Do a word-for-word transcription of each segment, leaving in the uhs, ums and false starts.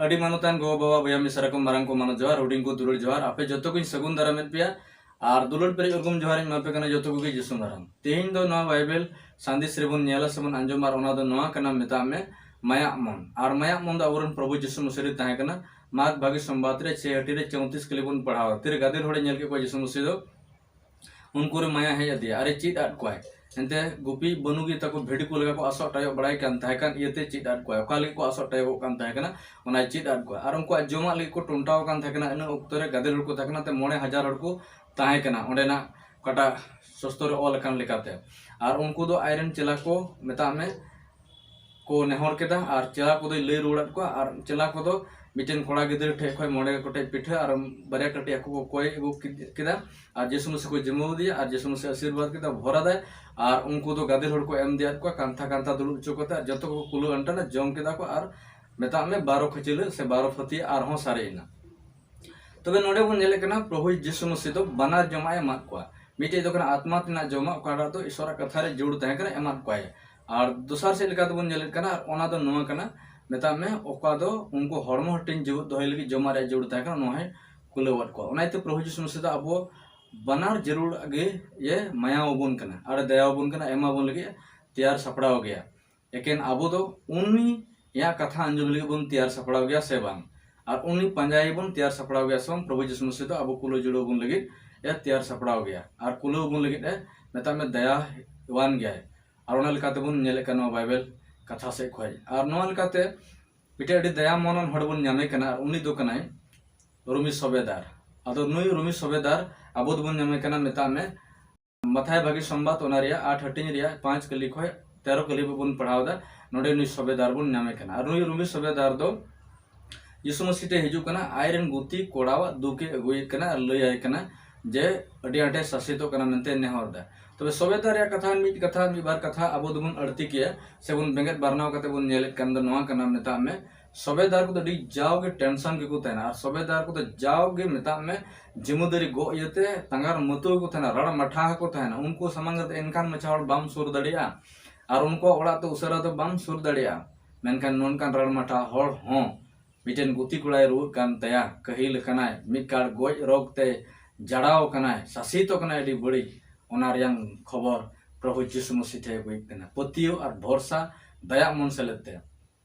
ᱟᱹᱰᱤ ᱢᱟᱱᱚᱛᱟᱱ ᱜᱚ ᱵᱟᱵᱟ, ᱵᱚᱭᱦᱟ ᱢᱤᱥᱨᱟ ᱠᱚ, ᱢᱟᱨᱟᱝ ᱠᱚ ᱢᱟᱱᱚᱛ ᱡᱚᱦᱟᱨ, ᱦᱩᱰᱤᱧ ᱠᱚ ᱫᱩᱞᱟᱹᱲ ᱡᱚᱦᱟᱨ, ᱟᱯᱮ ᱡᱚᱛᱚ ᱠᱚᱧ ᱥᱟᱹᱜᱩᱱ ᱫᱟᱨᱟᱢᱮᱫ ᱯᱮᱭᱟ᱾ ᱟᱨ ᱫᱩᱞᱟᱹᱲ ᱯᱮᱨᱮᱡ ᱩᱨᱜᱩᱢ ᱡᱚᱦᱟᱨ ᱤᱧ ᱮᱢᱟ ᱯᱮ ᱠᱟᱱᱟ ᱡᱚᱛᱚ ᱠᱚᱜᱮ ᱡᱤᱥᱩ ᱢᱟᱨᱟᱝ᱾ ᱛᱮᱦᱮᱧ ᱫᱚ ᱱᱚᱣᱟ ᱵᱟᱭᱵᱮᱞ ᱥᱟᱸᱫᱮᱥ ᱨᱮᱵᱚᱱ ᱧᱮᱞᱟ ᱥᱮᱵᱚᱱ ᱟᱸᱡᱚᱢᱟ, ᱟᱨ ᱚᱱᱟ ᱫᱚ ᱱᱚᱣᱟ ᱠᱟᱱᱟ, ᱢᱮᱛᱟᱜ ᱢᱮ ᱢᱟᱭᱟᱜ ᱢᱚᱱ᱾ ᱟᱨ ᱢᱟᱭᱟᱜ ᱢᱚᱱ ᱫᱚ ᱟᱵᱚᱨᱮᱱ ᱯᱨᱚᱵᱷᱩ ᱡᱤᱥᱩ ᱢᱟᱹᱥᱤ ᱨᱮ ᱛᱟᱦᱮᱸ ᱠᱟᱱᱟ᱾ ᱢᱟᱨᱠ ᱵᱷᱟᱹᱜᱤ ᱥᱚᱢᱵᱟᱫ ᱨᱮ ᱪᱷᱮ ᱦᱟᱹᱴᱤᱧ ᱨᱮ ᱪᱳᱭᱛᱨᱤᱥ ᱠᱟᱹᱞᱤ ᱵᱚᱱ ᱯᱟᱲᱦᱟᱣᱟ, ᱛᱤᱨᱮ ᱜᱟᱫᱮᱞ ᱦᱚᱲᱮ ᱧᱮᱞ ᱠᱮᱫ ᱠᱚᱣᱟ ᱡᱤᱥᱩ ᱢᱟᱹᱥᱤ ᱫᱚ, ᱩᱱᱠᱩ ᱨᱮ ᱢᱟᱭᱟ ᱦᱮᱡ ᱟᱫᱮᱭᱟ, ᱟᱨᱮ ᱪᱮᱫ ᱟᱫ ᱠᱚᱣᱟᱭ᱾ ᱮᱱᱛᱮ ᱜᱩᱯᱤ ᱵᱟᱹᱱᱩ ᱜᱮ ᱛᱟᱠᱚ ᱵᱷᱤᱰᱤ ᱠᱚ ᱞᱮᱠᱟ ᱠᱚ ᱟᱥᱚᱜ ᱴᱟᱭᱚᱜ ᱵᱟᱲᱟᱭ ᱠᱟᱱ ᱛᱟᱦᱮᱸ ᱠᱟᱱ ᱤᱭᱟᱹᱛᱮ ᱪᱮᱫ ᱟᱫ ᱠᱚᱣᱟᱭ᱾ ᱚᱠᱟ ᱞᱟᱹᱜᱤᱫ ᱠᱚ ᱟᱥᱚᱜ ᱴᱟᱭᱚᱜᱚᱜ ᱠᱟᱱ ᱛᱟᱦᱮᱸ ᱠᱟᱱᱟ, ᱚᱱᱟᱭ ᱪᱮᱫ ᱟᱫ ᱠᱚᱣᱟ᱾ ᱟᱨ ᱩᱱᱠᱩᱣᱟᱜ ᱡᱚᱢᱟᱜ ᱞᱟᱹᱜᱤᱫ ᱠᱚ ᱴᱚᱱᱴᱟᱣ ᱟᱠᱟᱱ ᱛᱟᱦᱮᱸ ᱠᱟᱱᱟ᱾ ᱤᱱᱟᱹ ᱚᱠᱛᱚ ᱨᱮ ᱜᱟᱫᱮᱞ ᱦᱚᱲ ᱠᱚ ᱛᱟᱦᱮᱸ ᱠᱟᱱᱟ, ᱛᱮ ᱢᱚᱬᱮ ᱦᱟᱡᱟᱨ ᱦᱚᱲ ᱠᱚ ᱛᱟᱦᱮᱸ ᱠᱟᱱᱟ ᱚᱸᱰᱮᱱᱟᱜ ᱚᱠᱟᱴᱟᱜ ᱥᱚᱥᱛᱚ ᱨᱮ ᱚᱞ ᱟᱠᱟᱱ ᱞᱮᱠᱟᱛᱮ᱾ ᱟᱨ ᱩᱱᱠᱩ ᱫᱚ ᱟᱡᱨᱮᱱ ᱪᱮᱞᱟ ᱠᱚ, ᱢᱮᱛᱟᱜ ᱢᱮ, ᱠᱚ ᱱᱮᱦᱚᱨ ᱠᱮᱫᱟ, ᱟᱨ ᱪᱮᱞᱟ ᱠᱚᱫᱚᱭ ᱞᱟᱹᱭ ᱨᱩᱣᱟᱹᱲᱟᱫ ᱠᱚᱣᱟ᱾ ᱟᱨ ᱪᱮᱞᱟ ᱠᱚᱫᱚ ᱢᱤᱫᱴᱮᱱ ᱠᱚᱲᱟ ᱜᱤᱫᱽᱨᱟᱹ ᱴᱷᱮᱱ ᱠᱷᱚᱱ ᱢᱚᱬᱮ ᱜᱚᱴᱮᱡ ᱯᱤᱴᱷᱟᱹ ᱟᱨ ᱵᱟᱨᱭᱟ ᱠᱟᱹᱴᱤᱡ ᱦᱟᱹᱠᱩ ᱠᱚ ᱠᱚᱭ ᱟᱹᱜᱩ ᱠᱮᱫ-, ᱠᱮᱫᱟ᱾ ᱟᱨ ᱡᱤᱥᱩ ᱢᱟᱹᱥᱤ ᱠᱚ ᱡᱤᱢᱟᱹᱣ ᱟᱫᱮᱭᱟ, ᱟᱨ ᱡᱤᱥᱩ ᱢᱟᱹᱥᱤ ᱟᱥᱤᱨᱵᱟᱫ ᱠᱮᱫᱟ, ᱵᱷᱚᱨ ᱟᱫᱟᱭ᱾ ᱟᱨ ᱩᱱᱠᱩ ᱫᱚ ᱜᱟᱫᱮᱞ ᱦᱚᱲ ᱠᱚ ᱮᱢ ᱤᱫᱤᱭᱟᱫ ᱠᱚᱣᱟ, ᱠᱟᱱᱛᱷᱟ ᱠᱟᱱᱛᱷᱟ ᱫᱩᱲᱩᱵ ᱦᱚᱪᱚ ᱠᱟᱛᱮ, ᱟᱨ ᱡᱚᱛᱚ ᱠᱚ ᱠᱩᱞᱟᱹᱣ ᱟᱱᱴᱟᱱᱟ, ᱡᱚᱢ ᱠᱮᱫᱟ ᱠᱚ, ᱟᱨ ᱢᱮᱛᱟᱜ ᱢᱮ ᱵᱟᱨᱚ ᱠᱷᱟᱹᱪᱞᱟᱹᱜ ᱥᱮ ᱵᱟᱨᱚ ᱯᱷᱟᱹᱛᱤᱭᱟᱹ ᱟᱨᱦᱚᱸ ᱥᱟᱨᱮᱡ ᱮᱱᱟ᱾ ᱛᱚᱵᱮ ᱱᱚᱰᱮ ᱵᱚᱱ ᱧᱮᱞᱮᱫ ᱠᱟᱱᱟ, ᱯᱨᱚᱵᱷᱩ ᱡᱤᱥᱩ ᱢᱟᱹᱥᱤ ᱫᱚ ᱵᱟᱱᱟᱨ ᱡᱚᱢᱟᱜ ᱮ ᱮᱢᱟᱫ ᱠᱚᱣᱟ᱾ ᱢᱤᱫᱴᱮᱡ ᱫᱚ ᱠᱟᱱᱟ ᱟᱛᱢᱟ ᱛᱮᱱᱟᱜ ᱡᱚᱢᱟᱜ, ᱚᱠᱟᱴᱟᱜ ᱫᱚ ᱤᱥᱚᱨᱟᱜ ᱠᱟᱛᱷᱟ ᱨᱮ ᱡᱳᱲ ᱛᱟᱦᱮᱸ ᱠᱟᱱᱟ, ᱮᱢᱟᱫ ᱠᱚᱣᱟᱭ᱾ ᱟᱨ ᱫᱚᱥᱟᱨ ᱥᱮᱫ ᱞᱮᱠᱟ ᱛᱮᱵᱚᱱ ᱧᱮᱞᱮᱫ ᱠᱟᱱᱟ, ᱟᱨ ᱚᱱᱟ ᱫᱚ ᱱᱚᱣᱟ ᱠᱟᱱᱟ, ᱢᱮᱛᱟᱜ ᱢᱮ, ᱚᱠᱟ ᱫᱚ ᱩᱱᱠᱩ ᱦᱚᱲᱢᱚ ᱦᱟᱹᱴᱤᱧ ᱡᱤᱣᱮᱫ ᱫᱚᱦᱚᱭ ᱞᱟᱹᱜᱤᱫ ᱡᱚᱢᱟᱜ ᱨᱮᱭᱟᱜ ᱡᱳᱲ ᱛᱟᱦᱮᱸ ᱠᱟᱱᱟ, ᱱᱚᱣᱟ ᱦᱚᱸᱭ ᱠᱩᱞᱟᱹᱣᱟᱫ ᱠᱚᱣᱟ᱾ ᱚᱱᱟ ᱤᱭᱟᱹᱛᱮ ᱯᱨᱚᱵᱷᱩ ᱡᱤᱥᱩ ᱢᱟᱹᱥᱤ ᱫᱚ ᱟᱵᱚ ᱵᱟᱱᱟᱨ ᱡᱟᱹᱨᱩᱲ ᱜᱮ ᱤᱭᱟᱹ ᱢᱟᱭᱟ ᱟᱵᱚᱱ ᱠᱟᱱᱟ, ᱟᱨ ᱫᱟᱭᱟ ᱟᱵᱚᱱ ᱠᱟᱱᱟ, ᱮᱢᱟ ᱵᱚᱱ ᱞᱟᱹᱜᱤᱫ ᱛᱮᱭᱟᱨ ᱥᱟᱯᱲᱟᱣ ᱜᱮᱭᱟ᱾ ᱮᱠᱮᱱ ᱟᱵᱚ ᱫᱚ ᱩᱱᱤᱭᱟᱜ ᱠᱟᱛᱷᱟ ᱟᱸᱡᱚᱢ ᱞᱟᱹᱜᱤᱫ ᱵᱚᱱ ᱛᱮᱭᱟᱨ ᱥᱟᱯᱲᱟᱣ ᱜᱮᱭᱟ ᱥᱮ ᱵᱟᱝ, ᱟᱨ ᱩᱱᱤ ᱯᱟᱸᱡᱟᱭᱮ ᱵᱚᱱ ᱛᱮᱭᱟᱨ ᱥᱟᱯᱲᱟᱣ ᱜᱮᱭᱟ ᱥᱮ ᱵᱟᱝ᱾ ᱯᱨᱚᱵᱷᱩ ᱡᱤᱥᱩ ᱢᱟᱹᱥᱤ ᱫᱚ ᱟᱵᱚ ᱠᱩᱞᱟᱹᱣ ᱡᱩᱲᱟᱹᱣ ᱵᱚᱱ ᱞᱟᱹᱜᱤᱫ ᱮ ᱛᱮᱭᱟᱨ ᱥᱟᱯᱲᱟᱣ ᱜᱮᱭᱟ, ᱟᱨ ᱠᱩᱞᱟᱹᱣ ᱵᱚᱱ ᱞᱟᱹᱜᱤᱫ ᱮ, ᱢᱮᱛᱟᱜ ᱢᱮ, ᱫᱟᱭᱟᱣᱟᱱ ᱜᱮᱭᱟᱭ᱾ ᱟᱨ ᱚᱱᱟ ᱞᱮᱠᱟᱛᱮ ᱵᱚᱱ ᱧᱮᱞᱮᱫ ᱠᱟᱱᱟ ᱱᱚᱣᱟ ᱵᱟᱭᱵᱮᱞ ᱠᱟᱛᱷᱟ ᱥᱮᱫ ᱠᱷᱚᱱ᱾ ᱟᱨ ᱱᱚᱣᱟ ᱞᱮᱠᱟᱛᱮ ᱢᱤᱫᱴᱮᱱ ᱟᱹᱰᱤ ᱫᱟᱭᱟ ᱢᱚᱱᱟᱱ ᱦᱚᱲ ᱵᱚᱱ ᱧᱟᱢᱮ ᱠᱟᱱᱟ, ᱟᱨ ᱩᱱᱤ ᱫᱚ ᱠᱟᱱᱟᱭ ᱨᱳᱢᱤ ᱥᱚᱵᱮᱫᱟᱨ᱾ ᱟᱫᱚ ᱱᱩᱭ ᱨᱳᱢᱤ ᱥᱚᱵᱮᱫᱟᱨ ᱟᱵᱚ ᱫᱚᱵᱚᱱ ᱧᱟᱢᱮ ᱠᱟᱱᱟ, ᱢᱮᱛᱟᱜ ᱢᱮ, ᱢᱟᱛᱷᱟᱭ ᱵᱷᱟᱹᱜᱤ ᱥᱚᱢᱵᱟᱫ, ᱚᱱᱟ ᱨᱮᱭᱟᱜ ᱟᱴ ᱦᱟᱹᱴᱤᱧ ᱨᱮᱭᱟᱜ ᱯᱟᱸᱪ ᱠᱟᱹᱞᱤ ᱠᱷᱚᱱ ᱛᱮᱨᱚ ᱠᱟᱹᱞᱤ ᱵᱚᱱ ᱯᱟᱲᱦᱟᱣ ᱮᱫᱟ᱾ ᱱᱚᱰᱮ ᱱᱩᱭ ᱥᱚᱵᱮᱫᱟᱨ ᱵᱚᱱ ᱧᱟᱢᱮ ᱠᱟᱱᱟ᱾ ᱟᱨ ᱱᱩᱭ ᱨᱳᱢᱤ ᱥᱚᱵᱮᱫᱟᱨ ᱫᱚ ᱡᱤᱥᱩ ᱢᱟᱹᱥᱤ ᱴᱷᱮᱱ ᱦᱤᱡᱩᱜ ᱠᱟᱱᱟ, ᱟᱡᱨᱮᱱ ᱜᱩᱛᱤ ᱠᱚᱲᱟᱣᱟᱜ ᱫᱩᱠ ᱮ ᱟᱹᱜᱩᱭᱮᱫ ᱠᱟᱱᱟ ᱟᱨ ᱞᱟᱹᱭ ᱟᱭ ᱠᱟᱱᱟ ᱡᱮ ᱟᱹᱰᱤ ᱟᱸᱴᱮ ᱥᱟᱥᱮᱛᱚᱜ ᱠᱟᱱᱟ ᱢᱮᱱᱛᱮ ᱱᱮᱦᱚᱨ ᱮᱫᱟ᱾ ᱛᱚᱵᱮ ᱥᱚᱵᱮᱫᱟᱨ ᱨᱮᱭᱟᱜ ᱠᱟᱛᱷᱟ, ᱢᱤᱫ ᱠᱟᱛᱷᱟ, ᱢᱤᱫ ᱵᱟᱨ ᱠᱟᱛᱷᱟ ᱟᱵᱚ ᱫᱚᱵᱚᱱ ᱟᱹᱲᱛᱤ ᱠᱮᱭᱟ, ᱥᱮᱵᱚᱱ ᱵᱮᱸᱜᱮᱫ ᱵᱟᱨᱱᱟᱣ ᱠᱟᱛᱮ ᱵᱚᱱ ᱧᱮᱞᱮᱫ ᱠᱟᱱ ᱫᱚ ᱱᱚᱣᱟ ᱠᱟᱱᱟ, ᱢᱮᱛᱟᱜ ᱢᱮ, ᱥᱚᱵᱮᱫᱟᱨ ᱠᱚᱫᱚ ᱟᱹᱰᱤ ᱡᱟᱣ ᱜᱮ ᱴᱮᱱᱥᱚᱱ ᱜᱮᱠᱚ ᱛᱟᱦᱮᱱᱟ᱾ ᱟᱨ ᱥᱚᱵᱮᱫᱟᱨ ᱠᱚᱫᱚ ᱡᱟᱣ ᱜᱮ, ᱢᱮᱛᱟᱜ ᱢᱮ, ᱡᱤᱢᱟᱹᱫᱟᱨᱤ ᱜᱚᱜ ᱤᱭᱟᱹᱛᱮ ᱛᱟᱸᱜᱟᱨ ᱢᱟᱹᱛᱩ ᱜᱮᱠᱚ ᱛᱟᱦᱮᱱᱟ, ᱨᱟᱲ ᱢᱟᱴᱷᱟ ᱜᱮᱠᱚ ᱛᱟᱦᱮᱱᱟ᱾ ᱩᱱᱠᱩ ᱥᱟᱢᱟᱝ ᱨᱮ ᱮᱱᱠᱷᱟᱱ ᱢᱟᱪᱷᱟ ᱦᱚᱲ ᱵᱟᱢ ᱥᱩᱨ ᱫᱟᱲᱮᱭᱟᱜᱼᱟ, ᱟᱨ ᱩᱱᱠᱩᱣᱟᱜ ᱚᱲᱟᱜ ᱛᱮ ᱩᱥᱟᱹᱨᱟ ᱫᱚ ᱵᱟᱢ ᱥᱩᱨ ᱫᱟᱲᱮᱭᱟᱜᱼᱟ᱾ ᱢᱮᱱᱠᱷᱟᱱ ᱱᱚᱝᱠᱟᱱ ᱨᱟᱲ ᱢᱟᱴᱷᱟ ᱦᱚᱲ ᱦᱚᱸ ᱢᱤᱫᱴᱮᱱ ᱜᱩᱛᱤ ᱠᱚᱲᱟᱭ ᱨᱩᱣᱟᱹᱜ ᱠᱟᱱ ᱛᱟᱭᱟ, ᱠᱟᱹᱦᱤᱞ ᱟᱠᱟᱱᱟᱭ, ᱢᱤᱫ ᱠᱟᱲ ᱜᱚᱡ ᱨᱳᱜᱽ ᱛᱮ ᱡᱟᱲᱟᱣ ᱟᱠᱟᱱᱟᱭ, ᱥᱟᱥᱤᱛᱚ ᱠᱟᱱᱟᱭ ᱟᱹᱰᱤ ᱵᱟᱹᱲᱤᱡ, ᱚᱱᱟ ᱨᱮᱭᱟᱝ ᱠᱷᱚᱵᱚᱨ ᱯᱨᱚᱵᱷᱩ ᱡᱤᱥᱩ ᱢᱟᱹᱥᱤ ᱴᱷᱮᱱ ᱟᱹᱜᱩᱭᱮᱫ ᱠᱟᱱᱟ᱾ ᱯᱟᱹᱛᱭᱟᱹᱣ ᱟᱨ ᱵᱷᱚᱨᱥᱟ ᱫᱟᱭᱟ ᱢᱚᱱ ᱥᱮᱞᱮᱫ ᱛᱮ,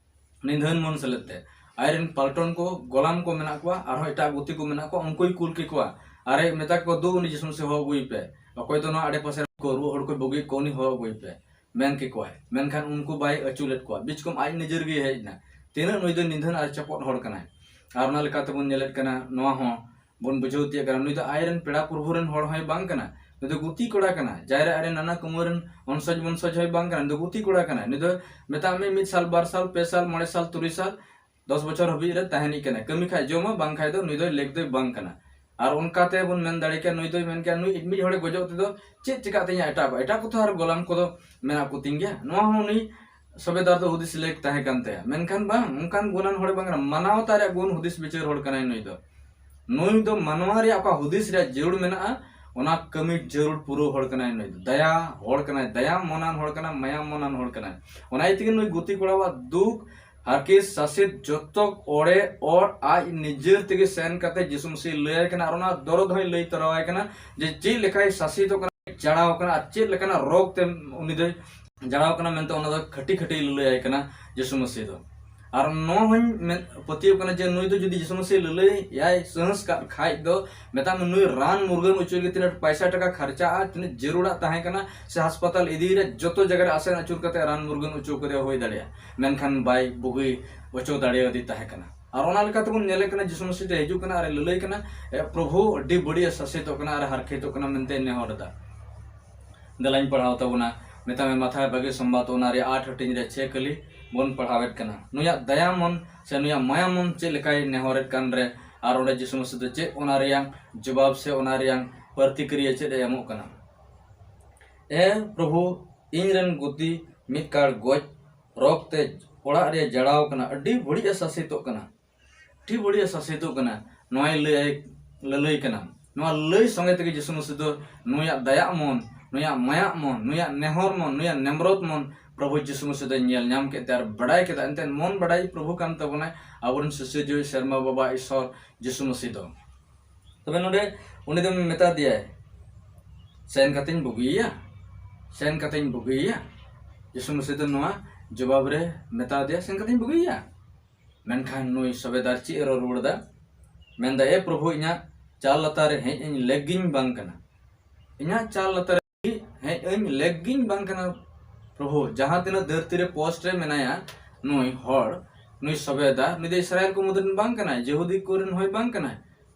ᱱᱤᱫᱷᱟᱹᱱ ᱢᱚᱱ ᱥᱮᱞᱮᱫ ᱛᱮ᱾ ᱟᱡᱨᱮᱱ ᱯᱟᱞᱴᱚᱱ ᱠᱚ, ᱜᱚᱞᱟᱢ ᱠᱚ ᱢᱮᱱᱟᱜ ᱠᱚᱣᱟ, ᱟᱨᱦᱚᱸ ᱮᱴᱟᱜ ᱜᱩᱛᱤ ᱠᱚ ᱢᱮᱱᱟᱜ ᱠᱚᱣᱟ, ᱩᱱᱠᱩᱭ ᱠᱩᱞ ᱠᱮᱠᱚᱣᱟ᱾ ᱟᱨᱮ ᱢᱮᱛᱟ ᱠᱚᱣᱟ, "ᱫᱩ, ᱩᱱᱤ ᱡᱤᱥᱩ ᱢᱟᱹᱥᱤ ᱦᱚᱦᱚ ᱟᱹᱜᱩᱭ ᱯᱮ, ᱚᱠᱚᱭ ᱫᱚ ᱱᱚᱣᱟ ᱟᱰᱮ ᱯᱟᱥᱮ ᱨᱮ ᱠᱚ ᱨᱩᱣᱟᱹᱜ ᱦᱚᱲ ᱠᱚ ᱵᱩᱜᱤᱭᱮᱫ ᱠᱚᱣᱟ, ᱩᱱᱤ ᱦᱚᱦᱚ ᱟᱹᱜᱩᱭ ᱯᱮ", ᱢᱮᱱ ᱠᱮᱠᱚᱣᱟᱭ᱾ ᱢᱮᱱᱠᱷᱟᱱ ᱩᱱᱠᱩ ᱵᱟᱭ ᱟᱹᱪᱩ ᱞᱮᱫ ᱠᱚᱣᱟ, ᱵᱤᱪᱠᱚᱢ ᱟᱡ ᱱᱤᱡᱮᱨ ᱜᱮ ᱦᱮᱡ ᱮᱱᱟ᱾ ᱛᱤᱱᱟᱹᱜ ᱱᱩᱭ ᱫᱚ ᱱᱤᱫᱷᱟᱹᱱ ᱟᱨ ᱪᱚᱯᱚᱫ ᱦᱚᱲ ᱠᱟᱱᱟᱭ᱾ ᱟᱨ ᱚᱱᱟ ᱞᱮᱠᱟ ᱛᱮᱵᱚᱱ ᱧᱮᱞᱮᱫ ᱠᱟᱱᱟ, ᱱᱚᱣᱟ ᱦᱚᱸ ᱵᱚᱱ ᱵᱩᱡᱷᱟᱹᱣ ᱛᱤᱭᱟᱹᱜ ᱠᱟᱱᱟ, ᱱᱩᱭ ᱫᱚ ᱟᱡᱨᱮᱱ ᱯᱮᱲᱟ ᱯᱨᱚᱵᱷᱩ ᱨᱮᱱ ᱦᱚᱲ ᱦᱚᱸᱭ ᱵᱟᱝ ᱠᱟᱱᱟ᱾ ᱱᱩᱭ ᱫᱚ ᱜᱩᱛᱤ ᱠᱚᱲᱟ ᱠᱟᱱᱟ, ᱡᱟᱭᱨᱟ ᱟᱡᱨᱮᱱ ᱱᱟᱱᱟ ᱠᱩᱢᱟᱹᱨ ᱨᱮᱱ ᱚᱱᱥᱚᱡ ᱵᱚᱱᱥᱚᱡ ᱦᱚᱸᱭ ᱵᱟᱝ ᱠᱟᱱᱟ᱾ ᱱᱩᱭ ᱫᱚ ᱜᱩᱛᱤ ᱠᱚᱲᱟ ᱠᱟᱱᱟᱭ᱾ ᱱᱩᱭ ᱫᱚ ᱢᱮᱛᱟᱜ ᱢᱮ ᱢᱤᱫ ᱥᱟᱞ, ᱵᱟᱨ ᱥᱟᱞ, ᱯᱮ ᱥᱟᱞ, ᱢᱚᱬᱮ ᱥᱟᱞ, ᱛᱩᱨᱩᱭ ᱥᱟᱞ, ᱫᱚᱥ ᱵᱚᱪᱷᱚᱨ ᱦᱟᱹᱵᱤᱡ ᱨᱮ ᱛᱟᱦᱮᱱᱤᱡ ᱠᱟᱱᱟᱭ᱾ ᱠᱟᱹᱢᱤ ᱠᱷᱟᱡ ᱡᱚᱢᱟ, ᱵᱟᱝ ᱠᱷᱟᱡ ᱫᱚ ᱱᱩᱭ ᱫᱚ ᱞᱮᱠ ᱫᱚᱭ ᱵᱟᱝ ᱠᱟᱱᱟ᱾ ᱟᱨ ᱚᱱᱠᱟᱛᱮ ᱵᱚᱱ ᱢᱮᱱ ᱫᱟᱲᱮ ᱠᱮᱭᱟ, ᱱᱩᱭ ᱫᱚᱭ ᱢᱮᱱ ᱠᱮᱭᱟ, "ᱱᱩᱭ ᱢᱤᱫ ᱦᱚᱲᱮ ᱜᱚᱡᱚᱜ ᱛᱮᱫᱚ ᱪᱮᱫ ᱪᱮᱠᱟᱜ ᱛᱤᱧᱟ ᱮᱴᱟᱜ ᱠᱚ? ᱮᱴᱟᱜ ᱠᱚᱛᱚ ᱟᱨ ᱜᱚᱞᱟᱢ ᱠᱚᱫᱚ ᱢᱮᱱᱟᱜ ᱠᱚᱛᱤᱧ ᱜᱮᱭᱟ᱾" ᱱᱚᱣᱟ ᱦᱚᱸ ᱩᱱᱤ ᱥᱚᱵᱮᱫᱟᱨ ᱫᱚ ᱦᱩᱫᱤᱥ ᱞᱮᱠ ᱛᱟᱦᱮᱸ ᱠᱟᱱ ᱛᱟᱭᱟ᱾ ᱢᱮᱱᱠᱷᱟᱱ ᱵᱟᱝ, ᱚᱱᱠᱟᱱ ᱜᱩᱱᱟᱱ ᱦᱚᱲ ᱵᱟᱝ ᱠᱟᱱᱟ, ᱢᱟᱱᱟᱣ ᱛᱟᱭ ᱨᱮᱭᱟᱜ ᱜᱩᱱ ᱦᱩᱫᱤᱥ ᱵᱤᱪᱟᱹᱨ ᱦᱚᱲ ᱠᱟᱱᱟᱭ ᱱᱩᱭ ᱫᱚ᱾ ᱱᱩᱭ ᱫᱚ ᱢᱟᱱᱣᱟ ᱨᱮᱭᱟᱜ ᱚᱠᱟ ᱦᱩᱫᱤᱥ ᱨᱮᱭᱟᱜ ᱡᱟᱹᱨᱩᱲ ᱢᱮᱱᱟᱜᱼᱟ, ᱚᱱᱟ ᱠᱟᱹᱢᱤ ᱡᱟᱹᱨᱩᱲ ᱯᱩᱨᱟᱹᱣ ᱦᱚᱲ ᱠᱟᱱᱟᱭ ᱱᱩᱭ ᱫᱚ᱾ ᱫᱟᱭᱟ ᱦᱚᱲ ᱠᱟᱱᱟᱭ, ᱫᱟᱭᱟ ᱢᱚᱱᱟᱱ ᱦᱚᱲ ᱠᱟᱱᱟᱭ, ᱢᱟᱭᱟ ᱢᱚᱱᱟᱱ ᱦᱚᱲ ᱠᱟᱱᱟᱭ᱾ ᱚᱱᱟ ᱤᱭᱟᱹ ᱛᱮᱜᱮ ᱱᱩᱭ ᱜᱩᱛᱤ ᱠᱚᱲᱟᱣᱟᱜ ᱫᱩᱠ, ᱦᱟᱨᱠᱮᱛ, ᱥᱟᱥᱮᱛ, ᱡᱚᱛᱚ ᱚᱲᱮ ᱚᱨ ᱟᱡ ᱱᱤᱡᱮᱨ ᱛᱮᱜᱮ ᱥᱮᱱ ᱠᱟᱛᱮ ᱡᱤᱥᱩ ᱢᱟᱹᱥᱤ ᱞᱟᱹᱭ ᱟᱭ ᱠᱟᱱᱟ, ᱟᱨ ᱚᱱᱟ ᱫᱚᱨᱚᱫ ᱦᱚᱸᱭ ᱞᱟᱹᱭ ᱛᱚᱨᱟᱣᱟᱭ ᱠᱟᱱᱟ ᱡᱮ ᱪᱮᱫ ᱞᱮᱠᱟᱭ ᱥᱟᱥᱮᱛᱚᱜ ᱠᱟᱱᱟ, ᱡᱟᱲᱟᱣ ᱠᱟᱱᱟ, ᱟᱨ ᱪᱮᱫ ᱞᱮᱠᱟᱱᱟᱜ ᱨᱳᱜᱽ ᱛᱮ ᱩᱱᱤ ᱫᱚᱭ ᱡᱟᱲᱟᱣ ᱠᱟᱱᱟ ᱢᱮᱱᱛᱮ ᱚᱱᱟ ᱫᱚ ᱠᱷᱟᱹᱴᱤ ᱠᱷᱟᱹᱴᱤ ᱞᱟᱹᱞᱟᱹᱭᱟᱭ ᱠᱟᱱᱟ ᱡᱤᱥᱩ ᱢᱟᱹᱥᱤ ᱫᱚ᱾ ᱟᱨ ᱱᱚᱣᱟ ᱦᱚᱸᱧ ᱢᱮᱱ, ᱯᱟᱹᱛᱭᱟᱹᱣ ᱠᱟᱱᱟ ᱡᱮ ᱱᱩᱭ ᱫᱚ ᱡᱩᱫᱤ ᱡᱤᱥᱩ ᱢᱟᱹᱥᱤ ᱞᱟᱹᱞᱟᱹᱭ ᱭᱟᱭ ᱥᱟᱦᱥ ᱠᱟᱜ ᱠᱷᱟᱡ ᱫᱚ, ᱢᱮᱛᱟᱜ ᱢᱮ ᱱᱩᱭ ᱨᱟᱱ ᱢᱩᱨᱜᱟᱹᱱ ᱦᱚᱪᱚ ᱞᱟᱹᱜᱤᱫ ᱛᱤᱱᱟᱹᱜ ᱯᱟᱭᱥᱟ ᱴᱟᱠᱟ ᱠᱷᱟᱨᱪᱟᱜᱼᱟ, ᱛᱤᱱᱟᱹᱜ ᱡᱟᱹᱨᱩᱲᱟᱜ ᱛᱟᱦᱮᱸ ᱠᱟᱱᱟ, ᱥᱮ ᱦᱟᱥᱯᱟᱛᱟᱞ ᱤᱫᱤ ᱨᱮ ᱡᱚᱛᱚ ᱡᱟᱭᱜᱟ ᱨᱮ ᱟᱥᱮᱱ ᱟᱹᱪᱩᱨ ᱠᱟᱛᱮ ᱨᱟᱱ ᱢᱩᱨᱜᱟᱹᱱ ᱦᱚᱪᱚ ᱠᱟᱛᱮ ᱦᱩᱭ ᱫᱟᱲᱮᱭᱟᱜᱼᱟ, ᱢᱮᱱᱠᱷᱟᱱ ᱵᱟᱭ ᱵᱩᱜᱤ ᱦᱚᱪᱚ ᱫᱟᱲᱮᱭᱟᱫᱮ ᱛᱟᱦᱮᱸ ᱠᱟᱱᱟ᱾ ᱟᱨ ᱚᱱᱟ ᱞᱮᱠᱟ ᱛᱮᱵᱚᱱ ᱧᱮᱞᱮ ᱠᱟᱱᱟ, ᱡᱤᱥᱩ ᱢᱟᱹᱥᱤ ᱫᱚ ᱦᱤᱡᱩᱜ ᱠᱟᱱᱟ ᱟᱨ ᱞᱟᱹᱞᱟᱹᱭ ᱠᱟᱱᱟ, "ᱮ ᱯᱨᱚᱵᱷᱩ, ᱟᱹᱰᱤ ᱵᱟᱹᱲᱤᱡ ᱮ ᱥᱟᱥᱮᱛᱚᱜ ᱠᱟᱱᱟ ᱟᱨ ᱦᱟᱨᱠᱮᱛᱚᱜ ᱠᱟᱱᱟ" ᱢᱮᱱᱛᱮ ᱱᱮᱦᱚᱨ ᱮᱫᱟ᱾ ᱫᱮᱞᱟᱧ ᱯᱟᱲᱦᱟᱣ ᱛᱟᱵᱚᱱᱟ, ᱢᱮᱛᱟᱜ ᱢᱮ ᱢᱟᱛᱷᱟᱭ ᱵᱷᱟᱜᱮ ᱥᱚᱢᱵᱟᱫ, ᱚᱱᱟ ᱨᱮᱭᱟᱜ ᱟᱴ ᱦᱟᱹᱴᱤᱧ ᱨᱮ ᱪᱷᱮ ᱠᱟᱹᱞᱤ ᱵᱚᱱ ᱯᱟᱲᱦᱟᱣᱮᱫ ᱠᱟᱱᱟ᱾ ᱱᱩᱭᱟᱜ ᱫᱟᱭᱟ ᱢᱚᱱ ᱥᱮ ᱱᱩᱭᱟᱜ ᱢᱟᱭᱟ ᱢᱚᱱ ᱪᱮᱫ ᱞᱮᱠᱟᱭ ᱱᱮᱦᱚᱨᱮᱫ ᱠᱟᱱ ᱨᱮ, ᱟᱨ ᱚᱸᱰᱮ ᱡᱤᱥᱩ ᱢᱟᱹᱥᱤ ᱫᱚ ᱪᱮᱫ ᱚᱱᱟ ᱨᱮᱭᱟᱝ ᱡᱚᱵᱟᱵ ᱥᱮ ᱚᱱᱟ ᱨᱮᱭᱟᱝ ᱯᱨᱚᱛᱤᱠᱨᱤᱭᱟ ᱪᱮᱫ ᱮ ᱮᱢᱚᱜ ᱠᱟᱱᱟ? ᱮ ᱯᱨᱚᱵᱷᱩ, ᱤᱧ ᱨᱮᱱ ᱜᱩᱛᱤ ᱢᱤᱫ ᱠᱟᱲ ᱜᱚᱡ ᱨᱳᱜᱽ ᱛᱮ ᱚᱲᱟᱜ ᱨᱮ ᱡᱟᱲᱟᱣ ᱠᱟᱱᱟ, ᱟᱹᱰᱤ ᱵᱟᱹᱲᱤᱡ ᱮ ᱥᱟᱥᱮᱛᱚᱜ ᱠᱟᱱᱟ, ᱟᱹᱰᱤ ᱵᱟᱹᱲᱤᱡ ᱮ ᱥᱟᱥᱮᱛᱚᱜ ᱠᱟᱱᱟ, ᱱᱚᱣᱟᱭ ᱞᱟᱹᱭ, ᱞᱟᱹᱞᱟᱹᱭ ᱠᱟᱱᱟ᱾ ᱱᱚᱣᱟ ᱞᱟᱹᱭ ᱥᱚᱸᱜᱮ ᱛᱮᱜᱮ ᱡᱤᱥᱩ ᱢᱟᱹᱥᱤ ᱫᱚ ᱱᱩᱭᱟᱜ ᱫᱟᱭᱟᱜ ᱢᱚᱱ, ᱱᱩᱭᱟᱜ ᱢᱟᱭᱟᱜ ᱢᱚᱱ, ᱱᱩᱭᱟᱜ ᱱᱮᱦᱚᱨ ᱢᱚᱱ, ᱱᱩᱭᱟᱜ ᱱᱮᱢᱨᱚᱛ ᱢᱚᱱ ᱯᱨᱚᱵᱷᱩ ᱡᱤᱥᱩ ᱢᱟᱹᱥᱤ ᱫᱚᱭ ᱧᱮᱞ ᱧᱟᱢ ᱠᱮᱫ ᱛᱮ ᱟᱨ ᱵᱟᱲᱟᱭ ᱠᱮᱫᱟ, ᱮᱱᱛᱮᱫ ᱢᱚᱱ ᱵᱟᱲᱟᱭ ᱯᱨᱚᱵᱷᱩ ᱠᱟᱱ ᱛᱟᱵᱚᱱᱟᱭ, ᱟᱵᱚᱨᱮᱱ ᱥᱤᱨᱡᱟᱹᱣᱤᱡ ᱥᱮᱨᱢᱟ ᱵᱟᱵᱟ ᱤᱥᱚᱨ ᱡᱤᱥᱩ ᱢᱟᱹᱥᱤ ᱫᱚ᱾ ᱛᱚᱵᱮ ᱱᱚᱰᱮ ᱩᱱᱤ ᱫᱚ ᱢᱮᱛᱟ ᱫᱮᱭᱟᱭ, "ᱥᱮᱱ ᱠᱟᱛᱮᱧ ᱵᱩᱜᱤᱭᱮᱭᱟ, ᱥᱮᱱ ᱠᱟᱛᱮᱧ ᱵᱩᱜᱤᱭᱮᱭᱟ?" ᱡᱤᱥᱩ ᱢᱟᱹᱥᱤ ᱫᱚ ᱱᱚᱣᱟ ᱡᱚᱵᱟᱵ ᱨᱮ ᱢᱮᱛᱟ ᱫᱮᱭᱟ, "ᱥᱮᱱ ᱠᱟᱛᱮᱧ ᱵᱩᱜᱤᱭᱮᱭᱟ?" ᱢᱮᱱᱠᱷᱟᱱ ᱱᱩᱭ ᱥᱚᱵᱮᱫᱟᱨ ᱪᱮᱫ ᱮ ᱨᱚᱲ ᱨᱩᱣᱟᱹᱲ ᱮᱫᱟ? ᱢᱮᱱᱫᱟ, "ᱮ ᱯᱨᱚᱵᱷᱩ, ᱤᱧᱟᱹᱜ ᱪᱟᱞ ᱞᱟᱛᱟᱨ ᱨᱮ ᱦᱮᱡ ᱟᱹᱧ ᱞᱮᱠ ᱜᱤᱧ ᱵᱟᱝ ᱠᱟᱱᱟ, ᱤᱧᱟᱹᱜ ᱪᱟᱞ ᱞᱟᱛᱟᱨ ᱨᱮ ᱦᱮᱡ ᱟᱹᱧ ᱞᱮᱠ ᱜᱤᱧ ᱵᱟᱝ ᱠᱟᱱᱟ ᱯᱨᱚᱵᱷᱩ, ᱡᱟᱦᱟᱸ ᱛᱤᱱᱟᱹᱜ ᱫᱷᱟᱹᱨᱛᱤ ᱨᱮ ᱯᱳᱥᱴ ᱨᱮ ᱢᱮᱱᱟᱭᱟ ᱱᱩᱭ ᱦᱚᱲ, ᱱᱩᱭ ᱥᱚᱵᱮᱫᱟᱨ, ᱱᱩᱭ ᱫᱚ ᱤᱥᱨᱟᱭᱮᱞ ᱠᱚ ᱢᱩᱫᱽ ᱨᱮᱱ ᱵᱟᱝ ᱠᱟᱱᱟᱭ, ᱡᱮᱦᱩᱫᱤ ᱠᱚ ᱨᱮᱱ ᱦᱚᱸᱭ ᱵᱟᱝ ᱠᱟᱱᱟᱭ,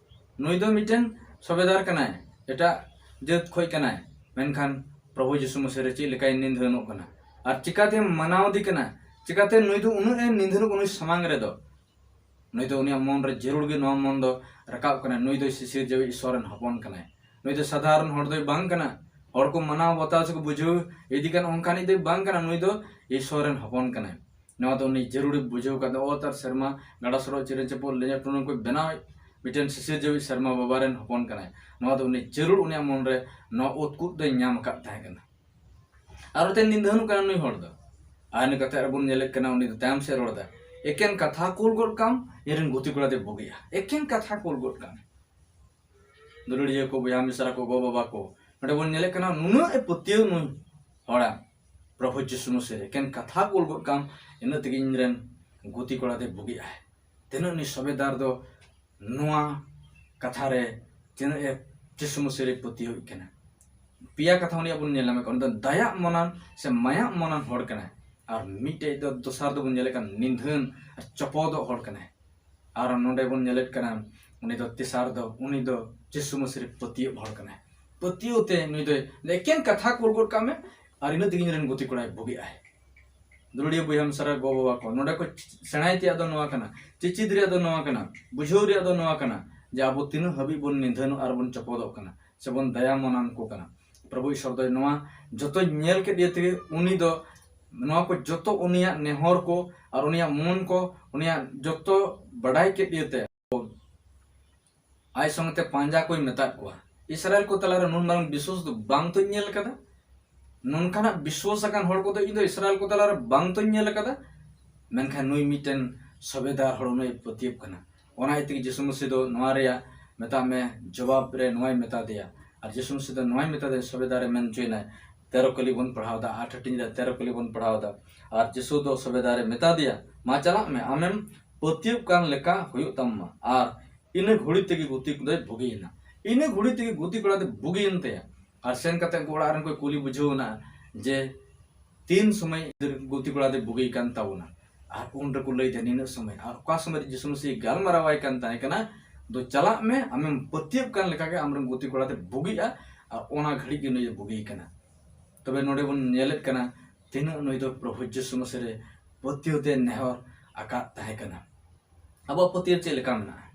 ᱱᱩᱭ ᱫᱚ ᱢᱤᱫᱴᱮᱱ ᱥᱚᱵᱮᱫᱟᱨ ᱠᱟᱱᱟᱭ, ᱮᱴᱟᱜ ᱡᱟᱹᱛ ᱠᱷᱚᱡ ᱠᱟᱱᱟᱭ, ᱢᱮᱱᱠᱷᱟᱱ ᱯᱨᱚᱵᱷᱩ ᱡᱤᱥᱩ ᱢᱟᱹᱥᱤ ᱨᱮ ᱪᱮᱫ ᱞᱮᱠᱟᱭ ᱱᱤᱫᱷᱟᱹᱱᱚᱜ ᱠᱟᱱᱟ ᱟᱨ ᱪᱤᱠᱟᱛᱮᱢ ᱢᱟᱱᱟᱣ ᱫᱮ ᱠᱟᱱᱟ? ᱪᱤᱠᱟᱛᱮ ᱱᱩᱭ ᱫᱚ ᱩᱱᱟᱹᱜ ᱮ ᱱᱤᱫᱷᱟᱹᱱᱚᱜ ᱱᱩᱭ ᱥᱟᱢᱟᱝ ᱨᱮᱫᱚ?" ᱱᱩᱭ ᱫᱚ ᱩᱱᱤᱭᱟᱜ ᱢᱚᱱ ᱨᱮ ᱡᱟᱹᱨᱩᱲ ᱜᱮ ᱱᱚᱣᱟ ᱢᱚᱱ ᱫᱚ ᱨᱟᱠᱟᱵ ᱠᱟᱱᱟ, ᱱᱩᱭ ᱫᱚ ᱥᱤᱥᱤᱨ ᱡᱟᱹᱣᱤᱡ ᱤᱥᱚᱨ ᱨᱮᱱ ᱦᱚᱯᱚᱱ ᱠᱟᱱᱟᱭ᱾ ᱱᱩᱭ ᱫᱚ ᱥᱟᱫᱷᱟᱨᱚᱱ ᱦᱚᱲ ᱫᱚᱭ ᱵᱟᱝ ᱠᱟᱱᱟ, ᱦᱚᱲ ᱠᱚ ᱢᱟᱱᱟᱣ ᱵᱟᱛᱟᱣ ᱥᱮ ᱠᱚ ᱵᱩᱡᱷᱟᱹᱣ ᱤᱫᱤ ᱠᱟᱱ ᱚᱱᱠᱟᱱᱤᱡ ᱫᱚᱭ ᱵᱟᱝ ᱠᱟᱱᱟ, ᱱᱩᱭ ᱫᱚ ᱤᱥᱚᱨ ᱨᱮᱱ ᱦᱚᱯᱚᱱ ᱠᱟᱱᱟᱭ᱾ ᱱᱚᱣᱟ ᱫᱚ ᱩᱱᱤ ᱡᱟᱹᱨᱩᱲ ᱵᱩᱡᱷᱟᱹᱣ ᱠᱟᱫᱟ, ᱚᱛ ᱟᱨ ᱥᱮᱨᱢᱟ, ᱜᱟᱰᱟ ᱥᱚᱰᱚᱜ, ᱪᱮᱬᱮ ᱪᱤᱯᱨᱩᱫ, ᱞᱮᱸᱡᱮᱨ ᱴᱩᱱᱩ ᱠᱚ ᱵᱮᱱᱟᱣ ᱢᱤᱫᱴᱮᱱ ᱥᱤᱥᱤᱨ ᱡᱟᱹᱣᱤᱡ ᱥᱮᱨᱢᱟ ᱵᱟᱵᱟ ᱨᱮᱱ ᱦᱚᱯᱚᱱ ᱠᱟᱱᱟᱭ᱾ ᱱᱚᱣᱟ ᱫᱚ ᱩᱱᱤ ᱡᱟᱹᱨᱩᱲ ᱩᱱᱤᱭᱟᱜ ᱢᱚᱱ ᱨᱮ ᱱᱚᱣᱟ ᱩᱛᱠᱩᱛ ᱫᱚᱭ ᱧᱟᱢ ᱟᱠᱟᱫ ᱛᱟᱦᱮᱸ ᱠᱟᱱᱟ᱾ ᱟᱨ ᱛᱮ ᱱᱤᱫᱷᱟᱹᱱᱚᱜ ᱠᱟᱱᱟ ᱱᱩᱭ ᱦᱚᱲ ᱫᱚ᱾ ᱟᱨ ᱤᱱᱟᱹ ᱠᱟᱛᱮ ᱟᱨ ᱵᱚᱱ ᱧᱮᱞᱮᱫ ᱠᱟᱱᱟ, ᱩᱱᱤ ᱫᱚ ᱛᱟᱭᱚᱢ ᱥᱮᱫ ᱨᱚᱲ ᱮᱫᱟ, "ᱮᱠᱮᱱ ᱠᱟᱛᱷᱟ ᱠᱩᱞ ᱜᱚᱫ ᱠᱟᱢ, ᱤᱧ ᱨᱮᱱ ᱜᱩᱛᱤ ᱠᱚᱲᱟ ᱫᱚᱭ ᱵᱩᱜᱤᱜᱼᱟ, ᱮᱠᱮᱱ ᱠᱟᱛᱷᱟ ᱠᱩᱞ ᱜᱚᱫ ᱠᱟᱢ᱾" ᱫᱩᱞᱟᱹᱲᱤᱭᱟᱹ ᱠᱚ, ᱵᱚᱭᱦᱟ ᱢᱤᱥᱨᱟ ᱠᱚ, ᱜᱚ ᱵᱟᱵᱟ ᱠᱚ, ᱱᱚᱰᱮ ᱵᱚᱱ ᱧᱮᱞᱮᱫ ᱠᱟᱱᱟ ᱱᱩᱱᱟᱹᱜ ᱮ ᱯᱟᱹᱛᱭᱟᱹᱣ ᱱᱩᱭ ᱦᱚᱲᱟ ᱯᱨᱚᱵᱷᱩ ᱡᱤᱥᱩ ᱢᱟᱹᱥᱤ ᱨᱮ, "ᱮᱠᱮᱱ ᱠᱟᱛᱷᱟ ᱠᱩᱞ ᱜᱚᱫ ᱠᱟᱢ, ᱤᱱᱟᱹᱜ ᱛᱮᱜᱮ ᱤᱧ ᱨᱮᱱ ᱜᱩᱛᱤ ᱠᱚᱲᱟ ᱫᱚᱭ ᱵᱩᱜᱤᱜᱼᱟᱭ᱾" ᱛᱤᱱᱟᱹᱜ ᱩᱱᱤ ᱥᱚᱵᱮᱫᱟᱨ ᱫᱚ ᱱᱚᱣᱟ ᱠᱟᱛᱷᱟ ᱨᱮ ᱛᱤᱱᱟᱹᱜ ᱮ ᱡᱤᱥᱩ ᱢᱟᱹᱥᱤ ᱨᱮ ᱯᱟᱹᱛᱭᱟᱹᱣ ᱠᱟᱱᱟ᱾ ᱯᱮᱭᱟ ᱠᱟᱛᱷᱟ ᱩᱱᱤᱭᱟᱜ ᱵᱚᱱ ᱧᱮᱞ ᱧᱟᱢᱮᱫ ᱠᱟᱱᱟ, ᱩᱱᱤ ᱫᱚ ᱫᱟᱭᱟᱜ ᱢᱚᱱᱟᱱ ᱥᱮ ᱢᱟᱭᱟᱜ ᱢᱚᱱᱟᱱ ᱦᱚᱲ ᱠᱟᱱᱟᱭ᱾ ᱟᱨ ᱢᱤᱫᱴᱮᱡ ᱫᱚ, ᱫᱚᱥᱟᱨ ᱫᱚᱵᱚᱱ ᱧᱮᱞᱮᱫ ᱠᱟᱱ ᱱᱤᱫᱷᱟᱹᱱ ᱟᱨ ᱪᱚᱯᱚᱫᱚᱜ ᱦᱚᱲ ᱠᱟᱱᱟᱭ᱾ ᱟᱨ ᱱᱚᱰᱮ ᱵᱚᱱ ᱧᱮᱞᱮᱫ ᱠᱟᱱᱟ, ᱩᱱᱤ ᱫᱚ ᱛᱮᱥᱟᱨ ᱫᱚ, ᱩᱱᱤ ᱫᱚ ᱡᱤᱥᱩ ᱢᱟᱹᱥᱤ ᱨᱮ ᱯᱟᱹᱛᱭᱟᱹᱣ ᱦᱚᱲ ᱠᱟᱱᱟᱭ᱾ ᱯᱟᱹᱛᱭᱟᱹᱣ ᱛᱮ ᱱᱩᱭ ᱫᱚ ᱮᱠᱮᱱ ᱠᱟᱛᱷᱟ ᱠᱩᱞ ᱜᱚᱫ ᱠᱟᱜ ᱢᱮ, ᱟᱨ ᱤᱱᱟᱹ ᱛᱮᱜᱮ ᱤᱧ ᱨᱮᱱ ᱜᱩᱛᱤ ᱠᱚᱲᱟᱭ ᱵᱩᱜᱤᱜᱼᱟᱭ᱾ ᱫᱩᱞᱟᱹᱲᱤᱭᱟᱹ ᱵᱚᱭᱦᱟ ᱢᱤᱥᱨᱟ ᱜᱚ ᱵᱟᱵᱟ ᱠᱚ, ᱱᱚᱰᱮ ᱠᱚ ᱥᱮᱬᱟᱭ ᱛᱮᱭᱟᱜ ᱫᱚ ᱱᱚᱣᱟ ᱠᱟᱱᱟ, ᱪᱮᱪᱮᱫ ᱨᱮᱭᱟᱜ ᱫᱚ ᱱᱚᱣᱟ ᱠᱟᱱᱟ, ᱵᱩᱡᱷᱟᱹᱣ ᱨᱮᱭᱟᱜ ᱫᱚ ᱱᱚᱣᱟ ᱠᱟᱱᱟ ᱡᱮ ᱟᱵᱚ ᱛᱤᱱᱟᱹᱜ ᱦᱟᱹᱵᱤᱡ ᱵᱚᱱ ᱱᱤᱫᱷᱟᱹᱱᱚᱜ ᱟᱨ ᱵᱚᱱ ᱪᱚᱯᱚᱫᱚᱜ ᱠᱟᱱᱟ ᱥᱮᱵᱚᱱ ᱫᱟᱭᱟ ᱢᱚᱱᱟᱱ ᱠᱚ ᱠᱟᱱᱟ᱾ ᱯᱨᱚᱵᱷᱩ ᱤᱥᱚᱨ ᱫᱚ ᱱᱚᱣᱟ ᱡᱚᱛᱚ ᱧᱮᱞ ᱠᱮᱫ ᱤᱭᱟᱹ ᱛᱮᱜᱮ ᱩᱱᱤ ᱫᱚ ᱱᱚᱣᱟ ᱠᱚ ᱡᱚᱛᱚ ᱩᱱᱤᱭᱟᱜ ᱱᱮᱦᱚᱨ ᱠᱚ ᱟᱨ ᱩᱱᱤᱭᱟᱜ ᱢᱚᱱ ᱠᱚ, ᱩᱱᱤᱭᱟᱜ ᱡᱚᱛᱚ ᱵᱟᱰᱟᱭ ᱠᱮᱫ ᱤᱭᱟᱹᱛᱮ ᱟᱡ ᱥᱚᱸᱜᱮ ᱛᱮ ᱯᱟᱸᱡᱟ ᱠᱚᱭ ᱢᱮᱛᱟᱫ ᱠᱚᱣᱟ᱾ ᱤᱥᱨᱟᱭᱮᱞ ᱠᱚ ᱛᱟᱞᱟᱨᱮ ᱱᱩᱱ ᱢᱟᱨᱟᱝ ᱵᱤᱥᱣᱟᱥ ᱫᱚ ᱵᱟᱝ ᱛᱚᱧ ᱧᱮᱞ ᱠᱟᱫᱟ᱾ ᱱᱚᱝᱠᱟᱱᱟᱜ ᱵᱤᱥᱣᱟᱥ ᱟᱠᱟᱱ ᱦᱚᱲ ᱠᱚᱫᱚ ᱤᱧ ᱫᱚ ᱤᱥᱨᱟᱭᱮᱞ ᱠᱚ ᱛᱟᱞᱟᱨᱮ ᱵᱟᱝ ᱛᱚᱧ ᱧᱮᱞ ᱟᱠᱟᱫᱟ᱾ ᱢᱮᱱᱠᱷᱟᱱ ᱱᱩᱭ ᱢᱤᱫᱴᱮᱱ ᱥᱚᱵᱮᱫᱟᱨ ᱦᱚᱲ, ᱱᱩᱭ ᱯᱟᱹᱛᱭᱟᱹᱣ ᱠᱟᱱᱟ᱾ ᱚᱱᱟ ᱤᱭᱟᱹ ᱛᱮᱜᱮ ᱡᱤᱥᱩ ᱢᱟᱹᱥᱤ ᱫᱚ ᱱᱚᱣᱟ ᱨᱮᱭᱟᱜ, ᱢᱮᱛᱟᱜ ᱢᱮ, ᱡᱚᱵᱟᱵ ᱨᱮ ᱱᱚᱣᱟᱭ ᱢᱮᱛᱟ ᱫᱮᱭᱟ᱾ ᱟᱨ ᱡᱤᱥᱩ ᱢᱟᱹᱥᱤ ᱫᱚ ᱱᱚᱣᱟᱭ ᱢᱮᱛᱟ ᱫᱮᱭᱟ, ᱥᱚᱵᱮᱫᱟᱨ ᱨᱮ ᱢᱮᱱ ᱦᱚᱪᱚᱭᱮᱱᱟᱭ, ᱛᱮᱨᱚ ᱠᱟᱹᱞᱤ ᱵᱚᱱ ᱯᱟᱲᱦᱟᱣ ᱮᱫᱟ, ᱟᱴ ᱦᱟᱹᱴᱤᱧ ᱨᱮ ᱛᱮᱨᱚ ᱠᱟᱹᱞᱤ ᱵᱚᱱ ᱯᱟᱲᱦᱟᱣ ᱮᱫᱟ᱾ ᱟᱨ ᱡᱤᱥᱩ ᱫᱚ ᱥᱚᱵᱮᱫᱟᱨ ᱨᱮ ᱢᱮᱛᱟ ᱫᱮᱭᱟ, "ᱢᱟ ᱪᱟᱞᱟᱜ ᱢᱮ, ᱟᱢᱮᱢ ᱯᱟᱹᱛᱭᱟᱹᱣ ᱠᱟᱱ ᱞᱮᱠᱟ ᱦᱩᱭᱩᱜ ᱛᱟᱢ ᱢᱟ᱾" ᱟᱨ ᱤᱱᱟᱹ ᱜᱷᱩᱲᱤ ᱛᱮᱜᱮ ᱜᱩᱛᱤ ᱠᱚᱫᱚᱭ ᱵᱩᱜᱤᱭᱮᱱᱟ᱾ ᱤᱱᱟᱹ ᱜᱷᱩᱲᱤ ᱛᱮᱜᱮ ᱜᱩᱛᱤ ᱠᱚᱲᱟ ᱫᱚᱭ ᱵᱩᱜᱤᱭᱮᱱ ᱛᱟᱭᱟ᱾ ᱟᱨ ᱥᱮᱱ ᱠᱟᱛᱮ ᱩᱱᱠᱩ ᱚᱲᱟᱜ ᱨᱮᱱ ᱠᱚ ᱠᱩᱞᱤ ᱵᱩᱡᱷᱟᱹᱣ ᱮᱱᱟ ᱡᱮ ᱛᱤᱱ ᱥᱚᱢᱚᱭ ᱜᱩᱛᱤ ᱠᱚᱲᱟ ᱫᱚᱭ ᱵᱩᱜᱤ ᱠᱟᱱ ᱛᱟᱵᱚᱱᱟ᱾ ᱟᱨ ᱩᱱ ᱨᱮᱠᱚ ᱞᱟᱹᱭ ᱫᱟ, ᱱᱤᱱᱟᱹᱜ ᱥᱚᱢᱚᱭ᱾ ᱟᱨ ᱚᱠᱟ ᱥᱚᱢᱚᱭ ᱨᱮ ᱡᱤᱥᱩ ᱢᱟᱹᱥᱤ ᱜᱟᱞᱢᱟᱨᱟᱣᱟᱭ ᱠᱟᱱ ᱛᱟᱦᱮᱸ ᱠᱟᱱᱟ, ᱫᱚ ᱪᱟᱞᱟᱜ ᱢᱮ, ᱟᱢᱮᱢ ᱯᱟᱹᱛᱭᱟᱹᱣ ᱠᱟᱱ ᱞᱮᱠᱟᱜᱮ ᱟᱢᱨᱮᱱ ᱜᱩᱛᱤ ᱠᱚᱲᱟ ᱫᱚᱭ ᱵᱩᱜᱤᱜᱼᱟ᱾ ᱟᱨ ᱚᱱᱟ ᱜᱷᱟᱹᱲᱤᱡ ᱜᱮ ᱱᱩᱭ ᱫᱚ ᱵᱩᱜᱤ ᱠᱟᱱᱟ᱾ ᱛᱚᱵᱮ ᱱᱚᱰᱮ ᱵᱚᱱ ᱧᱮᱞᱮᱫ ᱠᱟᱱᱟ, ᱛᱤᱱᱟᱹᱜ ᱱᱩᱭ ᱫᱚ ᱯᱨᱚᱵᱷᱩ ᱡᱤᱥᱩ ᱢᱟᱹᱥᱤ ᱨᱮ ᱯᱟᱹᱛᱭᱟᱹᱣ ᱛᱮ ᱱᱮᱦᱚᱨ ᱟᱠᱟᱫ ᱛᱟᱦᱮᱸ ᱠᱟᱱᱟ᱾ ᱟᱵᱚᱣᱟᱜ ᱯᱟᱹᱛᱭᱟᱹᱣ ᱪᱮᱫ ᱞᱮᱠᱟ ᱢᱮᱱᱟᱜᱼᱟ?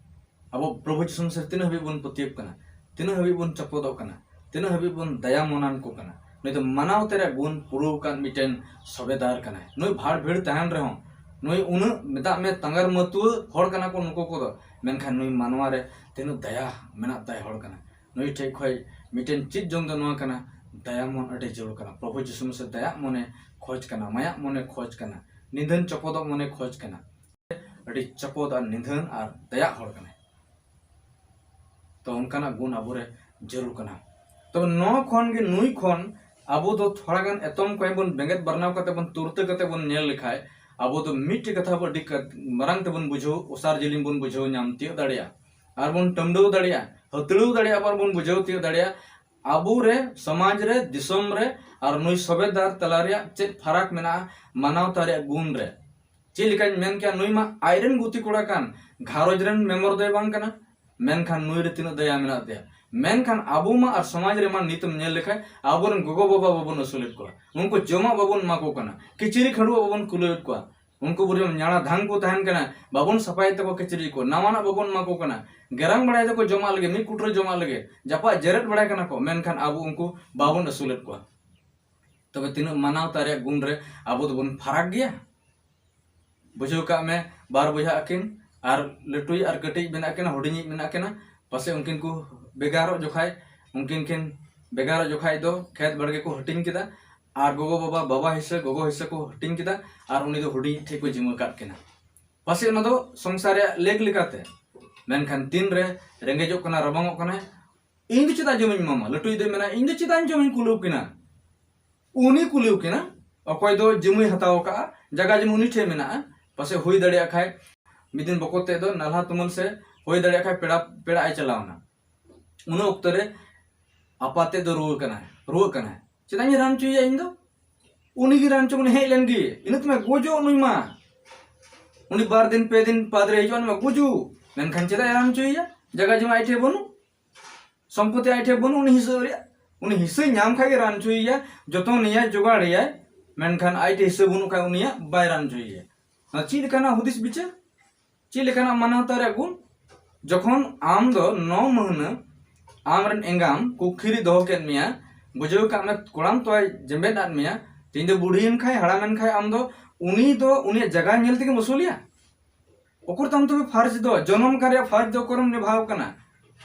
ᱟᱵᱚ ᱯᱨᱚᱵᱷᱩ ᱡᱤᱥᱩ ᱢᱟᱹᱥᱤ ᱨᱮ ᱛᱤᱱᱟᱹᱜ ᱦᱟᱹᱵᱤᱡ ᱵᱚᱱ ᱯᱟᱹᱛᱭᱟᱹᱣ ᱠᱟᱱᱟ? ᱛᱤᱱᱟᱹᱜ ᱦᱟᱹᱵᱤᱡ ᱵᱚᱱ ᱪᱚᱯᱚᱫᱚᱜ ᱠᱟᱱᱟ? ᱛᱤᱱᱟᱹᱜ ᱦᱟᱹᱵᱤᱡ ᱵᱚᱱ ᱫᱟᱭᱟ ᱢᱚᱱᱟᱱ ᱠᱚ ᱠᱟᱱᱟ? ᱱᱩᱭ ᱫᱚ ᱢᱟᱱᱟᱣ ᱛᱮ ᱨᱮᱭᱟᱜ ᱜᱩᱱ ᱯᱩᱨᱟᱹᱣ ᱟᱠᱟᱱ ᱢᱤᱫᱴᱮᱱ ᱥᱚᱵᱮᱫᱟᱨ ᱠᱟᱱᱟᱭ᱾ ᱱᱩᱭ ᱵᱷᱟᱲ ᱵᱷᱤᱲ ᱛᱟᱦᱮᱱ ᱨᱮᱦᱚᱸ, ᱱᱩᱭ ᱩᱱᱟᱹᱜ, ᱢᱮᱛᱟᱜ ᱢᱮ, ᱛᱟᱸᱜᱟᱨ ᱢᱟᱹᱛᱩᱣᱟᱹ ᱦᱚᱲ ᱠᱟᱱᱟ ᱠᱚ ᱱᱩᱠᱩ ᱠᱚᱫᱚ, ᱢᱮᱱᱠᱷᱟᱱ ᱱᱩᱭ ᱢᱟᱱᱣᱟ ᱨᱮ ᱛᱤᱱᱟᱹᱜ ᱫᱟᱭᱟ ᱢᱮᱱᱟᱜ ᱛᱟᱭ ᱦᱚᱲ ᱠᱟᱱᱟ᱾ ᱱᱩᱭ ᱴᱷᱮᱡ ᱠᱷᱚᱡ ᱢᱤᱫᱴᱮᱱ ᱪᱮᱫ ᱡᱚᱝ ᱫᱚ ᱱᱚᱣᱟ ᱠᱟᱱᱟ, ᱫᱟᱭᱟ ᱢᱚᱱ ᱟᱹᱰᱤ ᱡᱟᱹᱨᱩᱲ ᱠᱟᱱᱟ᱾ ᱯᱨᱚᱵᱷᱩ ᱡᱤᱥᱩ ᱢᱟᱹᱥᱤ ᱫᱟᱭᱟᱜ ᱢᱚᱱᱮ ᱠᱷᱚᱡᱽ ᱠᱟᱱᱟ, ᱢᱟᱭᱟᱜ ᱢᱚᱱᱮ ᱠᱷᱚᱡᱽ ᱠᱟᱱᱟ, ᱱᱤᱫᱷᱟᱹᱱ ᱪᱚᱯᱚᱫᱚᱜ ᱢᱚᱱᱮ ᱠᱷᱚᱡᱽ ᱠᱟᱱᱟ᱾ ᱟᱹᱰᱤ ᱪᱚᱯᱚᱫ ᱟᱨ ᱱᱤᱫᱷᱟᱹᱱ ᱟᱨ ᱫᱟᱭᱟᱜ ᱦᱚᱲ ᱠᱟᱱᱟᱭ᱾ ᱛᱚ ᱚᱱᱠᱟᱱᱟᱜ ᱜᱩᱱ ᱟᱵᱚᱨᱮ ᱡᱟᱹᱨᱩᱲ ᱠᱟᱱᱟ᱾ ᱛᱚᱵᱮ ᱱᱚᱣᱟ ᱠᱷᱚᱱ ᱜᱮ, ᱱᱩᱭ ᱠᱷᱚᱱ ᱟᱵᱚ ᱫᱚ ᱛᱷᱚᱲᱟ ᱜᱟᱱ ᱮᱛᱚᱢ ᱠᱚᱭᱮ ᱵᱚᱱ ᱵᱮᱸᱜᱮᱫ ᱵᱟᱨᱱᱟᱣ ᱠᱟᱛᱮ ᱵᱚᱱ, ᱛᱩᱨᱛᱟᱹ ᱠᱟᱛᱮ ᱵᱚᱱ ᱧᱮᱞ ᱞᱮᱠᱷᱟᱡ, ᱟᱵᱚ ᱫᱚ ᱢᱤᱫᱴᱮᱡ ᱠᱟᱛᱷᱟ ᱵᱚ ᱟᱹᱰᱤ ᱠᱟ-, ᱢᱟᱨᱟᱝ ᱛᱮᱵᱚᱱ ᱵᱩᱡᱷᱟᱹᱣ, ᱚᱥᱟᱨ ᱡᱤᱞᱤᱧ ᱵᱚᱱ ᱵᱩᱡᱷᱟᱹᱣ ᱧᱟᱢ ᱛᱤᱭᱳᱜ ᱫᱟᱲᱮᱭᱟᱜᱼᱟ᱾ ᱟᱨ ᱵᱚᱱ ᱴᱟᱹᱢᱰᱟᱹᱣ ᱫᱟᱲᱮᱭᱟᱜᱼᱟ, ᱦᱟᱹᱛᱲᱟᱹᱣ ᱫᱟᱲᱮᱭᱟᱜᱼᱟ, ᱟᱵᱟᱨ ᱵᱚᱱ ᱵᱩᱡᱷᱟᱹᱣ ᱛᱤᱭᱳᱜ ᱫᱟᱲᱮᱭᱟᱜᱼᱟ᱾ ᱟᱵᱚ ᱨᱮ, ᱥᱚᱢᱟᱡᱽ ᱨᱮ, ᱫᱤᱥᱚᱢ ᱨᱮ ᱟᱨ ᱱᱩᱭ ᱥᱚᱵᱮᱫᱟᱨ ᱛᱟᱞᱟ ᱨᱮᱭᱟᱜ ᱪᱮᱫ ᱯᱷᱟᱨᱟᱠ ᱢᱮᱱᱟᱜᱼᱟ ᱢᱟᱱᱟᱣᱛᱟ ᱨᱮᱭᱟᱜ ᱜᱩᱱ ᱨᱮ? ᱪᱮᱫ ᱞᱮᱠᱟᱧ ᱢᱮᱱ ᱠᱮᱭᱟ, ᱱᱩᱭ ᱢᱟ ᱟᱡᱨᱮᱱ ᱜᱩᱛᱤ ᱠᱚᱲᱟ ᱠᱟᱱ, ᱜᱷᱟᱨᱚᱸᱡᱽ ᱨᱮᱱ ᱢᱮᱢᱵᱚᱨ ᱫᱚᱭ ᱵᱟᱝ ᱠᱟᱱᱟ, ᱢᱮᱱᱠᱷᱟᱱ ᱱᱩᱭ ᱨᱮ ᱛᱤᱱᱟᱹᱜ ᱫᱟᱭᱟ ᱢᱮᱱᱟᱜ ᱛᱟᱭᱟ᱾ ᱢᱮᱱᱠᱷᱟᱱ ᱟᱵᱚ ᱢᱟ ᱟᱨ ᱥᱚᱢᱟᱡᱽ ᱨᱮᱢᱟ ᱱᱤᱛᱮᱢ ᱧᱮᱞ ᱞᱮᱠᱷᱟᱡ ᱟᱵᱚᱨᱮᱱ ᱜᱚᱜᱚ ᱵᱟᱵᱟ ᱵᱟᱵᱚᱱ ᱟᱹᱥᱩᱞᱮᱫ ᱠᱚᱣᱟ, ᱩᱱᱠᱩ ᱡᱚᱢᱟᱜ ᱵᱟᱵᱚᱱ ᱮᱢᱟ ᱠᱚ ᱠᱟᱱᱟ, ᱠᱤᱪᱨᱤᱡ ᱠᱷᱟᱹᱰᱩᱣᱟᱹᱜ ᱵᱟᱵᱚᱱ ᱠᱩᱞᱟᱹᱣᱮᱫ ᱠᱚᱣᱟ, ᱩᱱᱠᱩ ᱵᱩᱨᱤ ᱧᱟᱲᱟ ᱫᱷᱟᱝ ᱠᱚ ᱛᱟᱦᱮᱱ ᱠᱟᱱᱟ, ᱵᱟᱵᱚᱱ ᱥᱟᱯᱷᱟᱭᱮᱫ ᱛᱟᱠᱚ ᱠᱤᱪᱨᱤᱡ ᱠᱚ, ᱱᱟᱣᱟᱱᱟᱜ ᱵᱟᱵᱚᱱ ᱮᱢᱟ ᱠᱚ ᱠᱟᱱᱟ, ᱜᱮᱨᱟᱝ ᱵᱟᱲᱟᱭ ᱫᱟᱠᱚ ᱡᱚᱢᱟᱜ ᱞᱟᱹᱜᱤᱫ, ᱢᱤᱫ ᱠᱩᱴᱨᱟᱹ ᱡᱚᱢᱟᱜ ᱞᱟᱹᱜᱤᱫ ᱡᱟᱯᱟᱜ ᱡᱮᱨᱮᱫ ᱵᱟᱲᱟᱭ ᱠᱟᱱᱟ ᱠᱚ, ᱢᱮᱱᱠᱷᱟᱱ ᱟᱵᱚ ᱩᱱᱠᱩ ᱵᱟᱵᱚᱱ ᱟᱹᱥᱩᱞᱮᱫ ᱠᱚᱣᱟ᱾ ᱛᱚᱵᱮ ᱛᱤᱱᱟᱹᱜ ᱢᱟᱱᱟᱣᱛᱟ ᱨᱮᱭᱟᱜ ᱜᱩᱱ ᱨᱮ ᱟᱵᱚ ᱫᱚᱵᱚᱱ ᱯᱷᱟᱨᱟᱠ ᱜᱮᱭᱟ᱾ ᱵᱩᱡᱷᱟᱹᱣ ᱠᱟᱜ ᱢᱮ, ᱵᱟᱨ ᱵᱚᱭᱦᱟ ᱟᱹᱠᱤᱱ, ᱟᱨ ᱞᱟᱹᱴᱩᱭᱤᱡ ᱟᱨ ᱠᱟᱹᱴᱤᱡ ᱢᱮᱱᱟᱜ ᱠᱤᱱᱟ, ᱦᱩᱰᱤᱧᱤᱡ ᱢᱮᱱᱟᱜ ᱠᱤᱱᱟ, ᱯᱟᱥᱮᱡ ᱩᱱᱠᱤᱱ ᱠᱚ ᱵᱷᱮᱜᱟᱨᱚᱜ ᱡᱚᱠᱷᱟᱡ ᱩᱱᱠᱤᱱ ᱠᱤᱱ ᱵᱷᱮᱜᱟᱨᱚᱜ ᱡᱚᱠᱷᱟᱡ ᱫᱚ ᱠᱷᱮᱛ ᱵᱟᱲᱜᱮ ᱠᱚ ᱦᱟᱹᱴᱤᱧ ᱠᱮᱫᱟ, ᱟᱨ ᱜᱚᱜᱚ ᱵᱟᱵᱟ, ᱵᱟᱵᱟ ᱦᱤᱥᱟᱹ, ᱜᱚᱜᱚ ᱦᱤᱥᱟᱹ ᱠᱚ ᱦᱟᱹᱴᱤᱧ ᱠᱮᱫᱟ, ᱟᱨ ᱩᱱᱤ ᱫᱚ ᱦᱩᱰᱤᱧ ᱴᱷᱮᱡ ᱠᱚ ᱡᱤᱢᱟᱹ ᱠᱟᱫ ᱠᱤᱱᱟ᱾ ᱯᱟᱥᱮᱡ ᱚᱱᱟ ᱫᱚ ᱥᱚᱝᱥᱟᱨ ᱨᱮᱭᱟᱜ ᱞᱮᱠ ᱞᱮᱠᱟᱛᱮ᱾ ᱢᱮᱱᱠᱷᱟᱱ ᱛᱤᱱᱨᱮ ᱨᱮᱸᱜᱮᱡᱚᱜ ᱠᱟᱱᱟ, ᱨᱟᱵᱟᱝᱚᱜ ᱠᱟᱱᱟᱭ, "ᱤᱧ ᱫᱚ ᱪᱮᱫᱟᱜ ᱡᱚᱢᱤᱧ ᱮᱢᱟᱢᱟ?" ᱞᱟᱹᱴᱩᱭᱤᱡ ᱫᱚᱭ ᱢᱮᱱᱟ, "ᱤᱧ ᱫᱚ ᱪᱮᱫᱟᱜ ᱤᱧ ᱡᱚᱢᱤᱧ ᱠᱩᱞᱟᱹᱣ ᱠᱤᱱᱟ?" ᱩᱱᱤ ᱠᱩᱞᱤᱣ ᱠᱤᱱᱟ, ᱚᱠᱚᱭ ᱫᱚ ᱡᱤᱢᱟᱹᱭ ᱦᱟᱛᱟᱣ ᱟᱠᱟᱫᱼᱟ, ᱡᱟᱭᱜᱟ ᱡᱮᱢᱚᱱ ᱩᱱᱤ ᱴᱷᱮᱱ ᱢᱮᱱᱟᱜᱼᱟ᱾ ᱯᱟᱥᱮᱡ ᱦᱩᱭ ᱫᱟᱲᱮᱭᱟᱜ ᱠᱷᱟᱡ ᱢᱤᱫ ᱫᱤᱱ ᱵᱚᱠᱚᱛ ᱛᱮᱫ ᱫᱚ ᱱᱟᱞᱦᱟ ᱛᱩᱢᱟᱹᱞ ᱥᱮ ᱦᱩᱭ ᱫᱟᱲᱮᱭᱟᱜ ᱠᱷᱟᱡ ᱯᱮᱲᱟ, ᱯᱮᱲᱟᱜ ᱮ ᱪᱟᱞᱟᱣ ᱮᱱᱟ᱾ ᱩᱱᱟᱹ ᱚᱠᱛᱚ ᱨᱮ ᱟᱯᱟ ᱛᱮᱫ ᱫᱚ ᱨᱩᱣᱟᱹ ᱠᱟᱱᱟᱭ, ᱨᱩᱣᱟᱹᱜ ᱠᱟᱱᱟᱭ᱾ ᱪᱮᱫᱟᱜ ᱤᱧ ᱨᱟᱱ ᱦᱚᱪᱚᱭᱮᱭᱟ ᱤᱧ ᱫᱚ? ᱩᱱᱤ ᱜᱮ ᱨᱟᱱ ᱦᱚᱪᱚ, ᱩᱱᱤ ᱦᱮᱡ ᱞᱮᱱ ᱜᱮ, ᱤᱱᱟᱹ ᱛᱮᱢᱟ ᱜᱩᱡᱩᱜ ᱱᱩᱭ ᱢᱟ᱾ ᱩᱱᱤ ᱵᱟᱨ ᱫᱤᱱ ᱯᱮ ᱫᱤᱱ ᱵᱟᱫᱽ ᱨᱮ ᱦᱤᱡᱩᱜᱼᱟ, ᱩᱱᱤ ᱢᱟ ᱜᱩᱡᱩᱜ᱾ ᱢᱮᱱᱠᱷᱟᱱ ᱪᱮᱫᱟᱜ ᱮ ᱨᱟᱱ ᱦᱚᱪᱚᱭᱮᱭᱟ? ᱡᱟᱭᱜᱟ ᱡᱚᱢᱤ ᱟᱡ ᱴᱷᱮᱱ ᱵᱟᱹᱱᱩᱜ, ᱥᱚᱢᱯᱚᱛᱤ ᱟᱡ ᱴᱷᱮᱱ ᱵᱟᱹᱱᱩᱜ, ᱩᱱᱤ ᱦᱤᱥᱟᱹ ᱨᱮᱭᱟᱜ, ᱩᱱᱤ ᱦᱤᱥᱟᱹ ᱧᱟᱢ ᱠᱷᱟᱡ ᱜᱮ ᱨᱟᱱ ᱦᱚᱪᱚᱭᱮᱭᱟ, ᱡᱚᱛᱚᱱᱮᱭᱟᱭ, ᱡᱚᱜᱟᱲᱮᱭᱟᱭ᱾ ᱢᱮᱱᱠᱷᱟᱱ ᱟᱡ ᱴᱷᱮᱱ ᱦᱤᱥᱟᱹ ᱵᱟᱹᱱᱩᱜ ᱠᱷᱟᱡ ᱩᱱᱤᱭᱟᱜ ᱵᱟᱭ ᱨᱟᱱ ᱦᱚᱪᱚᱭᱮᱭᱟ᱾ ᱱᱚᱣᱟ ᱪᱮᱫ ᱞᱮᱠᱟᱱᱟᱜ ᱦᱩᱫᱤᱥ ᱵᱤᱪᱟᱹᱨ? ᱪᱮᱫ ᱞᱮᱠᱟᱱᱟᱜ ᱢᱟᱱᱟᱣ ᱛᱟᱭ ᱨᱮᱭᱟᱜ ᱜᱩᱱ? ᱡᱚᱠᱷᱚᱱ ᱟᱢ ᱫᱚ ᱱᱚ ᱢᱟᱹᱦᱱᱟᱹ ᱟᱢ ᱨᱮᱱ ᱮᱸᱜᱟᱢ ᱠᱩᱠᱷᱤ ᱨᱮ ᱫᱚᱦᱚ ᱠᱮᱫ ᱢᱮᱭᱟ, ᱵᱩᱡᱷᱟᱹᱣ ᱠᱟᱜ ᱢᱮ ᱠᱚᱲᱟᱢ ᱛᱚᱣᱟᱭ ᱡᱮᱢᱵᱮᱫ ᱟᱫ ᱢᱮᱭᱟ, ᱛᱮᱦᱮᱧ ᱫᱚ ᱵᱩᱲᱦᱤᱭᱮᱱ ᱠᱷᱟᱭ, ᱦᱟᱲᱟᱢᱮᱱ ᱠᱷᱟᱭ, ᱟᱢ ᱫᱚ ᱩᱱᱤ ᱫᱚ ᱩᱱᱤᱭᱟᱜ ᱡᱟᱭᱜᱟ ᱧᱮᱞ ᱛᱮᱜᱮᱢ ᱟᱹᱥᱩᱞᱮᱭᱟ? ᱩᱠᱩᱨ ᱛᱟᱢ ᱛᱚᱵᱮ ᱯᱷᱟᱨᱡᱽ ᱫᱚ, ᱡᱚᱱᱚᱢ ᱠᱟᱱ ᱨᱮᱭᱟᱜ ᱯᱷᱟᱨᱡᱽ ᱫᱚ ᱚᱠᱚᱨᱮᱢ ᱱᱤᱵᱷᱟᱣ ᱠᱟᱱᱟ?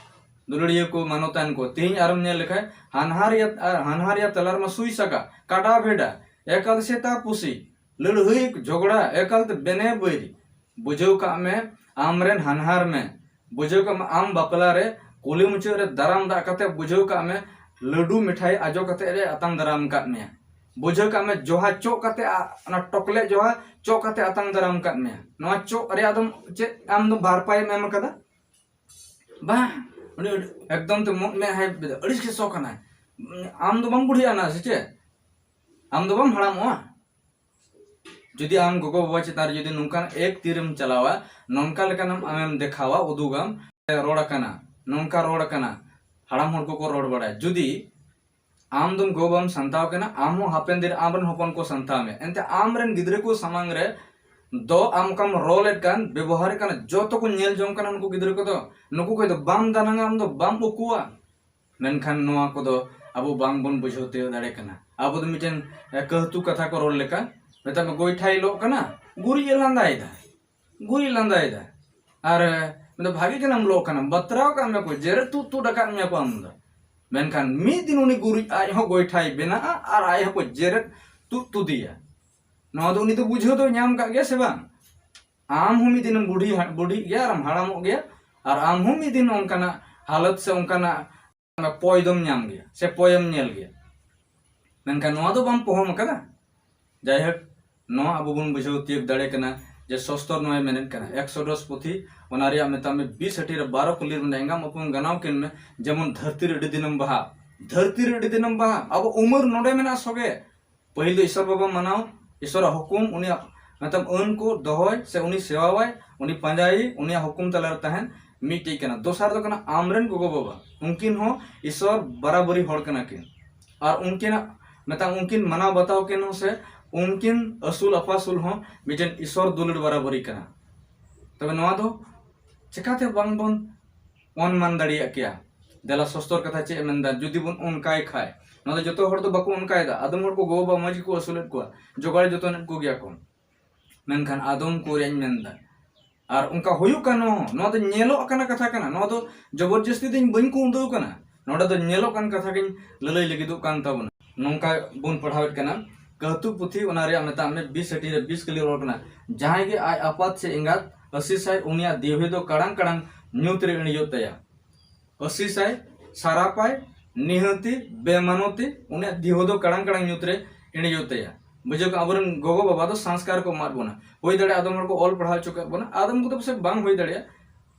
ᱫᱩᱞᱟᱹᱲᱤᱭᱟᱹ ᱠᱚ, ᱢᱟᱱᱚᱛᱟᱱ ᱠᱚ, ᱛᱮᱦᱮᱧ ᱟᱨᱮᱢ ᱧᱮᱞ ᱞᱮᱠᱷᱟᱡ ᱦᱟᱱᱦᱟᱨᱤᱭᱟᱹ, ᱟᱨ ᱦᱟᱱᱦᱟᱨᱤᱭᱟᱹ ᱛᱟᱞᱟ ᱨᱮᱢᱟ ᱥᱩᱭ ᱥᱟᱠᱟ, ᱠᱟᱰᱟ ᱵᱷᱮᱰᱟ, ᱮᱠᱟᱞ ᱥᱮᱛᱟ ᱯᱩᱥᱤ, ᱞᱟᱹᱲᱦᱟᱹᱭ ᱡᱷᱚᱜᱽᱲᱟ, ᱮᱠᱟᱞ ᱛᱮ ᱵᱮᱱᱮ ᱵᱟᱹᱭᱨᱤ᱾ ᱵᱩᱡᱷᱟᱹᱣ ᱠᱟᱜ ᱢᱮ, ᱟᱢ ᱨᱮᱱ ᱦᱟᱱᱦᱟᱨ ᱢᱮ, ᱵᱩᱡᱷᱟᱹᱣ ᱠᱟᱜ ᱢᱮ, ᱟᱢ ᱵᱟᱯᱞᱟ ᱨᱮ ᱠᱩᱞᱦᱤ ᱢᱩᱪᱟᱹᱫ ᱨᱮ ᱫᱟᱨᱟᱢ ᱫᱟᱜ ᱠᱟᱛᱮ, ᱵᱩᱡᱷᱟᱹᱣ ᱠᱟᱜ ᱢᱮ, ᱞᱟᱹᱰᱩ ᱢᱤᱴᱷᱟᱭ ᱟᱡᱚ ᱠᱟᱛᱮ ᱨᱮ ᱟᱛᱟᱝ ᱫᱟᱨᱟᱢ ᱠᱟᱫ ᱢᱮᱭᱟ᱾ ᱵᱩᱡᱷᱟᱹᱣ ᱠᱟᱜ ᱢᱮ, ᱡᱚᱦᱟ ᱪᱚᱜ ᱠᱟᱛᱮ, ᱟ-, ᱚᱱᱟ ᱴᱚᱠᱞᱮ ᱡᱚᱦᱟ ᱪᱚᱜ ᱠᱟᱛᱮ ᱟᱛᱟᱝ ᱫᱟᱨᱟᱢ ᱠᱟᱫ ᱢᱮᱭᱟ᱾ ᱱᱚᱣᱟ ᱪᱚᱜ ᱨᱮᱭᱟᱜ ᱫᱚᱢ ᱪᱮᱫ ᱟᱢ ᱫᱚ ᱵᱷᱟᱨᱯᱟᱭᱮᱢ ᱮᱢ ᱠᱟᱫᱟ? ᱵᱟᱝ, ᱩᱱᱤ ᱮᱠᱫᱚᱢ ᱛᱮ ᱢᱚ-, ᱢᱮᱫᱦᱟᱭ ᱟᱹᱲᱤᱥ ᱜᱮ ᱥᱚ ᱠᱟᱱᱟᱭ᱾ ᱟᱢ ᱫᱚ ᱵᱟᱢ ᱵᱩᱲᱦᱤᱜᱼᱟ ᱱᱟ ᱥᱮ ᱪᱮᱫ? ᱟᱢ ᱫᱚ ᱵᱟᱢ ᱦᱟᱲᱟᱢᱚᱜᱼᱟ? ᱡᱩᱫᱤ ᱟᱢ ᱜᱚᱜᱚ ᱵᱟᱵᱟ ᱪᱮᱛᱟᱱ ᱨᱮ ᱡᱩᱫᱤ ᱱᱚᱝᱠᱟᱱ ᱮᱠ ᱛᱤᱨᱮᱢ ᱪᱟᱞᱟᱣᱟ, ᱱᱚᱝᱠᱟ ᱞᱮᱠᱟᱱᱟᱢ ᱟᱢᱮᱢ ᱫᱮᱠᱷᱟᱣᱟ, ᱩᱫᱩᱜᱟᱢ, ᱨᱚᱲ ᱟᱠᱟᱱᱟ, ᱱᱚᱝᱠᱟ ᱨᱚᱲ ᱟᱠᱟᱱᱟ, ᱦᱟᱲᱟᱢ ᱦᱚᱲ ᱠᱚᱠᱚ ᱨᱚᱲ ᱵᱟᱲᱟᱭᱟ᱾ ᱡᱩᱫᱤ ᱟᱢ ᱫᱚᱢ ᱜᱚ ᱵᱟᱵᱟᱢ ᱥᱟᱱᱛᱟᱣ ᱠᱟᱱᱟ, ᱟᱢ ᱦᱚᱸ ᱦᱟᱯᱮᱱ ᱫᱤᱱ ᱨᱮ ᱟᱢ ᱨᱮᱱ ᱦᱚᱯᱚᱱ ᱠᱚ ᱥᱟᱱᱛᱟᱣ ᱢᱮ, ᱮᱱᱛᱮ ᱟᱢ ᱨᱮᱱ ᱜᱤᱫᱽᱨᱟᱹ ᱠᱚ ᱥᱟᱢᱟᱝ ᱨᱮ ᱫᱚ ᱟᱢ ᱚᱠᱟᱢ ᱨᱚᱲ ᱮᱫ ᱠᱟᱱ, ᱵᱮᱵᱚᱦᱟᱨᱮᱫ ᱠᱟᱱᱟ, ᱡᱚᱛᱚ ᱠᱚ ᱧᱮᱞ ᱡᱚᱝ ᱠᱟᱱᱟ ᱱᱩᱠᱩ ᱜᱤᱫᱽᱨᱟᱹ ᱠᱚᱫᱚ᱾ ᱱᱩᱠᱩ ᱠᱷᱚᱡ ᱫᱚ ᱵᱟᱢ ᱫᱟᱱᱟᱝᱟ, ᱟᱢ ᱫᱚ ᱵᱟᱢ ᱩᱠᱩᱣᱟ᱾ ᱢᱮᱱᱠᱷᱟᱱ ᱱᱚᱣᱟ ᱠᱚᱫᱚ ᱟᱵᱚ ᱵᱟᱝ ᱵᱚᱱ ᱵᱩᱡᱷᱟᱹᱣ ᱛᱤᱭᱳᱜ ᱫᱟᱲᱮ ᱠᱟᱱᱟ᱾ ᱟᱵᱚ ᱫᱚ ᱢᱤᱫᱴᱮᱱ, ᱮ, ᱠᱟᱹᱦᱛᱩ ᱠᱟᱛᱷᱟ ᱠᱚ ᱨᱚᱲ ᱞᱮᱠᱟ, ᱢᱮᱛᱟᱜ ᱢᱮ ᱜᱚᱭᱴᱷᱟᱭ ᱞᱚᱜ ᱠᱟᱱᱟ, ᱜᱩᱨᱤᱡ ᱮ ᱞᱟᱸᱫᱟᱭᱮᱫᱟ, ᱜᱩᱨᱤᱡ ᱞᱟᱸᱫᱟᱭᱮᱫᱟ᱾ ᱟᱨ, ᱮ, ᱢᱮᱱᱫᱟ ᱵᱷᱟᱜᱮ ᱠᱟᱱᱟᱢ ᱞᱚᱜ ᱠᱟᱱᱟᱢ, ᱵᱟᱛᱨᱟᱣ ᱠᱟᱜ ᱢᱮ ᱠᱚ, ᱡᱮᱨᱮᱫ ᱛᱩᱫ ᱛᱩᱫ ᱟᱠᱟᱫ ᱢᱮᱭᱟ ᱠᱚ ᱟᱢ ᱫᱚ᱾ ᱢᱮᱱᱠᱷᱟᱱ ᱢᱤᱫ ᱫᱤᱱ ᱩᱱᱤ ᱜᱩᱨᱤᱡ ᱟᱡ ᱦᱚᱸ ᱜᱚᱭᱴᱷᱟᱭ ᱵᱮᱱᱟᱜᱼᱟ ᱟᱨ ᱟᱡ ᱦᱚᱸᱠᱚ ᱡᱮᱨᱮᱫ ᱛᱩᱫ ᱛᱩᱫᱤᱭᱟ᱾ ᱱᱚᱣᱟ ᱫᱚ ᱩᱱᱤ ᱫᱚ ᱵᱩᱡᱷᱟᱹᱣ ᱫᱚ ᱧᱟᱢ ᱠᱟᱜ ᱜᱮᱭᱟ ᱥᱮ ᱵᱟᱝ? ᱟᱢ ᱦᱚᱸ ᱢᱤᱫ ᱫᱤᱱᱮᱢ ᱵᱩᱰᱷᱤ ᱵᱩᱰᱷᱤᱜ ᱜᱮᱭᱟ ᱟᱨᱮᱢ ᱦᱟᱲᱟᱢᱚᱜ ᱜᱮᱭᱟ, ᱟᱨ ᱟᱢ ᱦᱚᱸ ᱢᱤᱫ ᱫᱤᱱ ᱚᱱᱠᱟᱱᱟᱜ ᱦᱟᱞᱚᱛ ᱥᱮ ᱚᱱᱠᱟᱱᱟᱜ ᱯᱚᱭ ᱫᱚᱢ ᱧᱟᱢ ᱜᱮᱭᱟ ᱥᱮ ᱯᱚᱭᱮᱢ ᱧᱮᱞ ᱜᱮᱭᱟ᱾ ᱢᱮᱱᱠᱷᱟᱱ ᱱᱚᱣᱟ ᱫᱚ ᱵᱟᱢ ᱯᱚᱦᱚᱢ ᱟᱠᱟᱫᱟ᱾ ᱡᱟᱭᱦᱳᱠ, ᱱᱚᱣᱟ ᱟᱵᱚ ᱵᱚᱱ ᱵᱩᱡᱷᱟᱹᱣ ᱛᱤᱭᱳᱜ ᱫᱟᱲᱮ ᱠᱟᱱᱟ ᱡᱮ ᱥᱚᱥᱛᱚᱨ ᱱᱚᱣᱟᱭ ᱢᱮᱱᱮᱫ ᱠᱟᱱᱟ, ᱮᱠᱥᱚᱰᱚᱥ ᱯᱩᱛᱷᱤ, ᱚᱱᱟ ᱨᱮᱭᱟᱜ ᱢᱮᱛᱟᱜ ᱢᱮ ᱵᱤᱥ ᱦᱟᱹᱴᱤᱧ ᱨᱮ ᱵᱟᱨᱚ ᱠᱩᱞᱤ ᱨᱮ ᱮᱸᱜᱟᱢ ᱟᱹᱯᱩᱢ ᱜᱟᱱᱟᱣ ᱠᱤᱱ ᱢᱮ, ᱡᱮᱢᱚᱱ ᱫᱷᱟᱹᱨᱛᱤ ᱨᱮ ᱟᱹᱰᱤ ᱫᱤᱱᱮᱢ ᱵᱟᱦᱟ, ᱫᱷᱟᱹᱨᱛᱤ ᱨᱮ ᱟᱹᱰᱤ ᱫᱤᱱᱮᱢ ᱵᱟᱦᱟ᱾ ᱟᱵᱚ ᱩᱢᱟᱹᱨ ᱱᱚᱰᱮ ᱢᱮᱱᱟᱜᱼᱟ ᱥᱚᱜᱮ᱾ ᱯᱟᱹᱦᱤᱞ ᱫᱚ ᱤᱥᱚᱨ ᱵᱟᱵᱟ ᱢᱟᱱᱟᱣ, ᱤᱥᱚᱨᱟᱜ ᱦᱩᱠᱩᱢ, ᱩᱱᱤᱭᱟᱜ ᱢᱮᱛᱟᱢ ᱟᱹᱱ ᱠᱚ ᱫᱚᱦᱚᱭ ᱥᱮ ᱩᱱᱤ ᱥᱮᱣᱟᱣᱟᱭ, ᱩᱱᱤ ᱯᱟᱸᱡᱟᱭᱮ, ᱩᱱᱤᱭᱟᱜ ᱦᱩᱠᱩᱢ ᱛᱟᱞᱟᱨᱮ ᱛᱟᱦᱮᱱ, ᱢᱤᱫᱴᱮᱡ ᱠᱟᱱᱟ᱾ ᱫᱚᱥᱟᱨ ᱫᱚ ᱠᱟᱱᱟ ᱟᱢᱨᱮᱱ ᱜᱚᱜᱚ ᱵᱟᱵᱟ, ᱩᱱᱠᱤᱱ ᱦᱚᱸ ᱤᱥᱚᱨ ᱵᱟᱨᱟᱵᱟᱹᱨᱤ ᱦᱚᱲ ᱠᱟᱱᱟ ᱠᱤᱱ, ᱟᱨ ᱩᱱᱠᱤᱱᱟᱜ ᱢᱮᱛᱟᱢ ᱩᱱᱠᱤᱱ ᱢᱟᱱᱟᱣ ᱵᱟᱛᱟᱣ ᱠᱤᱱ ᱦᱚᱸ ᱥᱮ ᱩᱱᱠᱤᱱ ᱟᱹᱥᱩᱞ ᱟᱯᱟᱥᱩᱞ ᱦᱚᱸ ᱢᱤᱫᱴᱮᱱ ᱤᱥᱚᱨ ᱫᱩᱞᱟᱹᱲ ᱵᱟᱨᱟᱵᱟᱹᱨᱤ ᱠᱟᱱᱟ᱾ ᱛᱚᱵᱮ ᱱᱚᱣᱟ ᱫᱚ ᱪᱮᱠᱟᱛᱮ ᱵᱟᱝ ᱵᱚᱱ ᱚᱱᱢᱟᱱ ᱫᱟᱲᱮᱭᱟᱜ ᱠᱮᱭᱟ? ᱫᱮᱞᱟ ᱥᱚᱥᱛᱚᱨ ᱠᱟᱛᱷᱟ ᱪᱮᱫ ᱮ ᱢᱮᱱᱫᱟ, ᱡᱩᱫᱤ ᱵᱚᱱ ᱚᱱᱠᱟᱭ ᱠᱷᱟᱡ᱾ ᱱᱚᱣᱟ ᱫᱚ ᱡᱚᱛᱚ ᱦᱚᱲ ᱫᱚ ᱵᱟᱠᱚ ᱚᱱᱠᱟᱭᱮᱫᱟ᱾ ᱟᱫᱚᱢ ᱦᱚᱲ ᱠᱚ ᱜᱚ ᱵᱟᱵᱟ ᱢᱚᱡᱽ ᱜᱮᱠᱚ ᱟᱹᱥᱩᱞᱮᱫ ᱠᱚᱣᱟ, ᱡᱚᱜᱟᱲ ᱡᱚᱛᱚᱱᱮᱫ ᱠᱚ ᱜᱮᱭᱟ ᱠᱚ, ᱢᱮᱱᱠᱷᱟᱱ ᱟᱫᱚᱢ ᱠᱚ ᱨᱮᱭᱟᱜ ᱤᱧ ᱢᱮᱱᱫᱟ, ᱟᱨ ᱚᱱᱠᱟ ᱦᱩᱭᱩᱜ ᱠᱟᱱ ᱱᱚᱣᱟ ᱦᱚᱸ, ᱱᱚᱣᱟ ᱫᱚ ᱧᱮᱞᱚᱜ ᱠᱟᱱᱟ ᱠᱟᱛᱷᱟ ᱠᱟᱱᱟ᱾ ᱱᱚᱣᱟ ᱫᱚ ᱡᱚᱵᱚᱨᱡᱚᱥᱛᱤ ᱫᱚ ᱤᱧ ᱵᱟᱹᱧ ᱠᱩᱸᱫᱟᱹᱣ ᱠᱟᱱᱟ, ᱱᱚᱰᱮ ᱫᱚ ᱧᱮᱞᱚᱜ ᱠᱟᱱ ᱠᱟᱛᱷᱟ ᱜᱤᱧ ᱞᱟᱹᱞᱟᱹᱭ ᱞᱟᱹᱜᱤᱫᱚᱜ ᱠᱟᱱ ᱛᱟᱵᱚᱱᱟ᱾ ᱱᱚᱝᱠᱟ ᱵᱚᱱ ᱯᱟᱲᱦᱟᱣᱮᱫ ᱠᱟᱱᱟ, ᱠᱟᱹᱦᱛᱩ ᱯᱩᱛᱷᱤ ᱚᱱᱟ ᱨᱮᱭᱟᱜ ᱢᱮᱛᱟᱜ ᱢᱮ ᱵᱤᱥ ᱦᱟᱹᱴᱤᱧ ᱨᱮ ᱵᱤᱥ ᱠᱟᱹᱞᱤ ᱨᱚᱲ ᱠᱟᱱᱟ, ᱡᱟᱦᱟᱸᱭ ᱜᱮ ᱟᱡ ᱟᱯᱟᱛ ᱥᱮ ᱮᱸᱜᱟᱛ ᱟᱹᱥᱤᱥᱟᱭ, ᱩᱱᱤᱭᱟᱜ ᱫᱤᱣᱦᱮ ᱫᱚ ᱠᱟᱲᱟᱝ ᱠᱟᱲᱟᱝ ᱧᱩᱛ ᱨᱮ ᱤᱬᱤᱡᱚᱜ ᱛᱟᱭᱟ᱾ ᱟᱹᱥᱤᱥᱟᱭ, ᱥᱟᱨᱟᱯᱟᱭ, ᱱᱤᱦᱟᱹᱛᱤ, ᱵᱮᱢᱟᱱᱚᱛᱤ, ᱩᱱᱤᱭᱟᱜ ᱫᱤᱣᱦᱮ ᱫᱚ ᱠᱟᱲᱟᱝ ᱠᱟᱲᱟᱝ ᱧᱩᱛ ᱨᱮ ᱤᱬᱤᱡᱚᱜ ᱛᱟᱭᱟ᱾ ᱵᱩᱡᱷᱟᱹᱣ ᱠᱟᱜ, ᱟᱵᱚᱨᱮᱱ ᱜᱚᱜᱚ ᱵᱟᱵᱟ ᱫᱚ ᱥᱚᱝᱥᱠᱟᱨ ᱠᱚ ᱮᱢᱟᱫ ᱵᱚᱱᱟ᱾ ᱦᱩᱭ ᱫᱟᱲᱮᱭᱟᱜᱼᱟ ᱟᱫᱚᱢ ᱦᱚᱲ ᱠᱚ ᱚᱞ ᱯᱟᱲᱦᱟᱣ ᱦᱚᱪᱚ ᱠᱟᱜ ᱵᱚᱱᱟ, ᱟᱫᱚᱢ ᱠᱚᱫᱚ ᱯᱟᱥᱮᱡ ᱵᱟᱝ ᱦᱩᱭ ᱫᱟᱲᱮᱭᱟᱜᱼᱟ,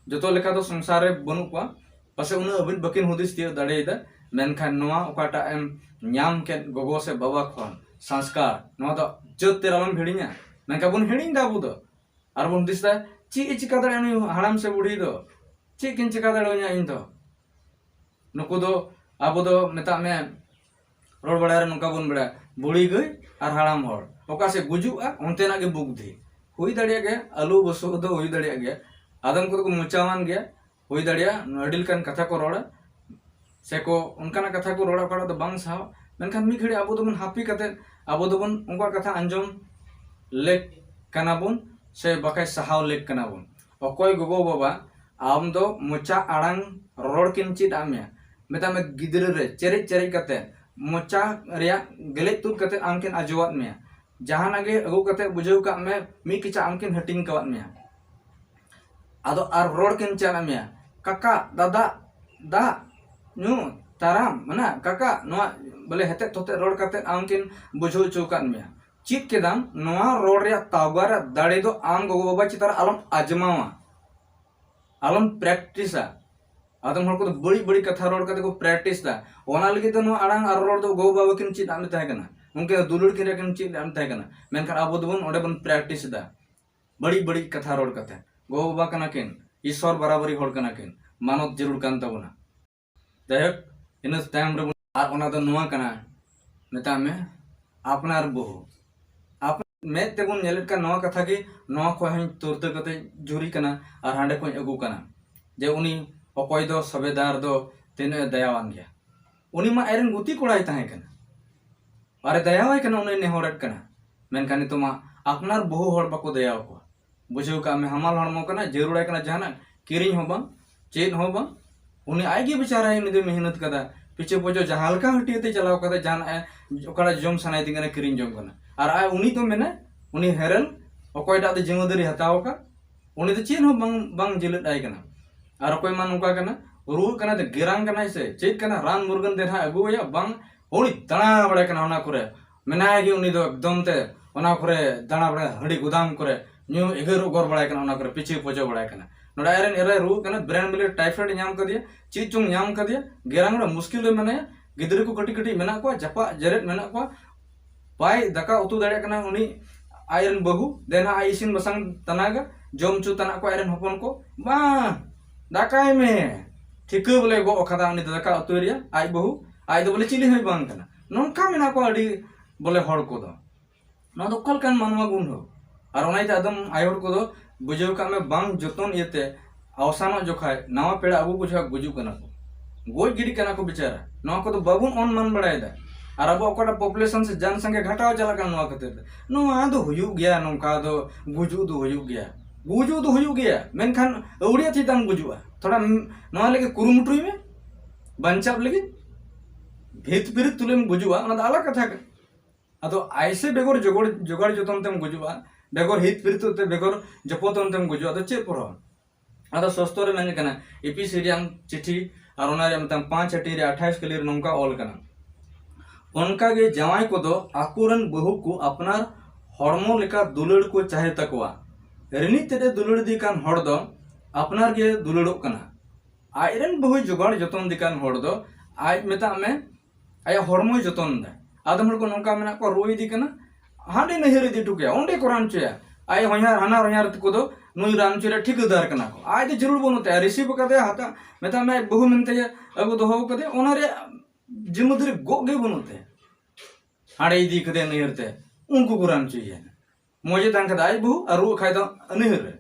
ᱡᱚᱛᱚ ᱞᱮᱠᱟ ᱫᱚ ᱥᱚᱝᱥᱟᱨ ᱨᱮ ᱵᱟᱹᱱᱩᱜ ᱠᱚᱣᱟ, ᱯᱟᱥᱮᱡ ᱩᱱᱟᱹᱜ ᱦᱟᱹᱵᱤᱡ ᱵᱟᱹᱠᱤᱱ ᱦᱩᱫᱤᱥ ᱛᱤᱭᱳᱜ ᱫᱟᱲᱮᱭᱟᱫᱟ᱾ ᱢᱮᱱᱠᱷᱟᱱ ᱱᱚᱣᱟ ᱚᱠᱟᱴᱟᱜ ᱮᱢ ᱧᱟᱢ ᱠᱮᱫ ᱜᱚᱜᱚ ᱥᱮ ᱵᱟᱵᱟ ᱠᱷᱚᱱ ᱥᱚᱝᱥᱠᱟᱨ, ᱱᱚᱣᱟ ᱫᱚ ᱡᱟᱹᱛ ᱛᱮ ᱟᱞᱚᱢ ᱦᱤᱲᱤᱧᱟ᱾ ᱢᱮᱱᱠᱷᱟᱱ ᱵᱚᱱ ᱦᱤᱲᱤᱧ ᱫᱟ ᱟᱵᱚ ᱫᱚ, ᱟᱨ ᱵᱚᱱ ᱦᱩᱫᱤᱥ ᱫᱟ, ᱪᱮᱫ ᱮ ᱪᱤᱠᱟ ᱫᱟᱲᱮᱭᱟᱜᱼᱟ ᱱᱩᱭ ᱦᱟᱲᱟᱢ ᱥᱮ ᱵᱩᱲᱦᱤ ᱫᱚ? ᱪᱮᱫ ᱠᱤᱱ ᱪᱤᱠᱟ ᱫᱟᱲᱮᱭᱟᱹᱧᱟ ᱤᱧ ᱫᱚ? ᱱᱩᱠᱩ ᱫᱚ, ᱟᱵᱚ ᱫᱚ ᱢᱮᱛᱟᱜ ᱢᱮ, ᱨᱚᱲ ᱵᱟᱲᱟᱭ ᱨᱮ ᱱᱚᱝᱠᱟ ᱵᱚᱱ ᱵᱟᱲᱟᱭᱟ, ᱵᱩᱲᱦᱤ ᱜᱟᱹᱭ ᱟᱨ ᱦᱟᱲᱟᱢ ᱦᱚᱲ, ᱚᱠᱟ ᱥᱮᱫ ᱜᱩᱡᱩᱜᱼᱟ ᱚᱱᱛᱮᱱᱟᱜ ᱜᱮ ᱵᱩᱫᱽᱫᱷᱤ᱾ ᱦᱩᱭ ᱫᱟᱲᱮᱭᱟᱜ ᱜᱮᱭᱟ, ᱟᱹᱞᱩ ᱵᱩᱥᱩᱵ ᱫᱚ ᱦᱩᱭ ᱫᱟᱲᱮᱭᱟᱜ ᱜᱮᱭᱟ᱾ ᱟᱫᱚᱢ ᱠᱚᱫᱚ ᱠᱚ ᱢᱚᱪᱟᱣᱟᱱ ᱜᱮᱭᱟ, ᱦᱩᱭ ᱫᱟᱲᱮᱭᱟᱜᱼᱟ ᱟᱹᱰᱤ ᱞᱮᱠᱟᱱ ᱠᱟᱛᱷᱟ ᱠᱚ ᱨᱚᱲᱟ, ᱥᱮ ᱠᱚ ᱚᱱᱠᱟᱱᱟᱜ ᱠᱟᱛᱷᱟ ᱠᱚ ᱨᱚᱲᱟ ᱚᱠᱟᱴᱟᱜ ᱫᱚ ᱵᱟᱝ ᱥᱟᱦᱟᱣ᱾ ᱢᱮᱱᱠᱷᱟᱱ ᱢᱤᱫ ᱜᱷᱟᱹᱲᱤᱡ ᱟᱵᱚ ᱫᱚᱵᱚᱱ ᱦᱟᱹᱯᱤ ᱠᱟᱛᱮᱫ, ᱟᱵᱚ ᱫᱚᱵᱚᱱ ᱚᱱᱠᱟ ᱠᱟᱛᱷᱟ ᱟᱸᱡᱚᱢ ᱞᱮᱠ ᱠᱟᱱᱟ ᱵᱚᱱ ᱥᱮ ᱵᱟᱠᱷᱟᱡ ᱥᱟᱦᱟᱣ ᱞᱮᱠ ᱠᱟᱱᱟ ᱵᱚᱱ᱾ ᱚᱠᱚᱭ ᱜᱚᱜᱚ ᱵᱟᱵᱟ ᱟᱢ ᱫᱚ ᱢᱚᱪᱟ ᱟᱲᱟᱝ ᱨᱚᱲ ᱠᱤᱱ ᱪᱮᱫ ᱟᱫ ᱢᱮᱭᱟ, ᱢᱮᱛᱟᱜ ᱢᱮ ᱜᱤᱫᱽᱨᱟᱹ ᱨᱮ ᱪᱮᱨᱮᱡ ᱪᱮᱨᱮᱡ ᱠᱟᱛᱮ, ᱢᱚᱪᱟ ᱨᱮᱭᱟᱜ ᱜᱮᱞᱮᱡ ᱛᱩᱫ ᱠᱟᱛᱮ ᱟᱢ ᱠᱤᱱ ᱟᱡᱚᱣᱟᱫ ᱢᱮᱭᱟ᱾ ᱡᱟᱦᱟᱱᱟᱜ ᱜᱮ ᱟᱹᱜᱩ ᱠᱟᱛᱮ, ᱵᱩᱡᱷᱟᱹᱣ ᱠᱟᱜ ᱢᱮ ᱢᱤᱫ ᱠᱮᱪᱟᱜ ᱟᱢ ᱠᱤᱱ ᱦᱟᱹᱴᱤᱧ ᱠᱟᱣᱟᱫ ᱢᱮᱭᱟ᱾ ᱟᱫᱚ ᱟᱨ ᱨᱚᱲ ᱠᱤᱱ ᱪᱮᱫ ᱟᱫ ᱢᱮᱭᱟ, ᱠᱟᱠᱟ, ᱫᱟᱫᱟ, ᱫᱟᱜ ᱧᱩ, ᱛᱟᱨᱟᱢ, ᱢᱟᱱᱮ ᱠᱟᱠᱟ, ᱱᱚᱣᱟ ᱵᱚᱞᱮ ᱦᱮᱛᱮᱫ ᱛᱚᱛᱮᱫ ᱨᱚᱲ ᱠᱟᱛᱮ ᱟᱢ ᱠᱤᱱ ᱵᱩᱡᱷᱟᱹᱣ ᱦᱚᱪᱚ ᱟᱠᱟᱫ ᱢᱮᱭᱟ᱾ ᱪᱮᱫ ᱠᱮᱫᱟᱢ, ᱱᱚᱣᱟ ᱨᱚᱲ ᱨᱮᱭᱟᱜ ᱛᱟᱣᱜᱟ ᱨᱮᱭᱟᱜ ᱫᱟᱲᱮ ᱫᱚ ᱟᱢ ᱜᱚᱜᱚ ᱵᱟᱵᱟ ᱪᱮᱛᱟᱱ ᱨᱮ ᱟᱞᱚᱢ ᱟᱡᱽᱢᱟᱣᱟ, ᱟᱞᱚᱢ ᱯᱨᱮᱠᱴᱤᱥᱟ᱾ ᱟᱫᱚᱢ ᱦᱚᱲ ᱠᱚᱫᱚ ᱵᱟᱹᱲᱤᱡ ᱵᱟᱹᱲᱤᱡ ᱠᱟᱛᱷᱟ ᱨᱚᱲ ᱠᱟᱛᱮ ᱠᱚ ᱯᱨᱮᱠᱴᱤᱥ ᱫᱟ᱾ ᱚᱱᱟ ᱞᱟᱹᱜᱤᱫ ᱫᱚ ᱱᱚᱣᱟ ᱟᱲᱟᱝ ᱟᱨ ᱨᱚᱲ ᱫᱚ ᱜᱚᱜᱚ ᱵᱟᱵᱟ ᱠᱤᱱ ᱪᱮᱫ ᱟᱫ ᱢᱮ ᱛᱟᱦᱮᱸ ᱠᱟᱱᱟ, ᱩᱱᱠᱤᱱ ᱫᱚ ᱫᱩᱞᱟᱹᱲ ᱠᱤᱱ ᱨᱮ ᱠᱤᱱ ᱪᱮᱫ ᱟᱫ ᱢᱮ ᱛᱟᱦᱮᱸ ᱠᱟᱱᱟ᱾ ᱢᱮᱱᱠᱷᱟᱱ ᱟᱵᱚ ᱫᱚᱵᱚᱱ ᱚᱸᱰᱮ ᱵᱚᱱ ᱯᱨᱮᱠᱴᱤᱥ ᱫᱟ ᱵᱟᱹᱲᱤᱡ ᱵᱟᱹᱲᱤᱡ ᱠᱟᱛᱷᱟ ᱨᱚᱲ ᱠᱟᱛᱮ᱾ ᱜᱚᱜᱚ ᱵᱟᱵᱟ ᱠᱟᱱᱟ ᱠᱤᱱ, ᱤᱥᱥᱚᱨ ᱵᱟᱨᱟᱵᱟᱨᱤ ᱦᱚᱲ ᱠᱟᱱᱟ ᱠᱤᱱ, ᱢᱟᱱᱚᱛ ᱡᱟᱹᱨᱩᱲ ᱠᱟᱱ ᱛᱟᱵᱚᱱᱟ᱾ ᱡᱟᱭᱦᱳᱠ, ᱤᱱᱟᱹ ᱛᱟᱭᱚᱢ ᱨᱮᱵᱚᱱ, ᱟᱨ ᱚᱱᱟ ᱫᱚ ᱱᱚᱣᱟ ᱠᱟᱱᱟ, ᱢᱮᱛᱟᱜ ᱢᱮ ᱟᱯᱱᱟᱨ ᱵᱟᱹᱦᱩ᱾ ᱟᱯ-, ᱢᱮᱫ ᱛᱮᱵᱚᱱ ᱧᱮᱞᱮᱫ ᱠᱟᱱ ᱱᱚᱣᱟ ᱠᱟᱛᱷᱟ ᱜᱮ, ᱱᱚᱣᱟ ᱠᱷᱚᱱ ᱦᱚᱸᱧ ᱛᱩᱨᱛᱟᱹ ᱠᱟᱛᱮ ᱡᱷᱩᱨᱤ ᱠᱟᱱᱟ ᱟᱨ ᱦᱟᱸᱰᱮ ᱠᱷᱚᱱ ᱟᱹᱜᱩ ᱠᱟᱱᱟ, ᱡᱮ ᱩᱱᱤ ᱚᱠᱚᱭ ᱫᱚ ᱥᱚᱵᱮᱫᱟᱨ ᱫᱚ ᱛᱤᱱᱟᱹᱜ ᱮ ᱫᱟᱭᱟᱣᱟᱱ ᱜᱮᱭᱟ᱾ ᱩᱱᱤ ᱢᱟ ᱟᱡᱨᱮᱱ ᱜᱩᱛᱤ ᱠᱚᱲᱟᱭ ᱛᱟᱦᱮᱸ ᱠᱟᱱᱟ, ᱟᱨᱮ ᱫᱟᱭᱟᱣᱟᱭ ᱠᱟᱱᱟ, ᱩᱱᱤ ᱱᱮᱦᱚᱨᱮᱫ ᱠᱟᱱᱟ᱾ ᱢᱮᱱᱠᱷᱟᱱ ᱱᱤᱛᱚᱜ ᱢᱟ ᱟᱯᱱᱟᱨ ᱵᱟᱹᱦᱩ ᱦᱚᱲ ᱵᱟᱠᱚ ᱫᱟᱭᱟᱣ ᱠᱚᱣᱟ᱾ ᱵᱩᱡᱷᱟᱹᱣ ᱠᱟᱜ ᱢᱮ, ᱦᱟᱢᱟᱞ ᱦᱚᱲᱢᱚ ᱠᱟᱱᱟ, ᱡᱟᱹᱨᱩᱲᱟᱭ ᱠᱟᱱᱟ ᱡᱟᱦᱟᱱᱟᱜ, ᱠᱤᱨᱤᱧ ᱦᱚᱸ ᱵᱟᱝ, ᱪᱮᱫ ᱦᱚᱸ ᱵᱟᱝ᱾ ᱩᱱᱤ ᱟᱡ ᱜᱮ ᱵᱮᱪᱟᱨᱟᱭ, ᱩᱱᱤ ᱫᱚᱭ ᱢᱮᱦᱱᱚᱛ ᱠᱟᱫᱟ, ᱯᱤᱪᱷᱟᱹ ᱯᱚᱪᱚ ᱡᱟᱦᱟᱸ ᱞᱮᱠᱟ ᱦᱟᱹᱴᱤᱭᱟᱹ ᱛᱮ ᱪᱟᱞᱟᱣ ᱠᱟᱛᱮ ᱡᱟᱦᱟᱱᱟᱜ ᱮ, ᱚᱠᱟᱴᱟᱜ ᱡᱚᱢ ᱥᱟᱱᱟᱭᱮ ᱛᱤᱧ ᱠᱟᱱᱟ, ᱠᱤᱨᱤᱧ ᱡᱚᱝ ᱠᱟᱱᱟ᱾ ᱟᱨ ᱟᱡ ᱩᱱᱤ ᱫᱚ ᱢᱮᱱᱟ, ᱩᱱᱤ ᱦᱮᱨᱮᱞ, ᱚᱠᱚᱭᱴᱟᱜ ᱫᱚ ᱡᱤᱢᱟᱹᱫᱟᱨᱤ ᱦᱟᱛᱟᱣ ᱟᱠᱟᱫ, ᱩᱱᱤ ᱫᱚ ᱪᱮᱫ ᱦᱚᱸ ᱵᱟᱝ, ᱵᱟᱝ ᱡᱤᱞᱟᱹᱫ ᱟᱭ ᱠᱟᱱᱟ᱾ ᱟᱨ ᱚᱠᱚᱭ ᱢᱟ ᱱᱚᱝᱠᱟ ᱠᱟᱱᱟ, ᱨᱩᱣᱟᱹᱜ ᱠᱟᱱᱟᱭ ᱛᱚ, ᱜᱮᱨᱟᱝ ᱠᱟᱱᱟᱭ ᱥᱮ ᱪᱮᱫ ᱠᱟᱱᱟ, ᱨᱟᱱ ᱢᱩᱨᱜᱟᱹᱱ ᱫᱮ ᱱᱟᱦᱟᱜ ᱟᱹᱜᱩᱣᱟᱭᱟ, ᱵᱟᱝ, ᱦᱚᱲᱤ ᱫᱟᱬᱟ ᱵᱟᱲᱟᱭ ᱠᱟᱱᱟ ᱚᱱᱟ ᱠᱚᱨᱮ, ᱢᱮᱱᱟᱭ ᱜᱮ ᱩᱱᱤ ᱫᱚ ᱮᱠᱫᱚᱢ ᱛᱮ ᱚᱱᱟ ᱠᱚᱨᱮ ᱫᱟᱬᱟ ᱵᱟᱲᱟᱭ, ᱦᱟᱺᱰᱤ ᱜᱩᱫᱟᱢ ᱠᱚᱨᱮ ᱧᱩ ᱮᱜᱮᱨ ᱚᱜᱚᱨ ᱵᱟᱲᱟᱭ ᱠᱟᱱᱟ, ᱚᱱᱟ ᱠᱚᱨᱮ ᱯᱤᱪᱷᱟᱹ ᱯᱚᱪᱚ ᱵᱟᱲᱟᱭ ᱠᱟᱱᱟ᱾ ᱱᱚᱰᱮ ᱟᱡᱨᱮᱱ ᱮᱨᱟᱭ ᱨᱩᱣᱟᱹᱜ ᱠᱟᱱᱟ, ᱵᱨᱮᱱ ᱢᱮᱞᱮᱨᱤᱭᱟ ᱴᱟᱭᱯᱷᱚᱭᱮᱰ ᱧᱟᱢ ᱠᱟᱫᱮᱭᱟ, ᱪᱮᱫ ᱪᱚᱝ ᱧᱟᱢ ᱠᱟᱫᱮᱭᱟ, ᱜᱮᱨᱟᱝ ᱨᱮ ᱢᱩᱥᱠᱤᱞ ᱨᱮ ᱢᱮᱱᱟᱭᱟ, ᱜᱤᱫᱽᱨᱟᱹ ᱠᱚ ᱠᱟᱹᱴᱤᱡ ᱠᱟᱹᱴᱤᱡ ᱢᱮᱱᱟᱜ ᱠᱚᱣᱟ, ᱡᱟᱯᱟᱜ ᱡᱮᱨᱮᱫ ᱢᱮᱱᱟᱜ ᱠᱚᱣᱟ, ᱵᱟᱭ ᱫᱟᱠᱟ ᱩᱛᱩ ᱫᱟᱲᱮᱭᱟᱜ ᱠᱟᱱᱟ ᱩᱱᱤ, ᱟᱡᱨᱮᱱ ᱵᱟᱹᱦᱩ, ᱫᱮᱱᱟ ᱟᱡ ᱤᱥᱤᱱ ᱵᱟᱥᱟᱝ ᱛᱟᱱᱟᱜᱟ, ᱡᱚᱢ ᱦᱚᱪᱚ ᱛᱟᱱᱟᱜ ᱠᱚ ᱟᱡᱨᱮᱱ ᱦᱚᱯᱚᱱ ᱠᱚ, ᱵᱟᱝ, ᱫᱟᱠᱟᱭ ᱢᱮ, ᱴᱷᱤᱠᱟᱹ ᱵᱚᱞᱮ ᱜᱚᱜ ᱠᱟᱫᱟ ᱩᱱᱤ ᱫᱚ ᱫᱟᱠᱟ ᱩᱛᱩᱭ ᱨᱮᱭᱟᱜ, ᱟᱡ ᱵᱟᱹᱦᱩ, ᱟᱡ ᱫᱚ ᱵᱚᱞᱮ ᱪᱤᱞᱤ ᱦᱚᱸᱭ ᱵᱟᱝ ᱠᱟᱱᱟ᱾ ᱱᱚᱝᱠᱟ ᱢᱮᱱᱟᱜ ᱠᱚᱣᱟ ᱟᱹᱰᱤ ᱵᱚᱞᱮ ᱦᱚᱲ ᱠᱚᱫᱚ᱾ ᱱᱚᱣᱟ ᱫᱚ ᱚᱠᱟ ᱞᱮᱠᱟᱱ ᱢᱟᱱᱣᱟ ᱜᱩᱱ ᱦᱳ? ᱟᱨ ᱚᱱᱟ ᱤᱭᱟᱹᱛᱮ ᱟᱫᱚᱢ ᱟᱭᱳ ᱦᱚᱲ ᱠᱚᱫᱚ ᱵᱩᱡᱷᱟᱹᱣ ᱠᱟᱜ ᱢᱮ ᱵᱟᱝ ᱡᱚᱛᱚᱱ ᱤᱭᱟᱹᱛᱮ ᱟᱣᱥᱟᱱᱚᱜ ᱡᱚᱠᱷᱟᱡ ᱱᱟᱣᱟ ᱯᱮᱲᱟ ᱟᱹᱜᱩ ᱠᱚ ᱡᱚᱠᱷᱟᱡ ᱜᱩᱡᱩᱜ ᱠᱟᱱᱟ ᱠᱚ, ᱜᱚᱡ ᱜᱤᱰᱤᱜ ᱠᱟᱱᱟ ᱠᱚ ᱵᱮᱪᱟᱨᱟ᱾ ᱱᱚᱣᱟ ᱠᱚᱫᱚ ᱵᱟᱵᱚᱱ ᱚᱱᱢᱟᱱ ᱵᱟᱲᱟᱭᱮᱫᱟ᱾ ᱟᱨ ᱟᱵᱚ ᱚᱠᱟᱴᱟᱜ population ᱥᱮ ᱡᱟᱱ ᱥᱟᱸᱜᱮ ᱜᱷᱟᱴᱟᱣ ᱪᱟᱞᱟᱜ ᱠᱟᱱᱟ ᱱᱚᱣᱟ ᱠᱷᱟᱹᱛᱤᱨ ᱛᱮ, ᱱᱚᱣᱟ ᱫᱚ ᱦᱩᱭᱩᱜ ᱜᱮᱭᱟ, ᱱᱚᱝᱠᱟ ᱫᱚ ᱜᱩᱡᱩᱜ ᱫᱚ ᱦᱩᱭᱩᱜ ᱜᱮᱭᱟ, ᱜᱩᱡᱩᱜ ᱫᱚ ᱦᱩᱭᱩᱜ ᱜᱮᱭᱟ, ᱢᱮᱱᱠᱷᱟᱱ ᱟᱹᱣᱲᱤᱭᱟᱜ ᱪᱮᱫᱟᱜ ᱮᱢ ᱜᱩᱡᱩᱜᱼᱟ? ᱛᱷᱚᱲᱟ ᱱᱚᱣᱟ ᱞᱟᱹᱜᱤᱫ ᱠᱩᱨᱩᱢᱩᱴᱩᱭ ᱢᱮ᱾ ᱵᱟᱧᱪᱟᱣ ᱞᱟᱹᱜᱤᱫ ᱵᱷᱤᱛ ᱯᱤᱨᱤᱛ ᱛᱩᱞᱩᱡ ᱮᱢ ᱜᱩᱡᱩᱜᱼᱟ, ᱚᱱᱟ ᱫᱚ ᱟᱞᱟᱜᱽ ᱠᱟᱛᱷᱟ ᱠᱟᱱᱟ᱾ ᱟᱫᱚ ᱟᱭᱥᱮ ᱵᱮᱜᱚᱨ ᱡᱚᱜᱚᱲ ᱡᱚᱜᱟᱲ ᱡᱚᱛᱚᱱ ᱛᱮᱢ ᱜᱩᱡᱩᱜᱼᱟ, ᱵᱮᱜᱚᱨ ᱦᱤᱛ ᱯᱤᱨᱤᱛ ᱛᱮ, ᱵᱮᱜᱚᱨ ᱡᱚᱯᱚᱛᱚᱱ ᱛᱮᱢ ᱜᱩᱡᱩᱜᱼᱟ, ᱟᱫᱚ ᱪᱮᱫ ᱯᱨᱚᱵᱷᱟᱵᱽ? ᱟᱫᱚ ᱥᱚᱥᱛᱚ ᱨᱮ ᱢᱮᱱ ᱠᱟᱱᱟ, ᱮᱯᱤᱥᱤᱰᱤᱭᱟᱢ ᱪᱤᱴᱷᱤ ᱟᱨ ᱚᱱᱟ ᱨᱮᱭᱟᱜ ᱢᱤᱫᱴᱟᱝ ᱯᱟᱸᱪ ᱦᱟᱹᱴᱤᱧ ᱨᱮ ᱟᱴᱷᱟᱭᱤᱥ ᱠᱟᱹᱞᱤ ᱨᱮ ᱱᱚᱝᱠᱟ ᱚᱞ ᱠᱟᱱᱟ, ᱚᱱᱠᱟ ᱜᱮ ᱡᱟᱶᱟᱭ ᱠᱚᱫᱚ ᱟᱠᱚᱨᱮᱱ ᱵᱟᱹᱦᱩ ᱠᱚ ᱟᱯᱱᱟᱨ ᱦᱚᱲᱢᱚ ᱞᱮᱠᱟ ᱫᱩᱞᱟᱹᱲ ᱠᱚ ᱪᱟᱦᱮ ᱛᱟᱠᱚᱣᱟ᱾ ᱨᱤᱱᱤᱡ ᱛᱮᱫ ᱮ ᱫᱩᱞᱟᱹᱲ ᱤᱫᱤ ᱠᱟᱱ ᱦᱚᱲ ᱫᱚ ᱟᱯᱱᱟᱨ ᱜᱮ ᱫᱩᱞᱟᱹᱲᱚᱜ ᱠᱟᱱᱟ᱾ ᱟᱡ ᱨᱮᱱ ᱵᱟᱹᱦᱩᱭ ᱡᱚᱜᱟᱲ ᱡᱚᱛᱚᱱ ᱤᱫᱤ ᱠᱟᱱ ᱦᱚᱲ ᱫᱚ ᱟᱡ, ᱢᱮᱛᱟᱜ ᱢᱮ, ᱟᱭᱟᱜ ᱦᱚᱲᱢᱚᱭ ᱡᱚᱛᱚᱱ ᱮᱫᱟ᱾ ᱟᱫᱚᱢ ᱦᱚᱲ ᱠᱚ ᱱᱚᱝᱠᱟ ᱢᱮᱱᱟᱜ ᱠᱚᱣᱟ, ᱨᱩᱣᱟᱹ ᱤᱫᱤ ᱠᱟᱱᱟ, ᱦᱟᱸᱰᱮ ᱱᱟᱹᱭᱦᱟᱹᱨ ᱤᱫᱤ ᱦᱚᱴᱚ ᱠᱟᱭᱟ, ᱚᱸᱰᱮ ᱠᱚ ᱨᱟᱱ ᱦᱚᱪᱚᱭᱟ᱾ ᱟᱡ ᱦᱚᱧᱦᱟᱨ, ᱦᱟᱱᱟᱨ ᱦᱚᱧᱦᱟᱨ ᱛᱟᱠᱚ ᱫᱚ ᱱᱩᱭ ᱨᱟᱱ ᱦᱚᱪᱚ ᱨᱮ ᱴᱷᱤᱠᱟᱹᱫᱟᱨ ᱠᱟᱱᱟ ᱠᱚ᱾ ᱟᱡ ᱫᱚ ᱡᱟᱹᱨᱩᱲ ᱵᱟᱹᱱᱩᱜ ᱛᱟᱭᱟ, ᱨᱤᱥᱤᱵᱷ ᱟᱠᱟᱫᱮᱭᱟ, ᱦᱟᱛᱟᱣ, ᱢᱮᱛᱟᱜ ᱢᱮ, ᱟᱡ ᱵᱟᱹᱦᱩ ᱢᱮᱱᱛᱮ ᱟᱹᱜᱩ ᱫᱚᱦᱚ ᱟᱠᱟᱫᱮᱭᱟ, ᱚᱱᱟ ᱨᱮᱭᱟᱜ ᱡᱤᱢᱟᱹᱫᱟᱨᱤ ᱜᱚᱜ ᱜᱮ ᱵᱟᱹᱱᱩᱜ ᱛᱟᱭᱟ᱾ ᱦᱟᱸᱰᱮ ᱤᱫᱤ ᱠᱟᱫᱮᱭᱟ ᱱᱟᱹᱭᱦᱟᱹᱨ ᱛᱮ, ᱩᱱᱠᱩ ᱠᱚ ᱨᱟᱱ ᱦᱚᱪᱚᱭᱮᱭᱟ᱾ ᱢᱚᱡᱮ ᱛᱟᱦᱮᱱ ᱠᱷᱟᱡ ᱫᱚ ᱟᱡ ᱵᱟᱹᱦᱩ, ᱟᱨ ᱨᱩᱣᱟᱹᱜ ᱠᱷᱟᱡ ᱫᱚ ᱱᱟᱹᱭᱦᱟᱹᱨ ᱨᱮ᱾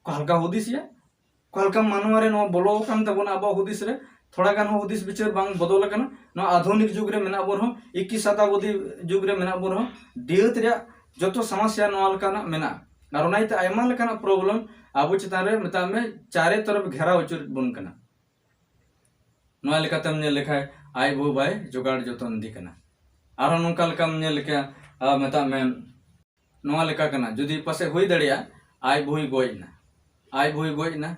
ᱚᱠᱟ ᱞᱮᱠᱟ ᱦᱩᱫᱤᱥᱮᱭᱟ? ᱚᱠᱟ ᱞᱮᱠᱟ ᱢᱟᱱᱣᱟ ᱨᱮ ᱱᱚᱣᱟ ᱵᱚᱞᱚ ᱟᱠᱟᱱ ᱛᱟᱵᱚᱱᱟ ᱟᱵᱚᱣᱟᱜ ᱦᱩᱫᱤᱥ ᱨᱮ? ᱛᱷᱚᱲᱟ ᱜᱟᱱ ᱦᱚᱸ ᱦᱩᱫᱤᱥ ᱵᱤᱪᱟᱹᱨ ᱵᱟᱝ ᱵᱚᱫᱚᱞ ᱟᱠᱟᱱᱟ᱾ ᱱᱚᱣᱟ ᱟᱫᱷᱩᱱᱤᱠ ᱡᱩᱜᱽ ᱨᱮ ᱢᱮᱱᱟᱜ ᱵᱚᱱ ᱨᱮᱦᱚᱸ, ᱤᱠᱤᱥ ᱥᱟᱛᱟᱵᱚᱫᱤ ᱡᱩᱜᱽ ᱨᱮ ᱢᱮᱱᱟᱜ ᱵᱚᱱ ᱨᱮᱦᱚᱸ, ᱰᱤᱦᱟᱹᱛ ᱨᱮᱭᱟᱜ ᱡᱚᱛᱚ ᱥᱚᱢᱚᱥᱭᱟ ᱱᱚᱣᱟ ᱞᱮᱠᱟᱱᱟᱜ ᱢᱮᱱᱟᱜᱼᱟ᱾ ᱟᱨ ᱚᱱᱟ ᱤᱭᱟᱹᱛᱮ ᱟᱭᱢᱟ ᱞᱮᱠᱟᱱᱟᱜ ᱯᱨᱚᱵᱞᱮᱢ ᱟᱵᱚ ᱪᱮᱛᱟᱱ ᱨᱮ, ᱢᱮᱛᱟᱜ ᱢᱮ, ᱪᱟᱨᱮ ᱛᱚᱨᱚᱯ ᱜᱷᱮᱨᱟᱣ ᱟᱹᱪᱩᱨᱮᱫ ᱵᱚᱱ ᱠᱟᱱᱟ᱾ ᱱᱚᱣᱟ ᱞᱮᱠᱟᱛᱮᱢ ᱧᱮᱞ ᱞᱮᱠᱷᱟᱡ ᱟᱡ ᱵᱟᱹᱦᱩ ᱵᱟᱭ ᱡᱚᱜᱟᱲ ᱡᱚᱛᱚᱱ ᱤᱫᱤ ᱠᱟᱱᱟ᱾ ᱟᱨᱦᱚᱸ ᱱᱚᱝᱠᱟ ᱞᱮᱠᱟᱢ ᱧᱮᱞ ᱞᱮᱠᱷᱟᱡ, ᱟᱨ ᱢᱮᱛᱟᱜ ᱢᱮ, ᱱᱚᱣᱟ ᱞᱮᱠᱟ ᱠᱟᱱᱟ, ᱡᱩᱫᱤ ᱯᱟᱥᱮᱡ ᱦᱩᱭ ᱫᱟᱲᱮᱭᱟᱜᱼᱟ, ᱟᱡ ᱵᱟᱹᱦᱩᱭ ᱜᱚᱡ ᱮᱱᱟ, ᱟᱡ ᱵᱟᱹᱦᱩᱭ ᱜᱚᱡ ᱮᱱᱟ,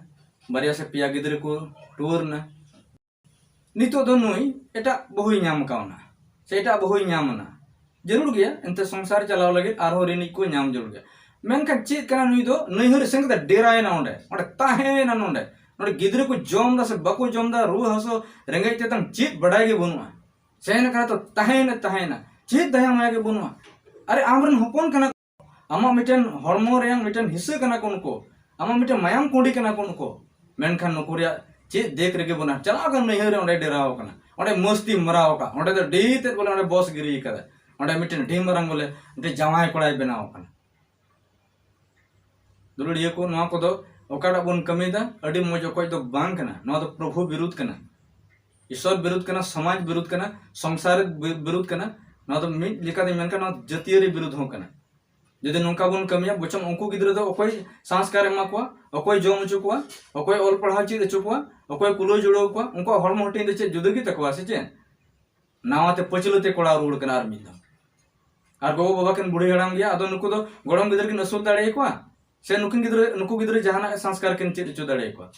ᱵᱟᱨᱭᱟ ᱥᱮ ᱯᱮᱭᱟ ᱜᱤᱫᱽᱨᱟᱹ ᱠᱚ ᱴᱩᱣᱟᱹᱨ ᱮᱱᱟ, ᱱᱤᱛᱚᱜ ᱫᱚ ᱱᱩᱭ ᱮᱴᱟᱜ ᱵᱟᱹᱦᱩᱭ ᱧᱟᱢ ᱠᱟᱣᱱᱟ ᱥᱮ ᱮᱴᱟᱜ ᱵᱟᱹᱦᱩᱭ ᱧᱟᱢ ᱮᱱᱟ, ᱡᱟᱹᱨᱩᱲ ᱜᱮᱭᱟ, ᱮᱱᱛᱮ ᱥᱚᱝᱥᱟᱨ ᱪᱟᱞᱟᱣ ᱞᱟᱹᱜᱤᱫ ᱟᱨᱦᱚᱸ ᱨᱤᱱᱤᱡ ᱠᱚ ᱧᱟᱢ ᱡᱟᱹᱨᱩᱲ ᱜᱮᱭᱟ᱾ ᱢᱮᱱᱠᱷᱟᱱ ᱪᱮᱫ ᱠᱟᱱᱟ, ᱱᱩᱭ ᱫᱚ ᱱᱟᱹᱭᱦᱟᱹᱨ ᱥᱮᱱ ᱠᱟᱛᱮ ᱰᱮᱨᱟᱭᱮᱱᱟ, ᱚᱸᱰᱮ, ᱚᱸᱰᱮ ᱛᱟᱦᱮᱸᱭᱮᱱᱟ, ᱱᱚᱸᱰᱮ, ᱱᱚᱸᱰᱮ ᱜᱤᱫᱽᱨᱟᱹ ᱠᱚ ᱡᱚᱢ ᱫᱟ ᱥᱮ ᱵᱟᱠᱚ ᱡᱚᱢ ᱫᱟ, ᱨᱩᱣᱟᱹ ᱦᱟᱹᱥᱩ, ᱨᱮᱸᱜᱮᱡ ᱛᱮᱛᱟᱝ ᱪᱮᱫ ᱵᱟᱰᱟᱭ ᱜᱮ ᱵᱟᱹᱱᱩᱜᱼᱟ᱾ ᱥᱮᱱ ᱠᱟᱱᱟ ᱛᱚ ᱛᱟᱦᱮᱸᱭᱮᱱᱟ, ᱛᱟᱦᱮᱸᱭᱮᱱᱟ, ᱪᱮᱫ ᱫᱟᱭᱟ ᱢᱟᱭᱟ ᱜᱮ ᱵᱟᱹᱱᱩᱜᱼᱟ᱾ ᱟᱨᱮ, ᱟᱢᱨᱮᱱ ᱦᱚᱯᱚᱱ ᱠᱟᱱᱟ, ᱟᱢᱟᱜ ᱢᱤᱫᱴᱮᱱ ᱦᱚᱲᱢᱚ ᱨᱮᱭᱟᱝ ᱢᱤᱫᱴᱮᱱ ᱦᱤᱥᱥᱟᱹ ᱠᱟᱱᱟ ᱠᱚ ᱱᱩᱠᱩ, ᱟᱢᱟᱜ ᱢᱤᱫᱴᱮᱱ ᱢᱟᱭᱟᱢ ᱠᱩᱸᱰᱤ ᱠᱟᱱᱟ ᱠᱚ ᱱᱩᱠᱩ, ᱢᱮᱱᱠᱷᱟᱱ ᱱᱩᱠᱩ ᱨᱮᱭᱟᱜ ᱪᱮᱫ ᱫᱮᱠ ᱨᱮᱜᱮ ᱵᱟᱹᱱᱩᱜᱼᱟ᱾ ᱪᱟᱞᱟᱣ ᱟᱠᱟᱱ ᱱᱟᱹᱭᱦᱟᱹᱨ ᱨᱮ, ᱚᱸᱰᱮ ᱰᱮᱨᱟᱣ ᱟᱠᱟᱱᱟ, ᱚᱸᱰᱮ ᱢᱚᱥᱛᱤ ᱢᱟᱨᱟᱣ ᱟᱠᱟᱫ, ᱚᱸᱰᱮ ᱫᱚ ᱟᱹᱰᱤ ᱛᱮᱫ ᱵᱚᱞᱮ ᱚᱸᱰᱮ ᱵᱚᱥ ᱜᱤᱨᱤ ᱟᱠᱟᱫᱟ, ᱚᱸᱰᱮ ᱢᱤᱫᱴᱮᱱ ᱟᱹᱰᱤ ᱢᱟᱨᱟᱝ ᱵᱚᱞᱮ ᱢᱤᱫᱴᱮᱱ ᱡᱟᱶᱟᱭ ᱠᱚᱲᱟᱭ ᱵᱮᱱᱟᱣ ᱟᱠᱟᱱᱟ᱾ ᱫᱩᱞᱟᱹᱲᱤᱭᱟᱹ ᱠᱚ, ᱱᱚᱣᱟ ᱠᱚᱫᱚ ᱚᱠᱟᱴᱟᱜ ᱵᱚᱱ ᱠᱟᱹᱢᱤᱭᱮᱫᱟ, ᱟᱹᱰᱤ ᱢᱚᱡᱽ ᱚᱠᱚᱡ ᱫᱚ ᱵᱟᱝ ᱠᱟᱱᱟ᱾ ᱱᱚᱣᱟ ᱫᱚ ᱯᱨᱚᱵᱷᱩ ᱵᱤᱨᱩᱫᱷ ᱠᱟᱱᱟ, ᱤᱥᱚᱨ ᱵᱤᱨᱩᱫᱷ ᱠᱟᱱᱟ, ᱥᱚᱢᱟᱡᱽ ᱵᱤᱨᱩᱫᱷ ᱠᱟᱱᱟ, ᱥᱚᱝᱥᱟᱨ ᱵᱤ-, ᱵᱤᱨᱩᱫᱷ ᱠᱟᱱᱟ᱾ ᱱᱚᱣᱟ ᱫᱚ ᱢᱤᱫ ᱞᱮᱠᱟᱛᱮᱧ ᱢᱮᱱ ᱠᱷᱟᱱ ᱱᱚᱣᱟ ᱡᱟᱹᱛᱤᱭᱟᱹᱨᱤ ᱵᱤᱨᱩᱫᱷ ᱦᱚᱸ ᱠᱟᱱᱟ᱾ ᱡᱩᱫᱤ ᱱᱚᱝᱠᱟ ᱵᱚᱱ ᱠᱟᱹᱢᱤᱭᱟ, ᱵᱚᱪᱚᱝ ᱩᱱᱠᱩ ᱜᱤᱫᱽᱨᱟᱹ ᱫᱚ ᱚᱠᱚᱭ ᱥᱚᱝᱥᱠᱟᱨ ᱮᱢᱟ ᱠᱚᱣᱟ, ᱚᱠᱚᱭ ᱡᱚᱢ ᱦᱚᱪᱚ ᱠᱚᱣᱟ, ᱚᱠᱚᱭ ᱚᱞ ᱯᱟᱲᱦᱟᱣ ᱪᱮᱫ ᱦᱚᱪᱚ ᱠᱚᱣᱟ, ᱚᱠᱚᱭ ᱠᱩᱞᱟᱹᱣ ᱡᱩᱲᱟᱹᱣ ᱠᱚᱣᱟ? ᱩᱱᱠᱩᱣᱟᱜ ᱦᱚᱲᱢᱚ ᱦᱟᱹᱴᱤᱧ ᱫᱚ ᱪᱮᱫ ᱡᱩᱫᱟᱹ ᱜᱮ ᱛᱟᱠᱚᱣᱟ ᱥᱮ ᱪᱮᱫ? ᱱᱟᱣᱟ ᱛᱮ ᱯᱟᱹᱪᱷᱞᱟᱹ ᱛᱮ ᱠᱚᱲᱟᱣ ᱨᱩᱣᱟᱹᱲ ᱠᱟᱱᱟ ᱟᱨ ᱢᱤᱫ ᱫᱷᱟᱣ᱾ ᱟᱨ ᱜᱚᱜᱚ ᱵᱟᱵᱟ ᱠᱤᱱ ᱵᱩᱲᱦᱤ ᱦᱟᱲᱟᱢ ᱜᱮᱭᱟ, ᱟᱫᱚ ᱱᱩᱠᱩ ᱫᱚ ᱜᱚᱲᱚᱢ ᱜᱤᱫᱽᱨᱟᱹ ᱠᱤᱱ ᱟᱹᱥᱩᱞ ᱫᱟᱲᱮᱭᱟᱠᱚᱣᱟ? ᱥᱮ ᱱᱩᱠᱤᱱ ᱜᱤᱫᱽᱨᱟᱹ, ᱱᱩᱠᱩ ᱜᱤᱫᱽᱨᱟᱹ ᱡᱟᱦᱟᱱᱟᱜ ᱥᱚᱝᱥᱠᱟᱨ ᱠᱤᱱ ᱪᱮᱫ ᱦᱚᱪᱚ ᱫᱟᱲᱮᱭᱟᱠᱚᱣᱟ?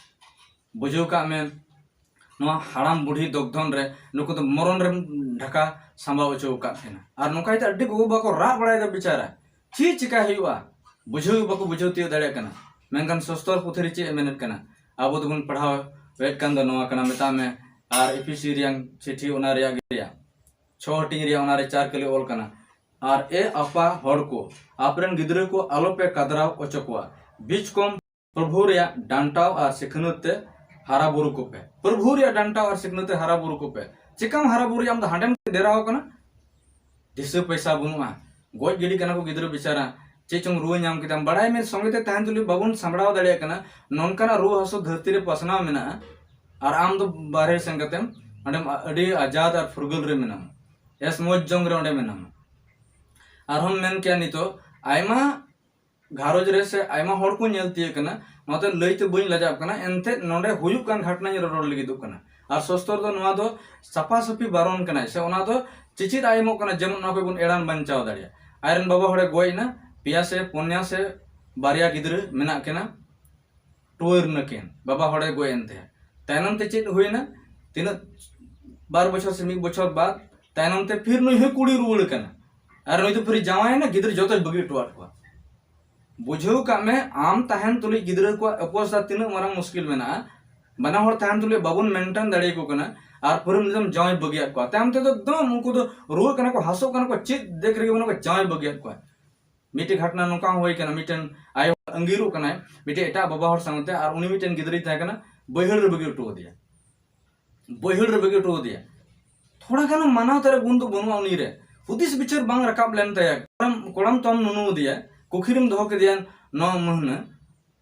ᱵᱩᱡᱷᱟᱹᱣ ᱠᱟᱜ ᱢᱮ, ᱱᱚᱣᱟ ᱦᱟᱲᱟᱢ ᱵᱩᱲᱦᱤ ᱫᱚᱜᱽᱫᱷᱚᱱ ᱨᱮ ᱱᱩᱠᱩ ᱫᱚ ᱢᱚᱨᱚᱱ ᱨᱮᱢ ᱰᱷᱟᱠᱟ ᱥᱟᱢᱵᱟᱣ ᱦᱚᱪᱚ ᱟᱠᱟᱫ ᱠᱤᱱᱟ᱾ ᱟᱨ ᱱᱚᱝᱠᱟ ᱠᱟᱛᱮ ᱟᱹᱰᱤ ᱜᱚᱜᱚ ᱵᱟᱵᱟ ᱠᱚ ᱨᱟᱜ ᱵᱟᱲᱟᱭᱮᱫᱟ ᱵᱮᱪᱟᱨᱟ, ᱪᱮᱫ ᱪᱮᱠᱟ ᱦᱩᱭᱩᱜᱼᱟ? ᱵᱩᱡᱷᱟᱹᱣ ᱵᱟᱠᱚ ᱵᱩᱡᱷᱟᱹᱣ ᱛᱤᱭᱳᱜ ᱫᱟᱲᱮᱭᱟᱜ ᱠᱟᱱᱟ᱾ ᱢᱮᱱᱠᱷᱟᱱ ᱥᱚᱥᱛᱚᱨ ᱯᱩᱛᱷᱤ ᱨᱮ ᱪᱮᱫ ᱮ ᱢᱮᱱᱮᱫ ᱠᱟᱱᱟ? ᱟᱵᱚ ᱫᱚᱵᱚᱱ ᱯᱟᱲᱦᱟᱣᱮᱫ ᱠᱟᱱ ᱫᱚ ᱱᱚᱣᱟ ᱠᱟᱱᱟ, ᱢᱮᱛᱟᱜ ᱢᱮ, ᱟᱨ ᱮᱯᱤᱥᱤ ᱨᱮᱭᱟᱝ ᱪᱤᱴᱷᱤ, ᱚᱱᱟ ᱨᱮᱭᱟᱜ ᱜᱮ ᱨᱮᱭᱟᱜ ᱪᱷᱚ ᱦᱟᱹᱴᱤᱧ ᱨᱮᱭᱟᱜ ᱚᱱᱟ ᱨᱮ ᱪᱟᱨ ᱠᱟᱹᱞᱤ ᱚᱞ ᱠᱟᱱᱟ, "ᱟᱨ ᱮ ᱟᱯᱟ ᱦᱚᱲ ᱠᱚ, ᱟᱯᱮᱨᱮᱱ ᱜᱤᱫᱽᱨᱟᱹ ᱠᱚ ᱟᱞᱚᱯᱮ ᱠᱟᱫᱽᱨᱟᱣ ᱦᱚᱪᱚ ᱠᱚᱣᱟ, ᱵᱤᱪ ᱠᱚᱢ ᱯᱨᱚᱵᱷᱩ ᱨᱮᱭᱟᱜ ᱰᱟᱱᱴᱟᱣ ᱟᱨ ᱥᱤᱠᱷᱱᱟᱹᱛ ᱛᱮ ᱦᱟᱨᱟ ᱵᱩᱨᱩ ᱠᱚᱯᱮ, ᱯᱨᱚᱵᱷᱩ ᱨᱮᱭᱟᱜ ᱰᱟᱱᱴᱟᱣ ᱟᱨ ᱥᱤᱠᱷᱱᱟᱹᱛ ᱛᱮ ᱦᱟᱨᱟ ᱵᱩᱨᱩ ᱠᱚᱯᱮ᱾" ᱪᱮᱠᱟᱢ ᱦᱟᱨᱟ ᱵᱩᱨᱩᱭᱟ? ᱟᱢ ᱫᱚ ᱦᱟᱸᱰᱮᱢ ᱰᱮᱨᱟᱣ ᱠᱟᱱᱟ, ᱫᱤᱥᱟᱹ ᱯᱚᱭᱥᱟ ᱵᱟᱹᱱᱩᱜᱼᱟ, ᱜᱚᱡ ᱜᱤᱰᱤ ᱠᱟᱱᱟ ᱠᱚ ᱜᱤᱫᱽᱨᱟᱹ ᱵᱮᱪᱟᱨᱟ, ᱪᱮᱫ ᱪᱚᱝ ᱨᱩᱣᱟᱹ ᱧᱟᱢ ᱠᱮᱫᱟᱢ, ᱵᱟᱲᱟᱭ ᱢᱮ ᱥᱚᱸᱜᱮ ᱛᱮ ᱛᱟᱦᱮᱱ ᱛᱩᱞᱩᱡ ᱵᱟᱵᱚᱱ ᱥᱟᱢᱵᱲᱟᱣ ᱫᱟᱲᱮᱭᱟᱜ ᱠᱟᱱᱟ᱾ ᱱᱚᱝᱠᱟᱱᱟᱜ ᱨᱩᱣᱟᱹ ᱦᱟᱹᱥᱩ ᱫᱷᱟᱹᱨᱛᱤ ᱨᱮ ᱯᱟᱥᱱᱟᱣ ᱢᱮᱱᱟᱜᱼᱟ, ᱟᱨ ᱟᱢ ᱫᱚ ᱵᱟᱦᱨᱮ ᱥᱮᱱ ᱠᱟᱛᱮᱢ ᱚᱸᱰᱮᱢ ᱟᱹᱰᱤ ᱟᱡᱟᱫ ᱟᱨ ᱯᱷᱩᱨᱜᱟᱹᱞ ᱨᱮ ᱢᱮᱱᱟᱢᱟ, ᱮᱥ ᱢᱚᱡᱽ ᱡᱚᱝ ᱨᱮ ᱚᱸᱰᱮ ᱢᱮᱱᱟᱢᱟ᱾ ᱟᱨᱦᱚᱸᱢ ᱢᱮᱱ ᱠᱮᱭᱟ, ᱱᱤᱛᱚᱜ ᱟᱭᱢᱟ ᱜᱷᱟᱨᱚᱸᱡᱽ ᱨᱮ ᱥᱮ ᱟᱭᱢᱟ ᱦᱚᱲ ᱠᱚ ᱧᱮᱞ ᱛᱤᱭᱟᱹᱜ ᱠᱟᱱᱟ, ᱱᱚᱣᱟᱛᱮ ᱞᱟᱹᱭ ᱛᱮ ᱵᱟᱹᱧ ᱞᱟᱡᱟᱜ ᱠᱟᱱᱟ, ᱮᱱᱛᱮᱫ ᱱᱚᱰᱮ ᱦᱩᱭᱩᱜ ᱠᱟᱱ ᱜᱷᱟᱴᱱᱟᱧ ᱨᱚᱲ ᱞᱟᱹᱜᱤᱫᱚᱜ ᱠᱟᱱᱟ᱾ ᱟᱨ ᱥᱚᱥᱛᱚᱨ ᱫᱚ ᱱᱚᱣᱟ ᱫᱚ ᱥᱟᱯᱷᱟ ᱥᱟᱹᱯᱷᱤ ᱵᱟᱨᱚᱱ ᱠᱟᱱᱟᱭ, ᱥᱮ ᱚᱱᱟ ᱫᱚ ᱪᱮᱪᱮᱫ ᱟᱭ ᱮᱢᱚᱜ ᱠᱟᱱᱟ, ᱡᱮᱢᱚᱱ ᱱᱚᱣᱟ ᱠᱷᱚᱱ ᱵᱚᱱ ᱮᱲᱟᱱ ᱵᱟᱧᱪᱟᱣ ᱫᱟᱲᱮᱭᱟᱜᱼᱟ᱾ ᱟᱡᱨᱮᱱ ᱵᱟᱵᱟ ᱦᱚᱲᱮ ᱜᱚᱡ ᱮᱱᱟ, ᱯᱮᱭᱟ ᱥᱮ ᱯᱩᱱᱭᱟ ᱥᱮ ᱵᱟᱨᱭᱟ ᱜᱤᱫᱽᱨᱟᱹ ᱢᱮᱱᱟᱜ ᱠᱤᱱᱟ, ᱴᱩᱣᱟᱹᱨ ᱱᱟᱹᱠᱤᱱ, ᱵᱟᱵᱟ ᱦᱚᱲᱮ ᱜᱚᱡ ᱮᱱ ᱛᱟᱭᱟ᱾ ᱛᱟᱭᱱᱚᱢ ᱛᱮ ᱪᱮᱫ ᱦᱩᱭᱱᱟ? ᱛᱤᱱᱟᱹᱜ, ᱵᱟᱨ ᱵᱚᱪᱷᱚᱨ ᱥᱮ ᱢᱤᱫ ᱵᱚᱪᱷᱚᱨ ᱵᱟᱫ ᱛᱟᱭᱱᱚᱢ ᱛᱮ ᱯᱷᱤᱨ ᱱᱩᱭ ᱦᱚᱸ ᱠᱩᱲᱤ ᱨᱩᱣᱟᱹᱲ ᱠᱟᱱᱟ, ᱟᱨ ᱱᱩᱭ ᱫᱚ ᱯᱷᱤᱨ ᱡᱟᱶᱟᱭᱮᱱᱟ, ᱜᱤᱫᱽᱨᱟᱹ ᱡᱚᱛᱚᱭ ᱵᱟᱹᱜᱤ ᱦᱚᱴᱚᱣᱟᱫ ᱠᱚᱣᱟ᱾ ᱵᱩᱡᱷᱟᱹᱣ ᱠᱟᱜ ᱢᱮ, ᱟᱢ ᱛᱟᱦᱮᱱ ᱛᱩᱞᱩᱡ ᱜᱤᱫᱽᱨᱟᱹ ᱠᱚᱣᱟᱜ ᱚᱵᱚᱥᱛᱟ ᱛᱤᱱᱟᱹᱜ ᱢᱟᱨᱟᱝ ᱢᱩᱥᱠᱤᱞ ᱢᱮᱱᱟᱜᱼᱟ᱾ ᱵᱟᱱᱟ ᱦᱚᱲ ᱛᱟᱦᱮᱱ ᱛᱩᱞᱩᱡ ᱵᱟᱵᱚᱱ ᱢᱮᱱᱴᱮᱱ ᱫᱟᱲᱮᱭᱟᱠᱚ ᱠᱟᱱᱟ, ᱟᱨ ᱯᱩᱨᱟᱹ ᱱᱤᱛᱚᱜ ᱡᱟᱶᱟᱭ ᱵᱟᱹᱜᱤᱭᱟᱫ ᱠᱚᱣᱟ᱾ ᱛᱟᱭᱚᱢ ᱛᱮᱫᱚ ᱮᱠᱫᱚᱢ ᱩᱱᱠᱩ ᱫᱚ ᱨᱩᱣᱟᱹᱜ ᱠᱟᱱᱟ ᱠᱚ, ᱦᱟᱹᱥᱩᱜ ᱠᱟᱱᱟ ᱠᱚ, ᱪᱮᱫ ᱫᱮᱠ ᱨᱮᱜᱮ ᱵᱟᱹᱱᱩᱜ ᱠᱚᱣᱟ, ᱡᱟᱶᱟᱭ ᱵᱟᱹᱜᱤᱭᱟᱫ ᱠᱚᱣᱟ᱾ ᱢᱤᱫᱴᱮᱡ ᱜᱷᱚᱴᱱᱟ ᱱᱚᱝᱠᱟ ᱦᱚᱸ ᱦᱩᱭ ᱠᱟᱱᱟ, ᱢᱤᱫᱴᱮᱱ ᱟᱭᱳ ᱟᱸᱜᱤᱨᱚᱜ ᱠᱟᱱᱟᱭ ᱢᱤᱫᱴᱮᱡ ᱮᱴᱟᱜ ᱵᱟᱵᱟ ᱦᱚᱲ ᱥᱟᱶᱛᱮ, ᱟᱨ ᱩᱱᱤ ᱢᱤᱫᱴᱮᱱ ᱜᱤᱫᱽᱨᱟᱹᱭ ᱛᱟᱦᱮᱸ ᱠᱟᱱᱟ, ᱵᱟᱹᱭᱦᱟᱹᱲ ᱨᱮ ᱵᱟᱹᱜᱤ ᱦᱚᱴᱚ ᱟᱫᱮᱭᱟ, ᱵᱟᱹᱭᱦᱟᱹᱲ ᱨᱮ ᱵᱟᱹᱜᱤ ᱦᱚᱴᱚ ᱟᱫᱮᱭᱟ᱾ ᱛᱷᱚᱲᱟ ᱜᱟᱱ ᱢᱟᱱᱟᱣ ᱛᱮᱨᱟ ᱜᱩᱱ ᱫᱚ ᱵᱟᱹᱱᱩᱜᱼᱟ ᱩᱱᱤ ᱨᱮ, ᱦᱩᱫᱤᱥ ᱵᱤᱪᱟᱹᱨ ᱵᱟᱝ ᱨᱟᱠᱟᱵ ᱞᱮᱱ ᱛᱟᱭᱟ᱾ ᱠᱚᱲᱟᱢ, ᱠᱚᱲᱟᱢ ᱛᱚᱢ ᱱᱩᱱᱩ ᱟᱫᱮᱭᱟ, ᱠᱩᱠᱷᱤ ᱨᱮᱢ ᱫᱚᱦᱚ ᱠᱮᱫᱮᱭᱟ ᱱᱚ ᱢᱟᱹᱦᱱᱟᱹ,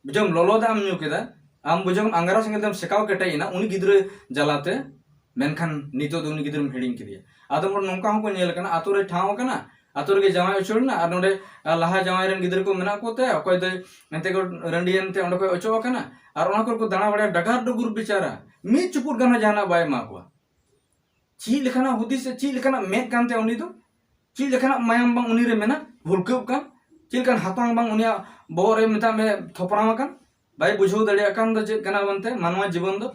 ᱵᱩᱡᱷᱟᱹᱣ, ᱞᱚᱞᱚ ᱫᱟᱜ ᱮᱢ ᱧᱩ ᱠᱮᱫᱟ, ᱟᱢ ᱵᱩᱡᱷᱟᱹᱣ ᱟᱝᱜᱽᱨᱟ ᱥᱮᱸᱜᱮᱞ ᱛᱮᱢ ᱥᱮᱠᱟᱣ ᱠᱮᱴᱮᱡ ᱮᱱᱟ ᱩᱱᱤ ᱜᱤᱫᱽᱨᱟᱹ ᱡᱟᱞᱟᱛᱮ, ᱢᱮᱱᱠᱷᱟᱱ ᱱᱤᱛᱚᱜ ᱫᱚ ᱩᱱᱤ ᱜᱤᱫᱽᱨᱟᱹᱢ ᱦᱤᱲᱤᱧ ᱠᱮᱫᱮᱭᱟ᱾ ᱟᱫᱚ ᱦᱚᱲ ᱱᱚᱝᱠᱟ ᱦᱚᱸᱠᱚ ᱧᱮᱞ ᱠᱟᱱᱟ, ᱟᱛᱳ ᱨᱮ ᱴᱷᱟᱶ ᱠᱟᱱᱟ, ᱟᱛᱳ ᱨᱮᱜᱮ ᱡᱟᱶᱟᱭ ᱩᱪᱟᱹᱲ ᱮᱱᱟ, ᱟᱨ ᱱᱚᱰᱮ, ᱟᱨ ᱞᱟᱦᱟ ᱡᱟᱶᱟᱭ ᱨᱮᱱ ᱜᱤᱫᱽᱨᱟᱹ ᱠᱚ ᱢᱮᱱᱟᱜ ᱠᱚᱛᱮ, ᱚᱠᱚᱭ ᱫᱚ ᱮᱱᱛᱮ ᱠᱚ ᱨᱟᱺᱰᱤᱭᱮᱱ ᱛᱮ ᱚᱸᱰᱮ ᱠᱷᱚᱱ ᱚᱪᱚᱜ ᱟᱠᱟᱱᱟ, ᱟᱨ ᱚᱱᱟ ᱠᱚᱨᱮ ᱠᱚ ᱫᱟᱬᱟ ᱵᱟᱲᱟᱭᱟ ᱰᱟᱜᱟᱨ ᱰᱩᱜᱩᱨ ᱵᱮᱪᱟᱨᱟ, ᱢᱤᱫ ᱪᱩᱯᱩᱫ ᱜᱟᱱ ᱦᱚᱸ ᱡᱟᱦᱟᱱᱟᱜ ᱵᱟᱭ ᱮᱢᱟ ᱠᱚᱣᱟ᱾ ᱪᱮᱫ ᱞᱮᱠᱟᱱᱟᱜ ᱦᱩᱫᱤᱥ ᱥᱮ ᱪᱮᱫ ᱞᱮᱠᱟᱱᱟᱜ ᱢᱮᱫ ᱠᱟᱱ ᱛᱟᱭᱟ ᱩᱱᱤ ᱫᱚ? ᱪᱮᱫ ᱞᱮᱠᱟᱱᱟᱜ ᱢᱟᱭᱟᱢ ᱵᱟᱝ ᱩᱱᱤ ᱨᱮ ᱢᱮᱱᱟᱜ, ᱵᱷᱩᱞᱠᱟᱹᱜ ᱠᱟᱱ? ᱪᱮᱫ ᱞᱮᱠᱟᱱ ᱦᱟᱛᱟᱝ ᱵᱟᱝ ᱩᱱᱤᱭᱟᱜ ᱵᱚᱦᱚᱜ ᱨᱮ, ᱢᱮᱛᱟᱜ ᱢᱮ, ᱛᱷᱚᱯᱨᱟᱢ ᱟᱠᱟᱱ? ᱵᱟᱭ ᱵᱩᱡᱷᱟᱹᱣ ᱫᱟᱲᱮᱭᱟᱜ ᱠᱟᱱ ᱫᱚ ᱪᱮᱫ ᱠᱟᱱᱟ ᱢᱮᱱᱛᱮ ᱢᱟᱱᱣᱟ ᱡᱤᱵᱚᱱ ᱫᱚ?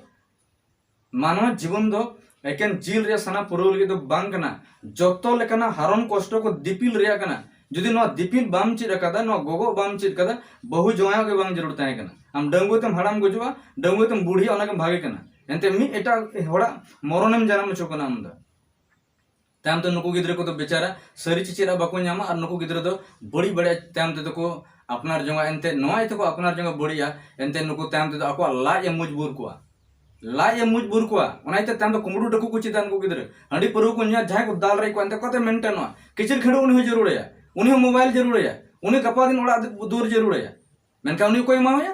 ᱢᱟᱱᱣᱟ ᱡᱤᱵᱚᱱ ᱫᱚ ᱮᱠᱮᱱ ᱡᱤᱞ ᱨᱮᱭᱟᱜ ᱥᱟᱱᱟ ᱯᱩᱨᱟᱹᱣ ᱞᱟᱹᱜᱤᱫ ᱫᱚ ᱵᱟᱝ ᱠᱟᱱᱟ᱾ ᱡᱚᱛᱚ ᱞᱮᱠᱟᱱᱟᱜ ᱦᱟᱨᱚᱱ ᱠᱚᱥᱴᱚ ᱠᱚ ᱫᱤᱯᱤᱞ ᱨᱮᱭᱟᱜ ᱠᱟᱱᱟ᱾ ᱡᱩᱫᱤ ᱱᱚᱣᱟ ᱫᱤᱯᱤᱞ ᱵᱟᱢ ᱪᱮᱫ ᱟᱠᱟᱫᱟ, ᱱᱚᱣᱟ ᱜᱚᱜᱚᱜ ᱵᱟᱢ ᱪᱮᱫ ᱟᱠᱟᱫᱟ, ᱵᱟᱹᱦᱩ ᱡᱟᱶᱟᱭᱚᱜ ᱜᱮ ᱵᱟᱝ ᱡᱟᱹᱨᱩᱲ ᱛᱟᱦᱮᱸ ᱠᱟᱱᱟ᱾ ᱟᱢ ᱰᱟᱺᱜᱩᱣᱟᱹ ᱛᱮᱢ ᱦᱟᱲᱟᱢ ᱜᱩᱡᱩᱜᱼᱟ, ᱰᱟᱺᱜᱩᱣᱟᱹ ᱛᱮᱢ ᱵᱩᱲᱦᱤᱜᱼᱟ, ᱚᱱᱟ ᱜᱮ ᱵᱷᱟᱜᱮ ᱠᱟᱱᱟ᱾ ᱮᱱᱛᱮ ᱢᱤᱫ ᱮᱴᱟᱜ ᱦᱚᱲᱟᱜ ᱢᱚᱨᱚᱱᱮᱢ ᱡᱟᱱᱟᱢ ᱦᱚᱪᱚ ᱠᱟᱱᱟ ᱟᱢ ᱫᱚ᱾ ᱛᱟᱭᱚᱢ ᱛᱮ ᱱᱩᱠᱩ ᱜᱤᱫᱽᱨᱟᱹ ᱠᱚᱫᱚ ᱵᱮᱪᱟᱨᱟ ᱥᱟᱹᱨᱤ ᱪᱮᱪᱮᱫ ᱟᱜ ᱵᱟᱠᱚ ᱧᱟᱢᱟ, ᱟᱨ ᱱᱩᱠᱩ ᱜᱤᱫᱽᱨᱟᱹ ᱫᱚ ᱵᱟᱹᱲᱤᱡ ᱵᱟᱹᱲᱤᱡ ᱛᱟᱭᱚᱢ ᱛᱮᱫᱚ ᱠᱚ ᱟᱯᱱᱟᱨ ᱡᱚᱝᱟ᱾ ᱮᱱᱛᱮ ᱱᱚᱣᱟ ᱤᱭᱟᱹ ᱛᱮᱠᱚ ᱟᱯᱱᱟᱨ ᱡᱚᱝᱟ ᱵᱟᱹᱲᱤᱡᱼᱟ, ᱮᱱᱛᱮ ᱱᱩᱠᱩ ᱛᱟᱭᱚᱢ ᱛᱮᱫᱚ ᱟᱠᱚᱣᱟᱜ ᱞᱟᱡ ᱮ ᱢᱚᱡᱽᱵᱩᱨ ᱠᱚᱣᱟ, ᱞᱟᱡ ᱮ ᱢᱚᱡᱽᱵᱩᱨ ᱠᱚᱣᱟ᱾ ᱚᱱᱟ ᱤᱭᱟᱹᱛᱮ ᱛᱟᱭᱚᱢ ᱫᱚ ᱠᱩᱢᱵᱽᱲᱩ ᱰᱟᱹᱠᱩ ᱠᱚ ᱪᱮᱫᱟ ᱱᱩᱠᱩ ᱜᱤᱫᱽᱨᱟᱹ᱾ ᱦᱟᱺᱰᱤ ᱯᱟᱹᱨᱣᱟᱹ ᱠᱚ ᱧᱩᱭᱟ, ᱡᱟᱦᱟᱸᱭ ᱠᱚ ᱫᱟᱞ ᱨᱮᱡ ᱠᱚᱣᱟ, ᱮᱱᱛᱮ ᱚᱠᱟᱛᱮ ᱢᱮᱱᱴᱮᱱᱚᱜᱼᱟ? ᱠᱤᱪᱤᱨ ᱠᱷᱟᱹᱰᱩ ᱩᱱᱤ ᱦᱚᱸ ᱡᱟᱹᱨᱩᱲᱟᱭᱟ, ᱩᱱᱤ ᱦᱚᱸ ᱢᱳᱵᱟᱭᱤᱞ ᱡᱟᱹᱨᱩᱲᱟᱭᱟ, ᱩᱱᱤ ᱜᱟᱯᱟ ᱫᱤᱱ ᱚᱲᱟᱜ ᱫᱩᱣᱟᱹᱨ ᱡᱟᱹᱨᱩᱲᱟᱭᱟ᱾ ᱢᱮᱱᱠᱷᱟᱱ ᱩᱱᱤ ᱚᱠᱚᱭ ᱮᱢᱟᱣᱟᱭᱟ?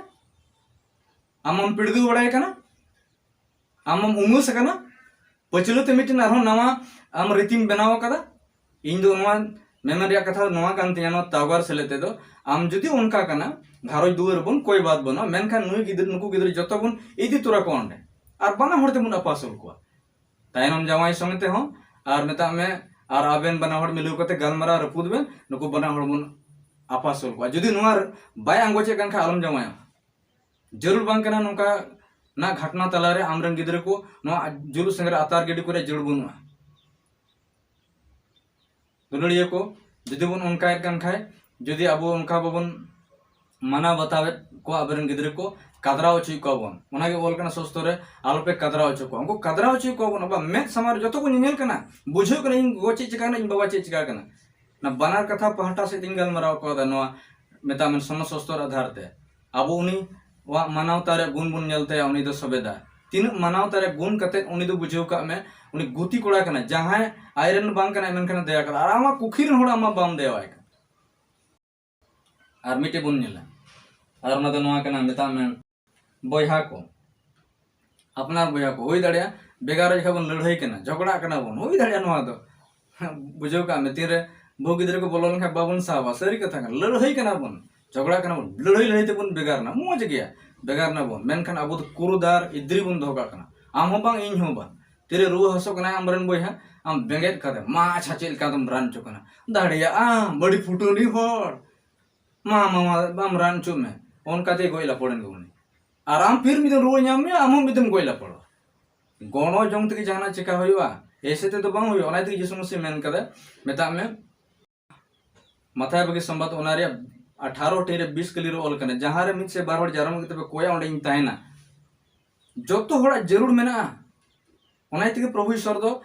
ᱟᱢ ᱢᱟᱢ ᱯᱤᱲᱜᱟᱹᱣ ᱵᱟᱲᱟᱭ ᱠᱟᱱᱟ, ᱟᱢ ᱢᱟᱢ ᱩᱢᱟᱹᱥ ᱟᱠᱟᱱᱟ, ᱯᱟᱹᱪᱷᱞᱟᱹ ᱛᱮ ᱢᱤᱫᱴᱮᱱ ᱟᱨᱦᱚᱸ ᱱᱟᱣᱟ ᱟᱢ ᱨᱤᱛᱤᱢ ᱵᱮᱱᱟᱣ ᱟᱠᱟᱫᱟ᱾ ᱤᱧ ᱫᱚ ᱱᱚᱣᱟ ᱢᱮᱢᱮᱱ ᱨᱮᱭᱟᱜ ᱠᱟᱛᱷᱟ ᱱᱚᱣᱟ ᱠᱟᱱ ᱛᱤᱧᱟ, ᱱᱚᱣᱟ ᱛᱟᱣᱜᱟᱨ ᱥᱮᱞᱮᱫ ᱛᱮᱫᱚ, ᱟᱢ ᱡᱩᱫᱤ ᱚᱱᱠᱟ ᱠᱟᱱᱟ, ᱜᱷᱟᱨᱚᱸᱡᱽ ᱫᱩᱣᱟᱹᱨ ᱵᱚᱱ ᱠᱚᱭ ᱵᱟᱫ ᱵᱟᱹᱱᱩᱜᱼᱟ, ᱢᱮᱱᱠᱷᱟᱱ ᱱᱩᱭ ᱜᱤᱫᱽᱨᱟᱹ, ᱱᱩᱠᱩ ᱜᱤᱫᱽᱨᱟᱹ ᱡᱚᱛᱚ ᱵᱚᱱ ᱤᱫᱤ ᱛᱚᱨᱟ ᱠᱚᱣᱟ ᱚᱸᱰᱮ, ᱟᱨ ᱵᱟᱱᱟ ᱦᱚᱲ ᱛᱮᱵᱚᱱ ᱟᱯᱟᱥᱩᱞ ᱠᱚᱣᱟ᱾ ᱛᱟᱭᱱᱚᱢ ᱡᱟᱶᱟᱭ ᱥᱚᱸᱜᱮ ᱛᱮᱦᱚᱸ, ᱟᱨ ᱢᱮᱛᱟᱜ ᱢᱮ, ᱟᱨ ᱟᱵᱮᱱ ᱵᱟᱱᱟ ᱦᱚᱲ ᱢᱤᱞᱟᱹᱣ ᱠᱟᱛᱮ ᱜᱟᱞᱢᱟᱨᱟᱣ ᱨᱟᱹᱯᱩᱫ ᱵᱮᱱ, ᱱᱩᱠᱩ ᱵᱟᱱᱟ ᱦᱚᱲ ᱵᱚᱱ ᱟᱯᱟᱥᱩᱞ ᱠᱚᱣᱟ᱾ ᱡᱩᱫᱤ ᱱᱚᱣᱟ ᱵᱟᱭ ᱟᱸᱜᱚᱪᱮᱫ ᱠᱟᱱ ᱠᱷᱟᱱ ᱟᱞᱚᱢ ᱡᱟᱶᱟᱭᱚᱜᱼᱟ᱾ ᱡᱟᱹᱨᱩᱲ ᱵᱟᱝ ᱠᱟᱱᱟ ᱱᱚᱝᱠᱟ ᱱᱟᱜ ᱜᱷᱟᱴᱱᱟ ᱛᱟᱞᱟᱨᱮ ᱟᱢᱨᱮᱱ ᱜᱤᱫᱽᱨᱟᱹ ᱠᱚ ᱱᱚᱣᱟ ᱡᱩᱞᱩᱜ ᱥᱮᱸᱜᱮᱞ ᱨᱮ ᱟᱛᱟᱨ ᱜᱤᱰᱤ ᱠᱚᱨᱮ ᱡᱟᱹᱨᱩᱲ ᱵᱟᱹᱱᱩᱜᱼᱟ᱾ ᱫᱩᱞᱟᱹᱲᱤᱭᱟᱹ ᱠᱚ, ᱡᱩᱫᱤ ᱵᱚᱱ ᱚᱱᱠᱟᱭᱮᱫ ᱠᱟᱱ ᱠᱷᱟᱡ, ᱡᱩᱫᱤ ᱟᱵᱚ ᱚᱱᱠᱟ ᱵᱟᱵᱚᱱ ᱢᱟᱱᱟᱣ ᱵᱟᱛᱟᱣᱮᱫ ᱠᱚᱣᱟ ᱟᱵᱚᱨᱮᱱ ᱜᱤᱫᱽᱨᱟᱹ ᱠᱚ, ᱠᱟᱫᱽᱨᱟᱣ ᱦᱚᱪᱚᱭᱮᱫ ᱠᱚᱣᱟ ᱵᱚᱱ, ᱚᱱᱟᱜᱮ ᱚᱞ ᱠᱟᱱᱟ ᱥᱚᱥᱛᱚ ᱨᱮ, ᱟᱞᱚᱯᱮ ᱠᱟᱫᱽᱨᱟᱣ ᱦᱚᱪᱚ ᱠᱚᱣᱟ᱾ ᱩᱱᱠᱩ ᱠᱟᱫᱽᱨᱟᱣ ᱦᱚᱪᱚᱭᱮᱫ ᱠᱚᱣᱟ ᱵᱚᱱ, ᱟᱵᱚᱣᱟᱜ ᱢᱮᱫ ᱥᱟᱢᱟᱝ ᱨᱮ ᱡᱚᱛᱚ ᱠᱚ ᱧᱮᱧᱮᱞ ᱠᱟᱱᱟ, ᱵᱩᱡᱷᱟᱹᱜ ᱠᱟᱱᱟ ᱤᱧ ᱜᱚᱜᱚ ᱪᱮᱫ ᱪᱤᱠᱟ ᱠᱟᱱᱟ, ᱤᱧ ᱵᱟᱵᱟ ᱪᱮᱫ ᱪᱤᱠᱟ ᱠᱟᱱᱟ᱾ ᱚᱱᱟ ᱵᱟᱱᱟᱨ ᱠᱟᱛᱷᱟ ᱯᱟᱦᱴᱟ ᱥᱮᱫ ᱤᱧ ᱜᱟᱞᱢᱟᱨᱟᱣ ᱠᱟᱣᱫᱟ ᱱᱚᱣᱟ, ᱢᱮᱛᱟᱜ ᱢᱮ, ᱥᱚᱢᱟᱡᱽ ᱥᱚᱥᱛᱚᱨ ᱟᱫᱷᱟᱨ ᱛᱮ᱾ ᱟᱵᱚ ᱩᱱᱤ ᱣᱟᱜ ᱢᱟᱱᱟᱣ ᱛᱟᱭ ᱨᱮᱭᱟᱜ ᱜᱩᱱ ᱵᱚᱱ ᱧᱮᱞ ᱛᱟᱭᱟ, ᱩᱱᱤ ᱫᱚ ᱥᱚᱵᱮᱫᱟ᱾ ᱛᱤᱱᱟᱹᱜ ᱢᱟᱱᱟᱣ ᱛᱟᱭ ᱨᱮᱭᱟᱜ ᱜᱩᱱ ᱠᱟᱛᱮᱫ ᱩᱱᱤ ᱫᱚ ᱵᱩᱡᱷᱟᱹᱣ ᱠᱟᱜ ᱢᱮ, ᱩᱱᱤ ᱜᱩᱛᱤ ᱠᱚᱲᱟ ᱠᱟᱱᱟᱭ, ᱡᱟᱦᱟᱸᱭ ᱟᱡᱨᱮᱱ ᱵᱟᱝ ᱠᱟᱱᱟᱭ, ᱢᱮᱱᱠᱷᱟᱱ ᱫᱟᱭᱟ ᱠᱟᱫᱟ, ᱟᱨ ᱟᱢᱟᱜ ᱠᱩᱠᱷᱤ ᱨᱮᱱ ᱦᱚᱲ ᱟᱢᱟᱜ ᱵᱟᱢ ᱫᱟᱭᱟᱣᱟᱭ ᱠᱟᱱᱟ᱾ ᱟᱨ ᱢᱤᱫᱴᱮᱡ ᱵᱚᱱ ᱧᱮᱞᱟ, ᱟᱨ ᱚᱱᱟ ᱫᱚ ᱱᱚᱣᱟ ᱠᱟᱱᱟ, ᱢᱮᱛᱟᱜ ᱢᱮ, ᱵᱚᱭᱦᱟ ᱠᱚ, ᱟᱯᱱᱟᱨ ᱵᱚᱭᱦᱟ ᱠᱚ ᱦᱩᱭ ᱫᱟᱲᱮᱭᱟᱜᱼᱟ, ᱵᱷᱮᱜᱟᱨ ᱡᱚᱠᱷᱚᱱ ᱵᱚᱱ ᱞᱟᱹᱲᱦᱟᱹᱭ ᱠᱟᱱᱟ, ᱡᱷᱚᱜᱽᱲᱟᱜ ᱠᱟᱱᱟ ᱵᱚᱱ, ᱦᱩᱭ ᱫᱟᱲᱮᱭᱟᱜᱼᱟ ᱱᱚᱣᱟ ᱫᱚ᱾ ᱵᱩᱡᱷᱟᱹᱣ ᱠᱟᱜ ᱢᱮ, ᱛᱤᱱᱨᱮ ᱵᱟᱹᱦᱩ ᱜᱤᱫᱽᱨᱟᱹ ᱠᱚ ᱵᱚᱞᱚ ᱞᱮᱱᱠᱷᱟᱱ ᱵᱟᱵᱚᱱ ᱥᱟᱦᱟᱣᱟ, ᱥᱟᱹᱨᱤ ᱠᱟᱛᱷᱟ ᱠᱟᱱᱟ᱾ ᱞᱟᱹᱲᱦᱟᱹᱭ ᱠᱟᱱᱟ ᱵᱚᱱ, ᱡᱷᱚᱜᱽᱲᱟ ᱠᱟᱱᱟ ᱵᱚᱱ, ᱞᱟᱹᱲᱦᱟᱹᱭ ᱞᱟᱹᱲᱦᱟᱹᱭ ᱛᱮᱵᱚᱱ ᱵᱷᱮᱜᱟᱨ ᱮᱱᱟ, ᱢᱚᱡᱽ ᱜᱮᱭᱟ, ᱵᱷᱮᱜᱟᱨ ᱱᱟᱵᱚᱱ, ᱢᱮᱱᱠᱷᱟᱱ ᱟᱵᱚ ᱫᱚ ᱠᱩᱨᱩᱫᱟᱨ ᱤᱫᱨᱤ ᱵᱚᱱ ᱫᱚᱦᱚ ᱠᱟᱜ ᱠᱟᱱᱟ᱾ ᱟᱢ ᱦᱚᱸ ᱵᱟᱝ, ᱤᱧ ᱦᱚᱸ ᱵᱟᱝ᱾ ᱛᱤᱨᱮ ᱨᱩᱣᱟᱹ ᱦᱟᱹᱥᱩ ᱠᱟᱱᱟᱭ ᱟᱢᱨᱮᱱ ᱵᱚᱭᱦᱟ, ᱟᱢ ᱵᱮᱸᱜᱮᱫ ᱠᱟᱛᱮ, ᱢᱟ ᱟᱪᱪᱷᱟ, ᱪᱮᱫ ᱞᱮᱠᱟ ᱫᱚᱢ ᱨᱟᱱ ᱦᱚᱪᱚ ᱠᱟᱱᱟ, ᱫᱟᱲᱮᱭᱟᱜᱼᱟ, ᱵᱟᱹᱲᱤ ᱯᱷᱩᱴᱟᱹᱱᱤ ᱦᱚᱲ, ᱢᱟ ᱢᱟᱢᱟ ᱵᱟᱢ ᱨᱟᱱ ᱦᱚᱪᱚ ᱢᱮ, ᱚᱱᱠᱟᱛᱮ ᱜᱚᱡ ᱞᱟᱯᱚᱲᱮᱱ ᱜᱮ ᱩᱱᱤ᱾ ᱟᱨ ᱟᱢ ᱯᱷᱤᱨ ᱢᱤᱫ ᱫᱤᱱ ᱨᱩᱣᱟᱹ ᱧᱟᱢ ᱢᱮᱭᱟ, ᱟᱢ ᱦᱚᱸ ᱢᱤᱫ ᱫᱤᱱ ᱜᱚᱡ ᱞᱟᱯᱚᱲᱚᱜᱼᱟ᱾ ᱜᱚᱲᱚ ᱡᱚᱝ ᱛᱮᱜᱮ ᱡᱟᱦᱟᱱᱟᱜ ᱪᱮᱠᱟ ᱦᱩᱭᱩᱜᱼᱟ, ᱮᱭᱥᱮ ᱛᱮᱫᱚ ᱵᱟᱝ ᱦᱩᱭᱩᱜᱼᱟ᱾ ᱚᱱᱟ ᱛᱮᱜᱮ ᱡᱤᱥᱩ ᱢᱟᱹᱥᱤ ᱢᱮᱱ ᱠᱟᱫᱟ, ᱢᱮᱛᱟᱜ ᱢᱮ, ᱢᱟᱛᱷᱟᱭ ᱵᱟᱜᱤ ᱥᱚᱢᱵᱟᱫ ᱚᱱᱟ ᱨᱮᱭᱟᱜ ᱟᱴᱷᱟᱨᱚ ᱴᱤ ᱨᱮ ᱵᱤᱥ ᱠᱟᱹᱞᱤ ᱨᱮ ᱚᱞ ᱠᱟᱱᱟ, ᱡᱟᱦᱟᱸ ᱨᱮ ᱢᱤᱫ ᱥᱮ ᱵᱟᱨ ᱦᱚᱲ ᱡᱟᱨᱚᱢ ᱠᱟᱛᱮ ᱯᱮ ᱠᱚᱭᱟ, ᱚᱸᱰᱮ ᱤᱧ ᱛᱟᱦᱮᱱᱟ᱾ ᱡᱚᱛᱚ ᱦᱚᱲᱟᱜ ᱡᱟᱹᱨᱩᱲ ᱢᱮᱱᱟᱜᱼᱟ, ᱚᱱᱟ ᱛᱮᱜᱮ ᱯᱨᱚᱵᱷᱩ ᱤᱥᱚᱨ ᱫᱚ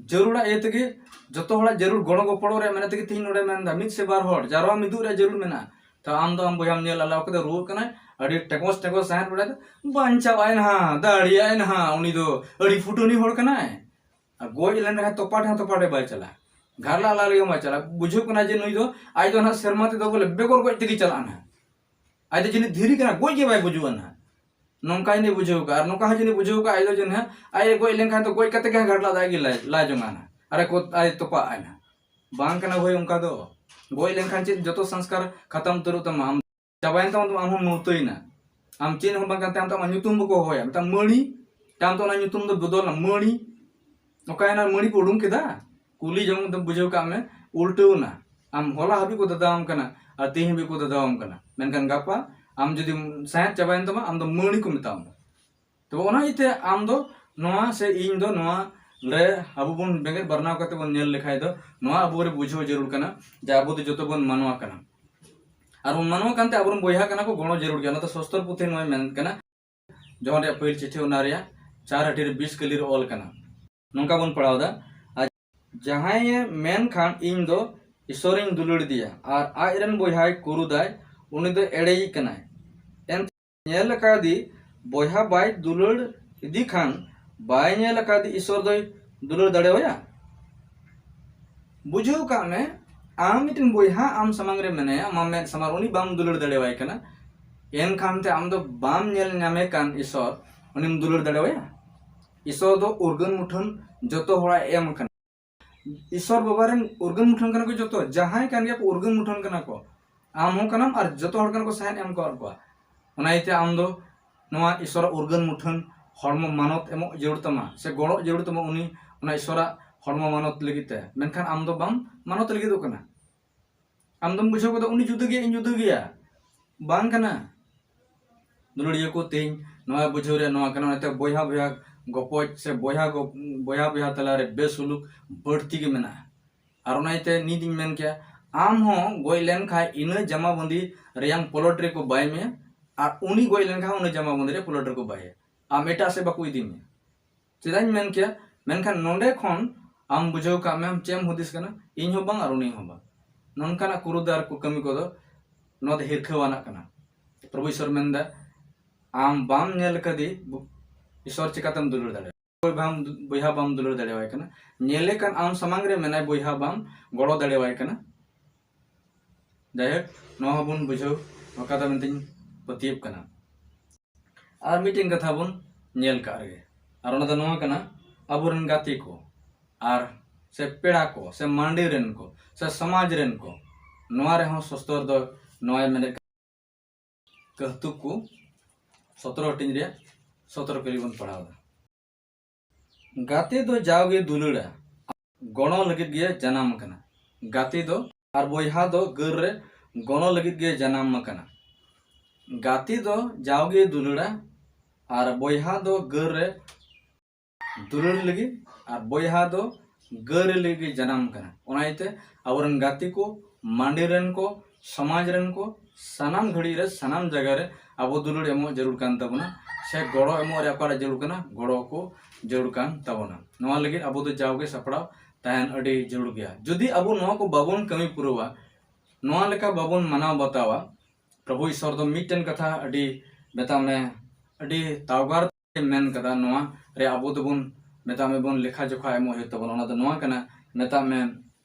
ᱡᱟᱹᱨᱩᱲᱟᱜ ᱤᱭᱟᱹ ᱛᱮᱜᱮ, ᱡᱚᱛᱚ ᱦᱚᱲᱟᱜ ᱡᱟᱹᱨᱩᱲ ᱜᱚᱲᱚ ᱜᱚᱯᱚᱲᱚ ᱨᱮᱭᱟᱜ ᱢᱮᱱ ᱛᱮᱜᱮ ᱛᱤᱦᱤᱧ ᱱᱚᱰᱮ ᱢᱮᱱᱫᱟ, ᱢᱤᱫ ᱥᱮ ᱵᱟᱨ ᱦᱚᱲ ᱡᱟᱨᱣᱟ ᱢᱤᱫᱩᱜ ᱨᱮᱭᱟᱜ ᱡᱟᱹᱨᱩᱲ ᱢᱮᱱᱟᱜᱼᱟ᱾ ᱛᱚ ᱟᱢ ᱫᱚ ᱟᱢ ᱵᱚᱭᱦᱟᱢ ᱧᱮᱞ ᱟᱞᱟ ᱠᱟᱫᱟ, ᱨᱩᱣᱟᱹᱜ ᱠᱟᱱᱟᱭ, ᱟᱹᱰᱤ ᱴᱮᱠᱚᱥ ᱴᱮᱠᱚᱥ ᱥᱟᱦᱮᱫ ᱵᱟᱲᱟᱭ ᱫᱟ, ᱵᱟᱧᱪᱟᱣ ᱟᱭ ᱱᱟᱦᱟᱜ, ᱫᱟᱲᱮᱭᱟᱜ ᱟᱭ ᱱᱟᱦᱟᱜ, ᱩᱱᱤ ᱫᱚ ᱟᱹᱰᱤ ᱯᱷᱩᱴᱟᱹᱱᱤ ᱦᱚᱲ ᱠᱟᱱᱟᱭ᱾ ᱟᱨ ᱜᱚᱡ ᱞᱮᱱ ᱨᱮᱦᱚᱸ ᱛᱚᱯᱟᱴ ᱦᱚᱸ ᱛᱚᱯᱟᱴ ᱵᱟᱭ ᱪᱟᱞᱟᱜᱼᱟ, ᱜᱷᱟᱨᱞᱟ ᱟᱞᱟ ᱞᱟᱹᱜᱤᱫ ᱵᱟᱭ ᱪᱟᱞᱟᱜᱼᱟ᱾ ᱵᱩᱡᱷᱟᱹᱜ ᱠᱟᱱᱟ ᱡᱮ ᱱᱩᱭ ᱫᱚ, ᱟᱡ ᱫᱚ ᱱᱟᱦᱟᱜ ᱥᱮᱨᱢᱟ ᱛᱮᱫᱚ ᱵᱚᱞᱮ ᱵᱮᱜᱚᱨ ᱜᱚᱡ ᱛᱮᱜᱮ ᱪᱟᱞᱟᱜᱼᱟ ᱱᱟᱦᱟᱜ᱾ ᱟᱡ ᱫᱚ ᱡᱟᱹᱱᱤᱡ ᱫᱷᱤᱨᱤ ᱠᱟᱱᱟ, ᱜᱚᱡ ᱜᱮ ᱵᱟᱭ ᱜᱩᱡᱩᱜᱼᱟ ᱱᱟᱦᱟᱜ᱾ ᱱᱚᱝᱠᱟ ᱡᱟᱹᱱᱤᱡ ᱵᱩᱡᱷᱟᱹᱣ ᱠᱟᱜᱼᱟ, ᱟᱨ ᱱᱚᱝᱠᱟ ᱦᱚᱸ ᱡᱟᱹᱱᱤᱡ ᱵᱩᱡᱷᱟᱹᱣ ᱠᱟᱜᱼᱟ, ᱟᱡ ᱫᱚ ᱡᱮ ᱱᱟᱦᱟᱜ ᱟᱡ ᱮ ᱜᱚᱡ ᱞᱮᱱᱠᱷᱟᱱ ᱫᱚ ᱜᱚᱡ ᱠᱟᱛᱮ ᱜᱮ ᱦᱟᱸᱜ ᱜᱷᱟᱴᱞᱟ ᱫᱟᱜ ᱜᱮ ᱞᱟᱭ, ᱞᱟᱭ ᱡᱚᱝᱟ ᱱᱟᱦᱟᱜ, ᱟᱨ ᱠᱚ, ᱟᱡ ᱛᱚᱯᱟᱜ ᱟᱭ ᱱᱟᱦᱟᱜ᱾ ᱵᱟᱝ ᱠᱟᱱᱟ ᱵᱷᱟᱹᱭ, ᱚᱱᱠᱟ ᱫᱚ᱾ ᱜᱚᱡ ᱞᱮᱱᱠᱷᱟᱱ ᱪᱮᱫ ᱡᱚᱛᱚ ᱥᱚᱝᱥᱠᱟᱨ ᱠᱷᱟᱛᱟᱢ ᱩᱛᱟᱹᱨᱚᱜ ᱛᱟᱢᱟ? ᱟᱢ ᱪᱟᱵᱟᱭᱮᱱ ᱛᱟᱢᱟ, ᱟᱢ ᱦᱚᱸ ᱢᱩᱛᱟᱹᱭᱮᱱᱟ᱾ ᱟᱢ ᱪᱮᱫ ᱦᱚᱸ ᱵᱟᱝ ᱠᱟᱱ ᱛᱟᱢ, ᱟᱢᱟᱜ ᱧᱩᱛᱩᱢ ᱵᱟᱠᱚ ᱦᱚᱦᱚᱭᱟ, ᱢᱤᱫᱴᱟᱝ ᱢᱟᱹᱲᱤ᱾ ᱛᱟᱭᱚᱢ ᱛᱮ ᱚᱱᱟ ᱧᱩᱛᱩᱢ ᱫᱚ ᱵᱚᱫᱚᱞ ᱮᱱᱟ, ᱢᱟᱹᱲᱤ᱾ ᱚᱠᱟᱭᱮᱱᱟ ᱢᱟᱹᱲᱤ ᱠᱚ ᱩᱰᱩᱝ ᱠᱮᱫᱟ? ᱠᱩᱞᱤ ᱡᱚᱝ ᱫᱚ ᱵᱩᱡᱷᱟᱹᱣ ᱠᱟᱜ ᱢᱮ, ᱩᱞᱴᱟᱹᱣ ᱮᱱᱟ᱾ ᱟᱢ ᱦᱚᱞᱟ ᱦᱟᱹᱵᱤᱡ ᱠᱚ ᱫᱟᱫᱟᱣᱟᱢ ᱠᱟᱱᱟ ᱟᱨ ᱛᱮᱦᱮᱧ ᱦᱟᱹᱵᱤᱡ ᱠᱚ ᱫᱟᱫᱟᱣᱟᱢ ᱠᱟᱱᱟ, ᱢᱮᱱᱠᱷᱟᱱ ᱜᱟᱯᱟ ᱟᱢ ᱡᱩᱫᱤ ᱥᱟᱸᱦᱮᱫ ᱪᱟᱵᱟᱭᱮᱱ ᱛᱟᱢᱟ, ᱟᱢ ᱫᱚ ᱢᱟᱹᱲᱤ ᱠᱚ ᱢᱮᱛᱟᱣᱟᱢᱟ᱾ ᱛᱚᱵᱮ ᱚᱱᱟ ᱤᱭᱟᱹᱛᱮ ᱟᱢ ᱫᱚ ᱱᱚᱣᱟ ᱥᱮ ᱤᱧ ᱫᱚ ᱱᱚᱣᱟ ᱨᱮ ᱟᱵᱚ ᱵᱚᱱ ᱵᱮᱸᱜᱮᱫ ᱵᱟᱨᱱᱟᱣ ᱠᱟᱛᱮ ᱵᱚᱱ ᱧᱮᱞ ᱞᱮᱠᱷᱟᱡ ᱫᱚ, ᱱᱚᱣᱟ ᱟᱵᱚ ᱨᱮ ᱵᱩᱡᱷᱟᱹᱣ ᱡᱟᱹᱨᱩᱲ ᱠᱟᱱᱟ ᱡᱮ ᱟᱵᱚ ᱫᱚ ᱡᱚᱛᱚ ᱵᱚᱱ ᱢᱟᱱᱣᱟ ᱠᱟᱱᱟ᱾ ᱟᱨ ᱵᱚᱱ ᱢᱟᱱᱣᱟ ᱠᱟᱱᱛᱮ ᱟᱵᱚᱨᱮᱱ ᱵᱚᱭᱦᱟ ᱠᱟᱱᱟ ᱠᱚ, ᱜᱚᱲᱚ ᱡᱟᱹᱨᱩᱲ ᱜᱮᱭᱟ᱾ ᱚᱱᱟᱛᱮ ᱥᱚᱥᱛᱚᱨ ᱯᱩᱛᱷᱤ ᱱᱚᱣᱟᱭ ᱢᱮᱱ ᱠᱟᱱᱟ, ᱡᱚᱦᱚᱱ ᱨᱮᱭᱟᱜ ᱯᱟᱹᱦᱤᱞ ᱪᱤᱴᱷᱤ, ᱚᱱᱟ ᱨᱮᱭᱟᱜ ᱪᱟᱨ ᱦᱟᱹᱴᱤᱧ ᱨᱮ ᱵᱤᱥ ᱠᱟᱹᱞᱤ ᱨᱮ ᱚᱞ ᱠᱟᱱᱟ᱾ ᱱᱚᱝᱠᱟ ᱵᱚᱱ ᱯᱟᱲᱦᱟᱣ ᱮᱫᱟ, ᱟᱨ ᱡᱟᱦᱟᱸᱭᱮ ᱢᱮᱱ ᱠᱷᱟᱱ, "ᱤᱧ ᱫᱚ ᱤᱥᱚᱨᱤᱧ ᱫᱩᱞᱟᱹᱲ ᱤᱫᱤᱭᱟ" ᱟᱨ ᱟᱡ ᱨᱮᱱ ᱵᱚᱭᱦᱟᱭ ᱠᱩᱨᱩᱫᱟᱭ, ᱩᱱᱤ ᱫᱚ ᱮᱲᱮᱭᱤᱡ ᱠᱟᱱᱟᱭ᱾ ᱮᱱᱛᱮ ᱧᱮᱞ ᱟᱠᱟᱫᱤ ᱵᱚᱭᱦᱟ ᱵᱟᱭ ᱫᱩᱞᱟᱹᱲ ᱤᱫᱤ ᱠᱷᱟᱱ, ᱵᱟᱭ ᱧᱮᱞ ᱟᱠᱟᱫᱤ ᱤᱥᱚᱨ ᱫᱚᱭ ᱫᱩᱞᱟᱹᱲ ᱫᱟᱲᱮᱣᱟᱭᱟ? ᱵᱩᱡᱷᱟᱹᱣ ᱠᱟᱜ ᱢᱮ, ᱟᱢ ᱢᱤᱫᱴᱮᱱ ᱵᱚᱭᱦᱟ ᱟᱢ ᱥᱟᱢᱟᱝ ᱨᱮ ᱢᱮᱱᱟᱭᱟ, ᱟᱢᱟᱜ ᱢᱮᱫ ᱥᱟᱢᱟᱝ ᱨᱮ, ᱩᱱᱤ ᱵᱟᱢ ᱫᱩᱞᱟᱹᱲ ᱫᱟᱲᱮᱣᱟᱭ ᱠᱟᱱᱟ, ᱮᱱᱠᱷᱟᱱ ᱛᱮ ᱟᱢ ᱫᱚ ᱵᱟᱢ ᱧᱮᱞ ᱧᱟᱢᱮ ᱠᱟᱱ ᱤᱥᱚᱨ, ᱩᱱᱤᱢ ᱫᱩᱞᱟᱹᱲ ᱫᱟᱲᱮᱣᱟᱭᱟ? ᱤᱥᱚᱨ ᱫᱚ ᱩᱨᱜᱟᱹᱱ ᱢᱩᱴᱷᱟᱹᱱ ᱡᱚᱛᱚ ᱦᱚᱲᱟᱜ ᱮᱢ ᱠᱟᱱᱟ᱾ ᱤᱥᱚᱨ ᱵᱟᱵᱟ ᱨᱮᱱ ᱩᱨᱜᱟᱹᱱ ᱢᱩᱴᱷᱟᱹᱱ ᱠᱟᱱᱟ ᱠᱚ ᱡᱚᱛᱚ, ᱡᱟᱦᱟᱸᱭ ᱠᱟᱱ ᱜᱮᱭᱟ ᱠᱚ ᱩᱨᱜᱟᱹᱱ ᱢᱩᱴᱷᱟᱹᱱ ᱠᱟᱱᱟ ᱠᱚ᱾ ᱟᱢ ᱦᱚᱸ ᱠᱟᱱᱟᱢ ᱟᱨ ᱡᱚᱛᱚ ᱦᱚᱲ ᱠᱟᱱᱟ ᱠᱚ, ᱥᱟᱦᱮᱫ ᱮᱢ ᱠᱟᱣᱟᱫ ᱠᱚᱣᱟ᱾ ᱚᱱᱟ ᱤᱭᱟᱹᱛᱮ ᱟᱢ ᱫᱚ ᱱᱚᱣᱟ ᱤᱥᱚᱨᱟᱜ ᱩᱨᱜᱟᱹᱱ ᱢᱩᱴᱷᱟᱹᱱ ᱦᱚᱲᱢᱚ ᱢᱟᱱᱚᱛ ᱮᱢᱚᱜ ᱡᱟᱹᱨᱩᱲ ᱛᱟᱢᱟ, ᱥᱮ ᱜᱚᱲᱚ ᱡᱟᱹᱨᱩᱲ ᱛᱟᱢᱟ ᱩᱱᱤ ᱚᱱᱟ ᱤᱥᱚᱨᱟᱜ ᱦᱚᱲᱢᱚ ᱢᱟᱱᱚᱛ ᱞᱟᱹᱜᱤᱫ ᱛᱮ᱾ ᱢᱮᱱᱠᱷᱟᱱ ᱟᱢ ᱫᱚ ᱵᱟᱢ ᱢᱟᱱᱚᱛ ᱞᱟᱹᱜᱤᱫᱚᱜ ᱠᱟᱱᱟ᱾ ᱟᱢ ᱫᱚᱢ ᱵᱩᱡᱷᱟᱹᱣ ᱠᱟᱫᱟ ᱩᱱᱤ ᱡᱩᱫᱟᱹ ᱜᱮᱭᱟ, ᱤᱧ ᱡᱩᱫᱟᱹ ᱜᱮᱭᱟ᱾ ᱵᱟᱝ ᱠᱟᱱᱟ᱾ ᱫᱩᱞᱟᱹᱲᱤᱭᱟᱹ ᱠᱚ, ᱛᱮᱦᱮᱧ ᱱᱚᱣᱟ ᱵᱩᱡᱷᱟᱹᱣ ᱨᱮᱭᱟᱜ ᱱᱚᱣᱟ ᱠᱟᱱᱟ, ᱚᱱᱟᱛᱮ ᱵᱚᱭᱦᱟ ᱵᱚᱭᱦᱟ ᱜᱚᱯᱚᱡ ᱥᱮ ᱵᱚᱭᱦᱟ ᱜᱚ-, ᱵᱚᱭᱦᱟ ᱵᱚᱭᱦᱟ ᱛᱟᱞᱟᱨᱮ ᱵᱮᱥᱩᱞᱩᱠ ᱵᱟᱹᱲᱛᱤ ᱜᱮ ᱢᱮᱱᱟᱜᱼᱟ᱾ ᱟᱨ ᱚᱱᱟ ᱤᱭᱟᱹᱛᱮ ᱱᱤᱛ ᱤᱧ ᱢᱮᱱ ᱠᱮᱭᱟ, ᱟᱢ ᱦᱚᱸ ᱜᱚᱡ ᱞᱮᱱᱠᱷᱟᱡ ᱤᱱᱟᱹ ᱡᱟᱢᱟ ᱵᱟᱸᱫᱤ ᱨᱮᱭᱟᱝ ᱯᱚᱞᱚᱴ ᱨᱮᱠᱚ ᱵᱟᱭ ᱢᱮᱭᱟ, ᱟᱨ ᱩᱱᱤ ᱜᱚᱡ ᱞᱮᱱᱠᱷᱟᱱ ᱩᱱᱟᱹ ᱡᱟᱢᱟ ᱵᱟᱸᱫᱤ ᱨᱮ ᱯᱚᱞᱚᱴ ᱨᱮᱠᱚ ᱵᱟᱭᱟ᱾ ᱟᱢ ᱮᱴᱟᱜ ᱥᱮᱫ ᱵᱟᱠᱚ ᱤᱫᱤ ᱢᱮᱭᱟ᱾ ᱪᱮᱫᱟᱜ ᱤᱧ ᱢᱮᱱ ᱠᱮᱭᱟ? ᱢᱮᱱᱠᱷᱟᱱ ᱱᱚᱰᱮ ᱠᱷᱚᱱ ᱟᱢ ᱵᱩᱡᱷᱟᱹᱣ ᱠᱟᱜ ᱢᱮ, ᱟᱢ ᱪᱮᱫ ᱮᱢ ᱦᱩᱫᱤᱥ ᱠᱟᱱᱟ? ᱤᱧ ᱦᱚᱸ ᱵᱟᱝ ᱟᱨ ᱩᱱᱤ ᱦᱚᱸ ᱵᱟᱝ᱾ ᱱᱚᱝᱠᱟᱱᱟᱜ ᱠᱩᱨᱩᱫᱟᱨ ᱠᱚ ᱠᱟᱹᱢᱤ ᱠᱚᱫᱚ ᱱᱚᱣᱟ ᱫᱚ ᱦᱤᱨᱠᱷᱟᱹᱣᱟᱱᱟᱜ ᱠᱟᱱᱟ᱾ ᱯᱨᱚᱵᱷᱩ ᱤᱥᱚᱨ ᱢᱮᱱᱫᱟ, ᱟᱢ ᱵᱟᱢ ᱧᱮᱞ ᱠᱟᱫᱮ ᱵᱩ-, ᱤᱥᱚᱨ ᱪᱤᱠᱟᱛᱮᱢ ᱫᱩᱞᱟᱹᱲ ᱫᱟᱲᱮᱭᱟᱜᱼᱟ? ᱵᱚᱭᱦᱟᱢ, ᱵᱚᱭᱦᱟ ᱵᱟᱢ ᱫᱩᱞᱟᱹᱲ ᱫᱟᱲᱮᱣᱟᱭ ᱠᱟᱱᱟ᱾ ᱧᱮᱞᱮ ᱠᱟᱱ ᱟᱢ ᱥᱟᱢᱟᱝ ᱨᱮ ᱢᱮᱱᱟᱭ, ᱵᱚᱭᱦᱟ ᱵᱟᱢ ᱜᱚᱲᱚ ᱫᱟᱲᱮᱣᱟᱭ ᱠᱟᱱᱟ᱾ ᱡᱟᱭᱦᱳᱠ, ᱱᱚᱣᱟ ᱦᱚᱸᱵᱚᱱ ᱵᱩᱡᱷᱟᱹᱣ ᱟᱠᱟᱫᱟ ᱢᱮᱱᱛᱮᱧ ᱯᱟᱹᱛᱭᱟᱹᱜ ᱠᱟᱱᱟ᱾ ᱟᱨ ᱢᱤᱫᱴᱮᱱ ᱠᱟᱛᱷᱟ ᱵᱚᱱ ᱧᱮᱞ ᱠᱟᱜ ᱨᱮᱜᱮ, ᱟᱨ ᱚᱱᱟ ᱫᱚ ᱱᱚᱣᱟ ᱠᱟᱱᱟ, ᱟᱵᱚᱨᱮᱱ ᱜᱟᱛᱮ ᱠᱚ ᱟᱨ ᱥᱮ ᱯᱮᱲᱟ ᱠᱚ ᱥᱮ ᱢᱟᱹᱰᱤ ᱨᱮᱱ ᱠᱚ ᱥᱮ ᱥᱚᱢᱟᱡᱽ ᱨᱮᱱ ᱠᱚ, ᱱᱚᱣᱟ ᱨᱮᱦᱚᱸ ᱥᱚᱥᱛᱚᱨ ᱫᱚ ᱱᱚᱣᱟᱭ ᱢᱮᱱᱮᱫ ᱠᱟᱱᱟ, ᱠᱟᱹᱦᱛᱩ ᱠᱚ ᱥᱚᱛᱨᱚ ᱦᱟᱹᱴᱤᱧ ᱨᱮᱭᱟᱜ ᱥᱚᱛᱨᱚ ᱠᱟᱹᱞᱤ ᱵᱚᱱ ᱯᱟᱲᱦᱟᱣ ᱮᱫᱟ᱾ ᱜᱟᱛᱮ ᱫᱚ ᱡᱟᱣᱜᱮ ᱫᱩᱞᱟᱹᱲᱟ, ᱜᱚᱲᱚ ᱞᱟᱹᱜᱤᱫ ᱜᱮ ᱡᱟᱱᱟᱢ ᱟᱠᱟᱱᱟ᱾ ᱜᱟᱛᱮ ᱫᱚ ᱟᱨ ᱵᱚᱭᱦᱟ ᱫᱚ ᱜᱟᱹᱨ ᱨᱮ ᱜᱚᱲᱚ ᱞᱟᱹᱜᱤᱫ ᱜᱮ ᱡᱟᱱᱟᱢ ᱟᱠᱟᱱᱟ᱾ ᱜᱟᱛᱮ ᱫᱚ ᱡᱟᱣᱜᱮ ᱫᱩᱞᱟᱹᱲᱟ ᱟᱨ ᱵᱚᱭᱦᱟ ᱫᱚ ᱜᱟᱹᱨ ᱨᱮ ᱫᱩᱞᱟᱹᱲ ᱞᱟᱹᱜᱤᱫ ᱟᱨ ᱵᱚᱭᱦᱟ ᱫᱚ ᱜᱟᱹᱨ ᱞᱟᱹᱜᱤᱫ ᱜᱮ ᱡᱟᱱᱟᱢ ᱟᱠᱟᱱᱟ᱾ ᱚᱱᱟ ᱤᱭᱟᱹᱛᱮ ᱟᱵᱚᱨᱮᱱ ᱜᱟᱛᱮ ᱠᱚ, ᱢᱟᱹᱰᱤ ᱨᱮᱱ ᱠᱚ, ᱥᱚᱢᱟᱡᱽ ᱨᱮᱱ ᱠᱚ, ᱥᱟᱱᱟᱢ ᱜᱷᱟᱹᱲᱤᱡ ᱨᱮ, ᱥᱟᱱᱟᱢ ᱡᱟᱭᱜᱟ ᱨᱮ ᱟᱵᱚ ᱫᱩᱞᱟᱹᱲ ᱮᱢᱚᱜ ᱡᱟᱹᱨᱩᱲ ᱠᱟᱱ ᱛᱟᱵᱚᱱᱟ, ᱥᱮ ᱜᱚᱲᱚ ᱮᱢᱚᱜ ᱨᱮ ᱚᱠᱟᱨᱮ ᱡᱟᱹᱨᱩᱲ ᱠᱟᱱᱟ, ᱜᱚᱲᱚ ᱠᱚ ᱡᱟᱹᱨᱩᱲ ᱠᱟᱱ ᱛᱟᱵᱚᱱᱟ᱾ ᱱᱚᱣᱟ ᱞᱟᱹᱜᱤᱫ ᱟᱵᱚ ᱫᱚ ᱡᱟᱣᱜᱮ ᱥᱟᱯᱲᱟᱣ ᱛᱟᱦᱮᱱ ᱟᱹᱰᱤ ᱡᱟᱹᱨᱩᱲ ᱜᱮᱭᱟ᱾ ᱡᱩᱫᱤ ᱟᱵᱚ ᱱᱚᱣᱟ ᱠᱚ ᱵᱟᱵᱚᱱ ᱠᱟᱹᱢᱤ ᱯᱩᱨᱟᱹᱣᱟ, ᱱᱚᱣᱟ ᱞᱮᱠᱟ ᱵᱟᱵᱚᱱ ᱢᱟᱱᱟᱣ ᱵᱟᱛᱟᱣᱟ, ᱯᱨᱚᱵᱷᱩ ᱤᱥᱚᱨ ᱫᱚ ᱢᱤᱫᱴᱮᱱ ᱠᱟᱛᱷᱟ ᱟᱹᱰᱤ, ᱢᱮᱛᱟᱜ ᱢᱮ, ᱟᱹᱰᱤ ᱛᱟᱣᱜᱟᱨ ᱢᱮᱱ ᱠᱟᱫᱟ, ᱱᱚᱣᱟ ᱨᱮ ᱟᱵᱚ ᱫᱚᱵᱚᱱ, ᱢᱮᱛᱟᱜ ᱢᱮ, ᱵᱚᱱ ᱞᱮᱠᱷᱟ ᱡᱚᱠᱷᱟ ᱮᱢᱚᱜ ᱦᱩᱭᱩᱜ ᱛᱟᱵᱚᱱᱟ᱾ ᱚᱱᱟ ᱫᱚ ᱱᱚᱣᱟ ᱠᱟᱱᱟ, ᱢᱮᱛᱟᱜ ᱢᱮ,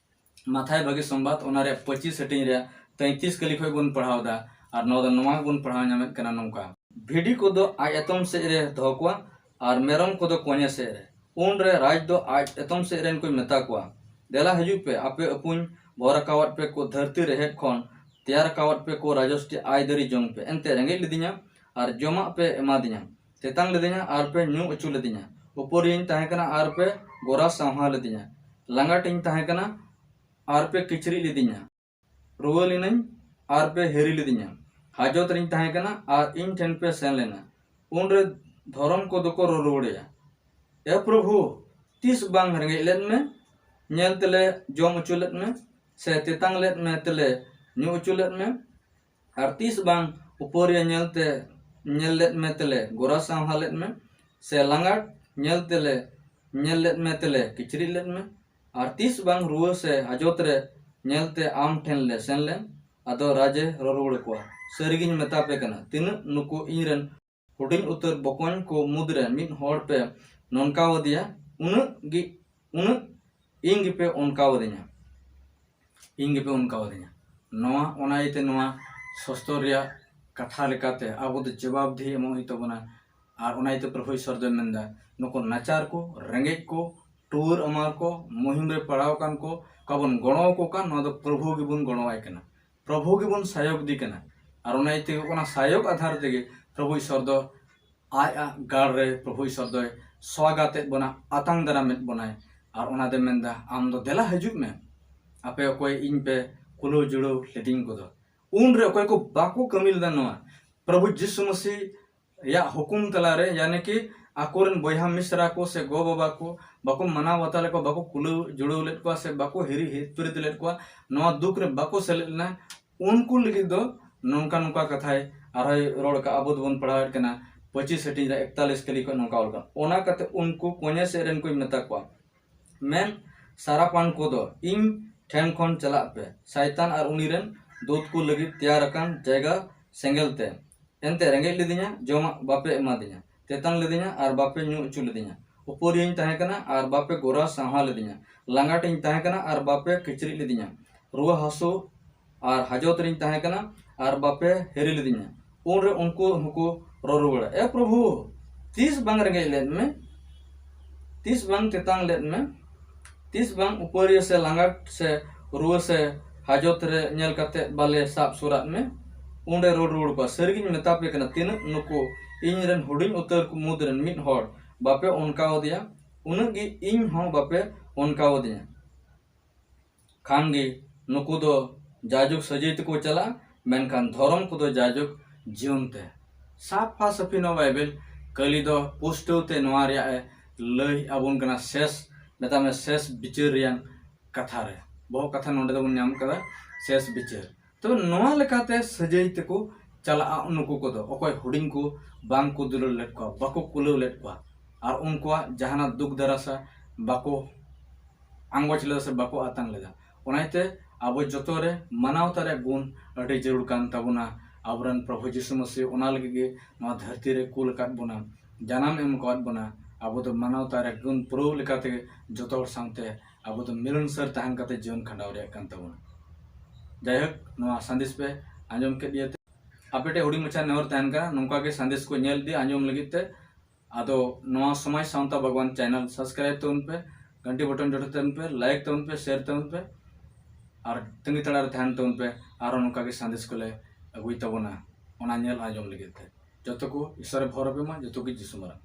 ᱢᱟᱛᱷᱟᱭ ᱵᱷᱟᱹᱜᱤ ᱥᱚᱢᱵᱟᱫ, ᱚᱱᱟ ᱨᱮᱭᱟᱜ ᱯᱚᱸᱪᱤᱥ ᱦᱟᱹᱴᱤᱧ ᱨᱮᱭᱟᱜ ᱛᱮᱸᱭᱛᱤᱥ ᱠᱟᱹᱞᱤ ᱠᱷᱚᱱ ᱵᱚᱱ ᱯᱟᱲᱦᱟᱣ ᱮᱫᱟ᱾ ᱟᱨ ᱱᱚᱣᱟ ᱫᱚ ᱱᱚᱣᱟ ᱜᱮᱵᱚᱱ ᱯᱟᱲᱦᱟᱣ ᱧᱟᱢᱮᱫ ᱠᱟᱱᱟ ᱱᱚᱝᱠᱟ, ᱵᱷᱤᱰᱤ ᱠᱚᱫᱚ ᱟᱡ ᱮᱛᱚᱢ ᱥᱮᱫ ᱨᱮ ᱫᱚᱦᱚ ᱠᱚᱣᱟ ᱟᱨ ᱢᱮᱨᱚᱢ ᱠᱚᱫᱚ ᱠᱚᱧᱮ ᱥᱮᱫ ᱨᱮ᱾ ᱩᱱᱨᱮ ᱨᱟᱡᱽ ᱫᱚ ᱟᱡ ᱮᱛᱚᱢ ᱥᱮᱫ ᱨᱮᱱ ᱠᱚᱭ ᱢᱮᱛᱟ ᱠᱚᱣᱟ, ᱫᱮᱞᱟ ᱦᱤᱡᱩᱜ ᱯᱮ, ᱟᱯᱮ ᱟᱹᱯᱩᱧ ᱵᱷᱚᱨ ᱟᱠᱟᱣᱟᱫ ᱯᱮ ᱠᱚ ᱫᱷᱟᱹᱨᱛᱤ ᱨᱮᱦᱮᱫ ᱠᱷᱚᱱ, ᱛᱮᱭᱟᱨ ᱟᱠᱟᱣᱟᱫ ᱯᱮ ᱠᱚ ᱨᱟᱡᱚᱥᱴᱤ ᱟᱭ ᱫᱟᱨᱤ ᱡᱚᱢ ᱯᱮ᱾ ᱮᱱᱛᱮ ᱨᱮᱸᱜᱮᱡ ᱞᱤᱫᱤᱧᱟ ᱟᱨ ᱡᱚᱢᱟᱜ ᱯᱮ ᱮᱢᱟᱫᱤᱧᱟ, ᱛᱮᱛᱟᱝ ᱞᱤᱫᱤᱧᱟ ᱟᱨ ᱯᱮ ᱧᱩ ᱚᱪᱚ ᱞᱤᱫᱤᱧᱟ, ᱩᱯᱟᱹᱨᱤᱭᱟᱹᱧ ᱛᱟᱦᱮᱸ ᱠᱟᱱᱟ ᱟᱨ ᱯᱮ ᱜᱚᱨᱟ ᱥᱟᱶᱦᱟ ᱞᱤᱫᱤᱧᱟ, ᱞᱟᱸᱜᱟᱴᱤᱧ ᱛᱟᱦᱮᱸ ᱠᱟᱱᱟ ᱟᱨ ᱯᱮ ᱠᱤᱪᱨᱤᱡ ᱞᱤᱫᱤᱧᱟ, ᱨᱩᱣᱟᱹ ᱞᱤᱱᱟᱹᱧ ᱟᱨ ᱯᱮ ᱦᱤᱨᱤ ᱞᱤᱫᱤᱧᱟ, ᱦᱟᱡᱚᱛ ᱨᱤᱧ ᱛᱟᱦᱮᱸ ᱠᱟᱱᱟ ᱟᱨ ᱤᱧ ᱴᱷᱮᱱ ᱯᱮ ᱥᱮᱱ ᱞᱮᱱᱟ᱾ ᱩᱱᱨᱮ ᱫᱷᱚᱨᱚᱢ ᱠᱚᱫᱚ ᱠᱚ ᱨᱚᱲ ᱨᱩᱣᱟᱹᱲᱮᱭᱟ, ᱮ ᱯᱨᱚᱵᱷᱩ, ᱛᱤᱥ ᱵᱟᱝ ᱨᱮᱸᱜᱮᱡ ᱞᱮᱫ ᱢᱮ, ᱧᱮᱞ ᱛᱮᱞᱮ ᱡᱚᱢ ᱦᱚᱪᱚ ᱞᱮᱫ ᱢᱮ, ᱥᱮ ᱛᱮᱛᱟᱝ ᱞᱮᱫ ᱢᱮ ᱛᱮᱞᱮ ᱧᱩ ᱦᱚᱪᱚ ᱞᱮᱫ ᱢᱮ? ᱟᱨ ᱛᱤᱥ ᱵᱟᱝ ᱩᱯᱟᱹᱨᱤᱭᱟᱹ ᱧᱮᱞ ᱛᱮ, ᱧᱮᱞ ᱞᱮᱫ ᱢᱮ ᱛᱮᱞᱮ ᱜᱚᱨᱟ ᱥᱟᱶᱦᱟ ᱞᱮᱫ ᱢᱮ, ᱥᱮ ᱞᱟᱸᱜᱟᱴ ᱧᱮᱞ ᱛᱮᱞᱮ, ᱧᱮᱞ ᱞᱮᱫ ᱢᱮ ᱛᱮᱞᱮ ᱠᱤᱪᱨᱤᱡ ᱞᱮᱫ ᱢᱮ? ᱟᱨ ᱛᱤᱥ ᱵᱟᱝ ᱨᱩᱣᱟᱹ ᱥᱮ ᱦᱟᱡᱚᱛ ᱨᱮ ᱧᱮᱞ ᱛᱮ ᱟᱢ ᱴᱷᱮᱱ ᱞᱮ ᱥᱮᱱ ᱞᱮᱱ? ᱟᱫᱚ ᱨᱟᱡᱮ ᱨᱚᱨᱩᱣᱟᱹᱲ ᱠᱚᱣᱟ, ᱥᱟᱹᱨᱤᱜᱤᱧ ᱢᱮᱛᱟ ᱯᱮ ᱠᱟᱱᱟ, ᱛᱤᱱᱟᱹᱜ ᱱᱩᱠᱩ ᱤᱧ ᱨᱮᱱ ᱦᱩᱰᱤᱧ ᱩᱛᱟᱹᱨ ᱵᱚᱠᱚᱧ ᱠᱚ ᱢᱩᱫᱽᱨᱮ ᱢᱤᱫ ᱦᱚᱲ ᱯᱮ ᱱᱚᱱᱠᱟᱣᱟᱫᱮᱭᱟ, ᱩᱱᱟᱹᱜ ᱜᱮ, ᱩᱱᱟᱹᱜ ᱤᱧ ᱜᱮᱯᱮ ᱚᱱᱠᱟᱣᱟᱫᱤᱧᱟ, ᱤᱧ ᱜᱮᱯᱮ ᱚᱱᱠᱟᱣᱟᱫᱤᱧᱟ᱾ ᱱᱚᱣᱟ, ᱚᱱᱟ ᱤᱭᱟᱹᱛᱮ ᱱᱚᱣᱟ ᱥᱚᱥᱛᱚᱨ ᱨᱮᱭᱟᱜ ᱠᱟᱛᱷᱟ ᱞᱮᱠᱟᱛᱮ ᱟᱵᱚ ᱫᱚ ᱡᱚᱵᱟᱵᱫᱤᱦᱤ ᱮᱢᱚᱜ ᱦᱩᱭᱩᱜ ᱛᱟᱵᱚᱱᱟ᱾ ᱟᱨ ᱚᱱᱟ ᱤᱭᱟᱹᱛᱮ ᱯᱨᱚᱵᱷᱩ ᱤᱥᱚᱨ ᱫᱚᱭ ᱢᱮᱱᱫᱟ, ᱱᱩᱠᱩ ᱱᱟᱪᱟᱨ ᱠᱚ, ᱨᱮᱸᱜᱮᱡ ᱠᱚ, ᱴᱩᱣᱟᱹᱨ ᱟᱢᱟᱨ ᱠᱚ, ᱢᱩᱦᱤᱢ ᱨᱮ ᱯᱟᱲᱟᱣ ᱟᱠᱟᱱ ᱠᱚ, ᱚᱠᱟ ᱵᱚᱱ ᱜᱚᱲᱚ ᱟᱠᱚ ᱠᱟᱱ, ᱱᱚᱣᱟ ᱫᱚ ᱯᱨᱚᱵᱷᱩ ᱜᱮᱵᱚᱱ ᱜᱚᱲᱚᱣᱟᱭ ᱠᱟᱱᱟ, ᱯᱨᱚᱵᱷᱩ ᱜᱮᱵᱚᱱ ᱥᱟᱭᱚᱠ ᱫᱤ ᱠᱟᱱᱟ᱾ ᱟᱨ ᱚᱱᱟ ᱤᱭᱟᱹᱛᱮ ᱚᱱᱟ ᱥᱟᱭᱚᱠ ᱟᱫᱷᱟᱨ ᱛᱮᱜᱮ ᱯᱨᱚᱵᱷᱩ ᱤᱥᱚᱨ ᱫᱚ ᱟᱡᱟᱜ ᱜᱟᱲ ᱨᱮ ᱯᱨᱚᱵᱷᱩ ᱤᱥᱚᱨ ᱫᱚᱭ ᱥᱣᱟᱜᱟᱛᱮᱫ ᱵᱚᱱᱟ, ᱟᱛᱟᱝ ᱫᱟᱨᱟᱢᱮᱫ ᱵᱚᱱᱟᱭ᱾ ᱟᱨ ᱚᱱᱟ ᱫᱚᱭ ᱢᱮᱱᱫᱟ, ᱟᱢ ᱫᱚ ᱫᱮᱞᱟ ᱦᱤᱡᱩᱜ ᱢᱮ, ᱟᱯᱮ ᱚᱠᱚᱭ ᱤᱧ ᱯᱮ ᱠᱩᱞᱟᱹᱣ ᱡᱩᱲᱟᱹᱣ ᱞᱤᱫᱤᱧ ᱠᱚᱫᱚ᱾ ᱩᱱᱨᱮ ᱚᱠᱚᱭ ᱠᱚ ᱵᱟᱠᱚ ᱠᱟᱹᱢᱤ ᱞᱮᱫᱟ ᱱᱚᱣᱟ ᱯᱨᱚᱵᱷᱩ ᱡᱤᱥᱩ ᱢᱟᱹᱥᱤ ᱭᱟᱜ ᱦᱩᱠᱩᱢ ᱛᱟᱞᱟᱨᱮ, ᱭᱟᱱᱤ ᱠᱤ ᱟᱠᱚᱨᱮᱱ ᱵᱚᱭᱦᱟ ᱢᱤᱥᱨᱟ ᱠᱚ ᱥᱮ ᱜᱚ ᱵᱟᱵᱟ ᱠᱚ ᱵᱟᱠᱚ ᱢᱟᱱᱟᱣ ᱵᱟᱛᱟᱣ ᱞᱮᱫ ᱠᱚᱣᱟ, ᱵᱟᱠᱚ ᱠᱩᱞᱟᱹᱣ ᱡᱩᱲᱟᱹᱣ ᱞᱮᱫ ᱠᱚᱣᱟ ᱥᱮ ᱵᱟᱠᱚ ᱦᱤᱨᱤ ᱦᱤᱯᱤᱨᱤᱛ ᱞᱮᱫ ᱠᱚᱣᱟ, ᱱᱚᱣᱟ ᱫᱩᱠ ᱨᱮ ᱵᱟᱠᱚ ᱥᱮᱞᱮᱫ ᱞᱮᱱᱟ, ᱩᱱᱠᱩ ᱞᱟᱹᱜᱤᱫ ᱫᱚ ᱱᱚᱝᱠᱟ ᱱᱚᱝᱠᱟ ᱠᱟᱛᱷᱟᱭ ᱟᱨᱦᱚᱸᱭ ᱨᱚᱲ ᱠᱟᱜᱼᱟ᱾ ᱟᱵᱚ ᱫᱚᱵᱚᱱ ᱯᱟᱲᱦᱟᱣᱮᱫ ᱠᱟᱱᱟ ᱯᱚᱸᱪᱤᱥ ᱦᱟᱹᱴᱤᱧ ᱨᱮ ᱮᱠᱛᱟᱞᱤᱥ ᱠᱟᱹᱞᱤ ᱠᱷᱚᱱ ᱱᱚᱝᱠᱟ ᱚᱞ ᱠᱟᱱᱟ, ᱚᱱᱟ ᱠᱟᱛᱮ ᱩᱱᱠᱩ ᱠᱚᱧᱮ ᱥᱮᱫ ᱨᱮᱱ ᱠᱚᱧ ᱢᱮᱛᱟ ᱠᱚᱣᱟ, ᱢᱮᱱ ᱥᱟᱨᱟᱯᱟᱱ ᱠᱚᱫᱚ ᱤᱧ ᱴᱷᱮᱱ ᱠᱷᱚᱱ ᱪᱟᱞᱟᱜ ᱯᱮ, ᱥᱟᱭᱛᱟᱱ ᱟᱨ ᱩᱱᱤ ᱨᱮᱱ ᱫᱩᱛ ᱠᱚ ᱞᱟᱹᱜᱤᱫ ᱛᱮᱭᱟᱨ ᱟᱠᱟᱱ ᱡᱟᱭᱜᱟ ᱥᱮᱸᱜᱮᱞ ᱛᱮ᱾ ᱮᱱᱛᱮ ᱨᱮᱸᱜᱮᱡ ᱞᱤᱫᱤᱧᱟ, ᱡᱚᱢᱟᱜ ᱵᱟᱯᱮ ᱮᱢᱟᱫᱤᱧᱟ, ᱛᱮᱛᱟᱝ ᱞᱤᱫᱤᱧᱟ ᱟᱨ ᱵᱟᱯᱮ ᱧᱩ ᱦᱚᱪᱚ ᱞᱤᱫᱤᱧᱟ, ᱩᱯᱟᱹᱨᱤᱭᱟᱹᱧ ᱛᱟᱦᱮᱸ ᱠᱟᱱᱟ ᱟᱨ ᱵᱟᱯᱮ ᱜᱚᱨᱟ ᱥᱟᱶᱦᱟ ᱞᱤᱫᱤᱧᱟ, ᱞᱟᱸᱜᱟᱴᱤᱧ ᱛᱟᱦᱮᱸ ᱠᱟᱱᱟ ᱟᱨ ᱵᱟᱯᱮ ᱠᱤᱪᱨᱤᱡ ᱞᱤᱫᱤᱧᱟ, ᱨᱩᱣᱟᱹ ᱦᱟᱹᱥᱩ ᱟᱨ ᱦᱟᱡᱚᱛ ᱨᱤᱧ ᱛᱟᱦᱮᱸ ᱠᱟᱱᱟ ᱟᱨ ᱵᱟᱯᱮ ᱦᱤᱨᱤ ᱞᱤᱫᱤᱧᱟ᱾ ᱩᱱᱨᱮ ᱩᱱᱠᱩ ᱦᱚᱸᱠᱚ ᱨᱚᱲ ᱨᱩᱣᱟᱹᱲᱟ, ᱮ ᱯᱨᱚᱵᱷᱩ, ᱛᱤᱥ ᱵᱟᱝ ᱨᱮᱸᱜᱮᱡ ᱞᱮᱫ ᱢᱮ, ᱛᱤᱥ ᱵᱟᱝ ᱛᱮᱛᱟᱝ ᱞᱮᱫ ᱢᱮ, ᱛᱤᱥ ᱵᱟᱝ ᱩᱯᱟᱹᱨᱤᱭᱟᱹ ᱥᱮ ᱞᱟᱸᱜᱟ ᱥᱮ ᱨᱩᱣᱟᱹ ᱥᱮ ᱦᱟᱡᱚᱛ ᱨᱮ ᱧᱮᱞ ᱠᱟᱛᱮ ᱵᱟᱞᱮ ᱥᱟᱵ ᱥᱩᱨᱟᱜ ᱢᱮ᱾ ᱩᱱᱨᱮ ᱨᱚᱲ ᱨᱩᱣᱟᱹᱲ ᱠᱚᱣᱟ, ᱥᱟᱹᱨᱤᱜᱤᱧ ᱢᱮᱛᱟ ᱯᱮ ᱠᱟᱱᱟ, ᱛᱤᱱᱟᱹᱜ ᱱᱩᱠᱩ ᱤᱧ ᱨᱮᱱ ᱦᱩᱰᱤᱧ ᱩᱛᱟᱹᱨ ᱠᱚ ᱢᱩᱫᱽ ᱨᱮᱱ ᱢᱤᱫ ᱦᱚᱲ ᱵᱟᱯᱮ ᱚᱱᱠᱟᱣᱟᱫᱮᱭᱟ, ᱩᱱᱟᱹᱜ ᱜᱮ ᱤᱧ ᱦᱚᱸ ᱵᱟᱯᱮ ᱚᱱᱠᱟᱣᱟᱫᱤᱧᱟ᱾ ᱠᱷᱟᱱ ᱜᱮ ᱱᱩᱠᱩ ᱫᱚ ᱡᱟᱭᱡᱩᱜᱽ ᱥᱟᱹᱡᱟᱹᱭ ᱛᱮᱠᱚ ᱪᱟᱞᱟᱜᱼᱟ, ᱢᱮᱱᱠᱷᱟᱱ ᱫᱷᱚᱨᱚᱢ ᱠᱚᱫᱚ ᱡᱟᱭᱡᱩᱜᱽ ᱡᱤᱭᱚᱱ ᱛᱮ᱾ ᱥᱟᱯᱷᱟ ᱥᱟᱹᱯᱷᱤ ᱱᱚᱣᱟ ᱵᱟᱭᱵᱮᱞ ᱠᱟᱹᱞᱤ ᱫᱚ ᱯᱩᱥᱴᱟᱹᱣ ᱛᱮ ᱱᱚᱣᱟ ᱨᱮᱭᱟᱜ ᱮ ᱞᱟᱹᱭ ᱟᱵᱚᱱ ᱠᱟᱱᱟ, ᱥᱮᱥ, ᱢᱮᱛᱟᱜ ᱢᱮ, ᱥᱮᱥ ᱵᱤᱪᱟᱹᱨ ᱨᱮᱭᱟᱜ ᱠᱟᱛᱷᱟ ᱨᱮ᱾ ᱵᱚᱦᱚᱜ ᱠᱟᱛᱷᱟ ᱱᱚᱰᱮ ᱫᱚᱵᱚᱱ ᱧᱟᱢ ᱠᱟᱫᱟ, ᱥᱮᱥ ᱵᱤᱪᱟᱹᱨ᱾ ᱛᱚᱵᱮ ᱱᱚᱣᱟ ᱞᱮᱠᱟᱛᱮ ᱥᱟᱹᱡᱟᱹᱭ ᱛᱮᱠᱚ ᱪᱟᱞᱟᱜᱼᱟ ᱱᱩᱠᱩ ᱠᱚᱫᱚ, ᱚᱠᱚᱭ ᱦᱩᱰᱤᱧ ᱠᱚ ᱵᱟᱝ ᱠᱚ ᱫᱩᱞᱟᱹᱲ ᱞᱮᱫ ᱠᱚᱣᱟ, ᱵᱟᱠᱚ ᱠᱩᱞᱟᱹᱣ ᱞᱮᱫ ᱠᱚᱣᱟ, ᱟᱨ ᱩᱱᱠᱩᱣᱟᱜ ᱡᱟᱦᱟᱱᱟᱜ ᱫᱩᱠ ᱫᱟᱨᱟᱥᱟ ᱵᱟᱠᱚ ᱟᱸᱜᱚᱪ ᱞᱮᱫᱟ ᱥᱮ ᱵᱟᱠᱚ ᱟᱛᱟᱝ ᱞᱮᱫᱟ᱾ ᱚᱱᱟᱛᱮ ᱟᱵᱚ ᱡᱚᱛᱚ ᱨᱮ ᱢᱟᱱᱟᱣᱛᱟ ᱨᱮᱭᱟᱜ ᱜᱩᱱ ᱟᱹᱰᱤ ᱡᱟᱹᱨᱩᱲ ᱠᱟᱱ ᱛᱟᱵᱚᱱᱟ᱾ ᱟᱵᱚᱨᱮᱱ ᱯᱨᱚᱵᱷᱩ ᱡᱤᱥᱩ ᱢᱟᱹᱥᱤ ᱚᱱᱟ ᱞᱟᱹᱜᱤᱫ ᱜᱮ ᱱᱚᱣᱟ ᱫᱷᱟᱹᱨᱛᱤ ᱨᱮ ᱠᱩᱞ ᱟᱠᱟᱫ ᱵᱚᱱᱟ, ᱡᱟᱱᱟᱢ ᱮᱢ ᱟᱠᱟᱫ ᱵᱚᱱᱟ᱾ ᱟᱵᱚ ᱫᱚ ᱢᱟᱱᱟᱣᱛᱟ ᱨᱮᱭᱟᱜ ᱜᱩᱱ ᱯᱩᱨᱟᱹᱣ ᱞᱮᱠᱟᱛᱮ ᱡᱚᱛᱚ ᱦᱚᱲ ᱥᱟᱶᱛᱮ ᱟᱵᱚ ᱫᱚ ᱢᱤᱞᱚᱱ ᱥᱟᱹᱨ ᱛᱟᱦᱮᱱ ᱠᱟᱛᱮ ᱡᱤᱭᱚᱱ ᱠᱷᱟᱸᱰᱟᱣ ᱨᱮᱭᱟᱜ ᱠᱟᱱ ᱛᱟᱵᱚᱱᱟ᱾ ᱡᱟᱭᱦᱳᱠ, ᱱᱚᱣᱟ ᱥᱟᱸᱫᱮᱥ ᱯᱮ ᱟᱸᱡᱚᱢ ᱠᱮᱫ ᱤᱭᱟᱹᱛᱮ ᱟᱯᱮ ᱴᱷᱮᱱ ᱦᱩᱰᱤᱧ ᱢᱟᱪᱷᱟ ᱱᱮᱦᱚᱨ ᱛᱟᱦᱮᱱ ᱠᱟᱱᱟ, ᱱᱚᱝᱠᱟ ᱜᱮ ᱥᱟᱸᱫᱮᱥ ᱠᱚ ᱧᱮᱞ ᱤᱫᱤ ᱟᱸᱡᱚᱢ ᱞᱟᱹᱜᱤᱫ ᱛᱮ᱾ ᱟᱫᱚ ᱱᱚᱣᱟ ᱥᱚᱢᱟᱡᱽ ᱥᱟᱶᱛᱟ ᱵᱟᱜᱽᱣᱟᱱ ᱪᱮᱱᱮᱞ ᱥᱟᱵᱥᱠᱨᱟᱭᱤᱵ ᱛᱟᱵᱚᱱ ᱯᱮ, ᱜᱷᱟᱱᱴᱤ ᱵᱚᱴᱚᱱ ᱡᱚᱴᱮᱫ ᱛᱟᱵᱚᱱ ᱯᱮ, ᱞᱟᱭᱤᱠ ᱛᱟᱵᱚᱱ ᱯᱮ, ᱥᱮᱭᱟᱨ ᱛᱟᱵᱚᱱ ᱯᱮ, ᱟᱨ ᱛᱟᱺᱜᱤ ᱛᱟᱲᱟ ᱨᱮ ᱛᱟᱦᱮᱱ ᱛᱟᱵᱚᱱ ᱯᱮ᱾ ᱟᱨᱦᱚᱸ ᱱᱚᱝᱠᱟ ᱜᱮ ᱥᱟᱸᱫᱮᱥ ᱠᱚᱞᱮ ᱟᱹᱜᱩᱭ ᱛᱟᱵᱚᱱᱟ, ᱚᱱᱟ ᱧᱮᱞ ᱟᱸᱡᱚᱢ ᱞᱟᱹᱜᱤᱫ ᱛᱮ᱾ ᱡᱚᱛᱚ ᱠᱚ ᱤᱥᱚᱨᱮ ᱵᱷᱚᱨ ᱟᱯᱮ ᱢᱟ, ᱡᱚᱛᱚ ᱜᱮ ᱡᱤᱥᱩ ᱢᱟᱨᱟᱝ᱾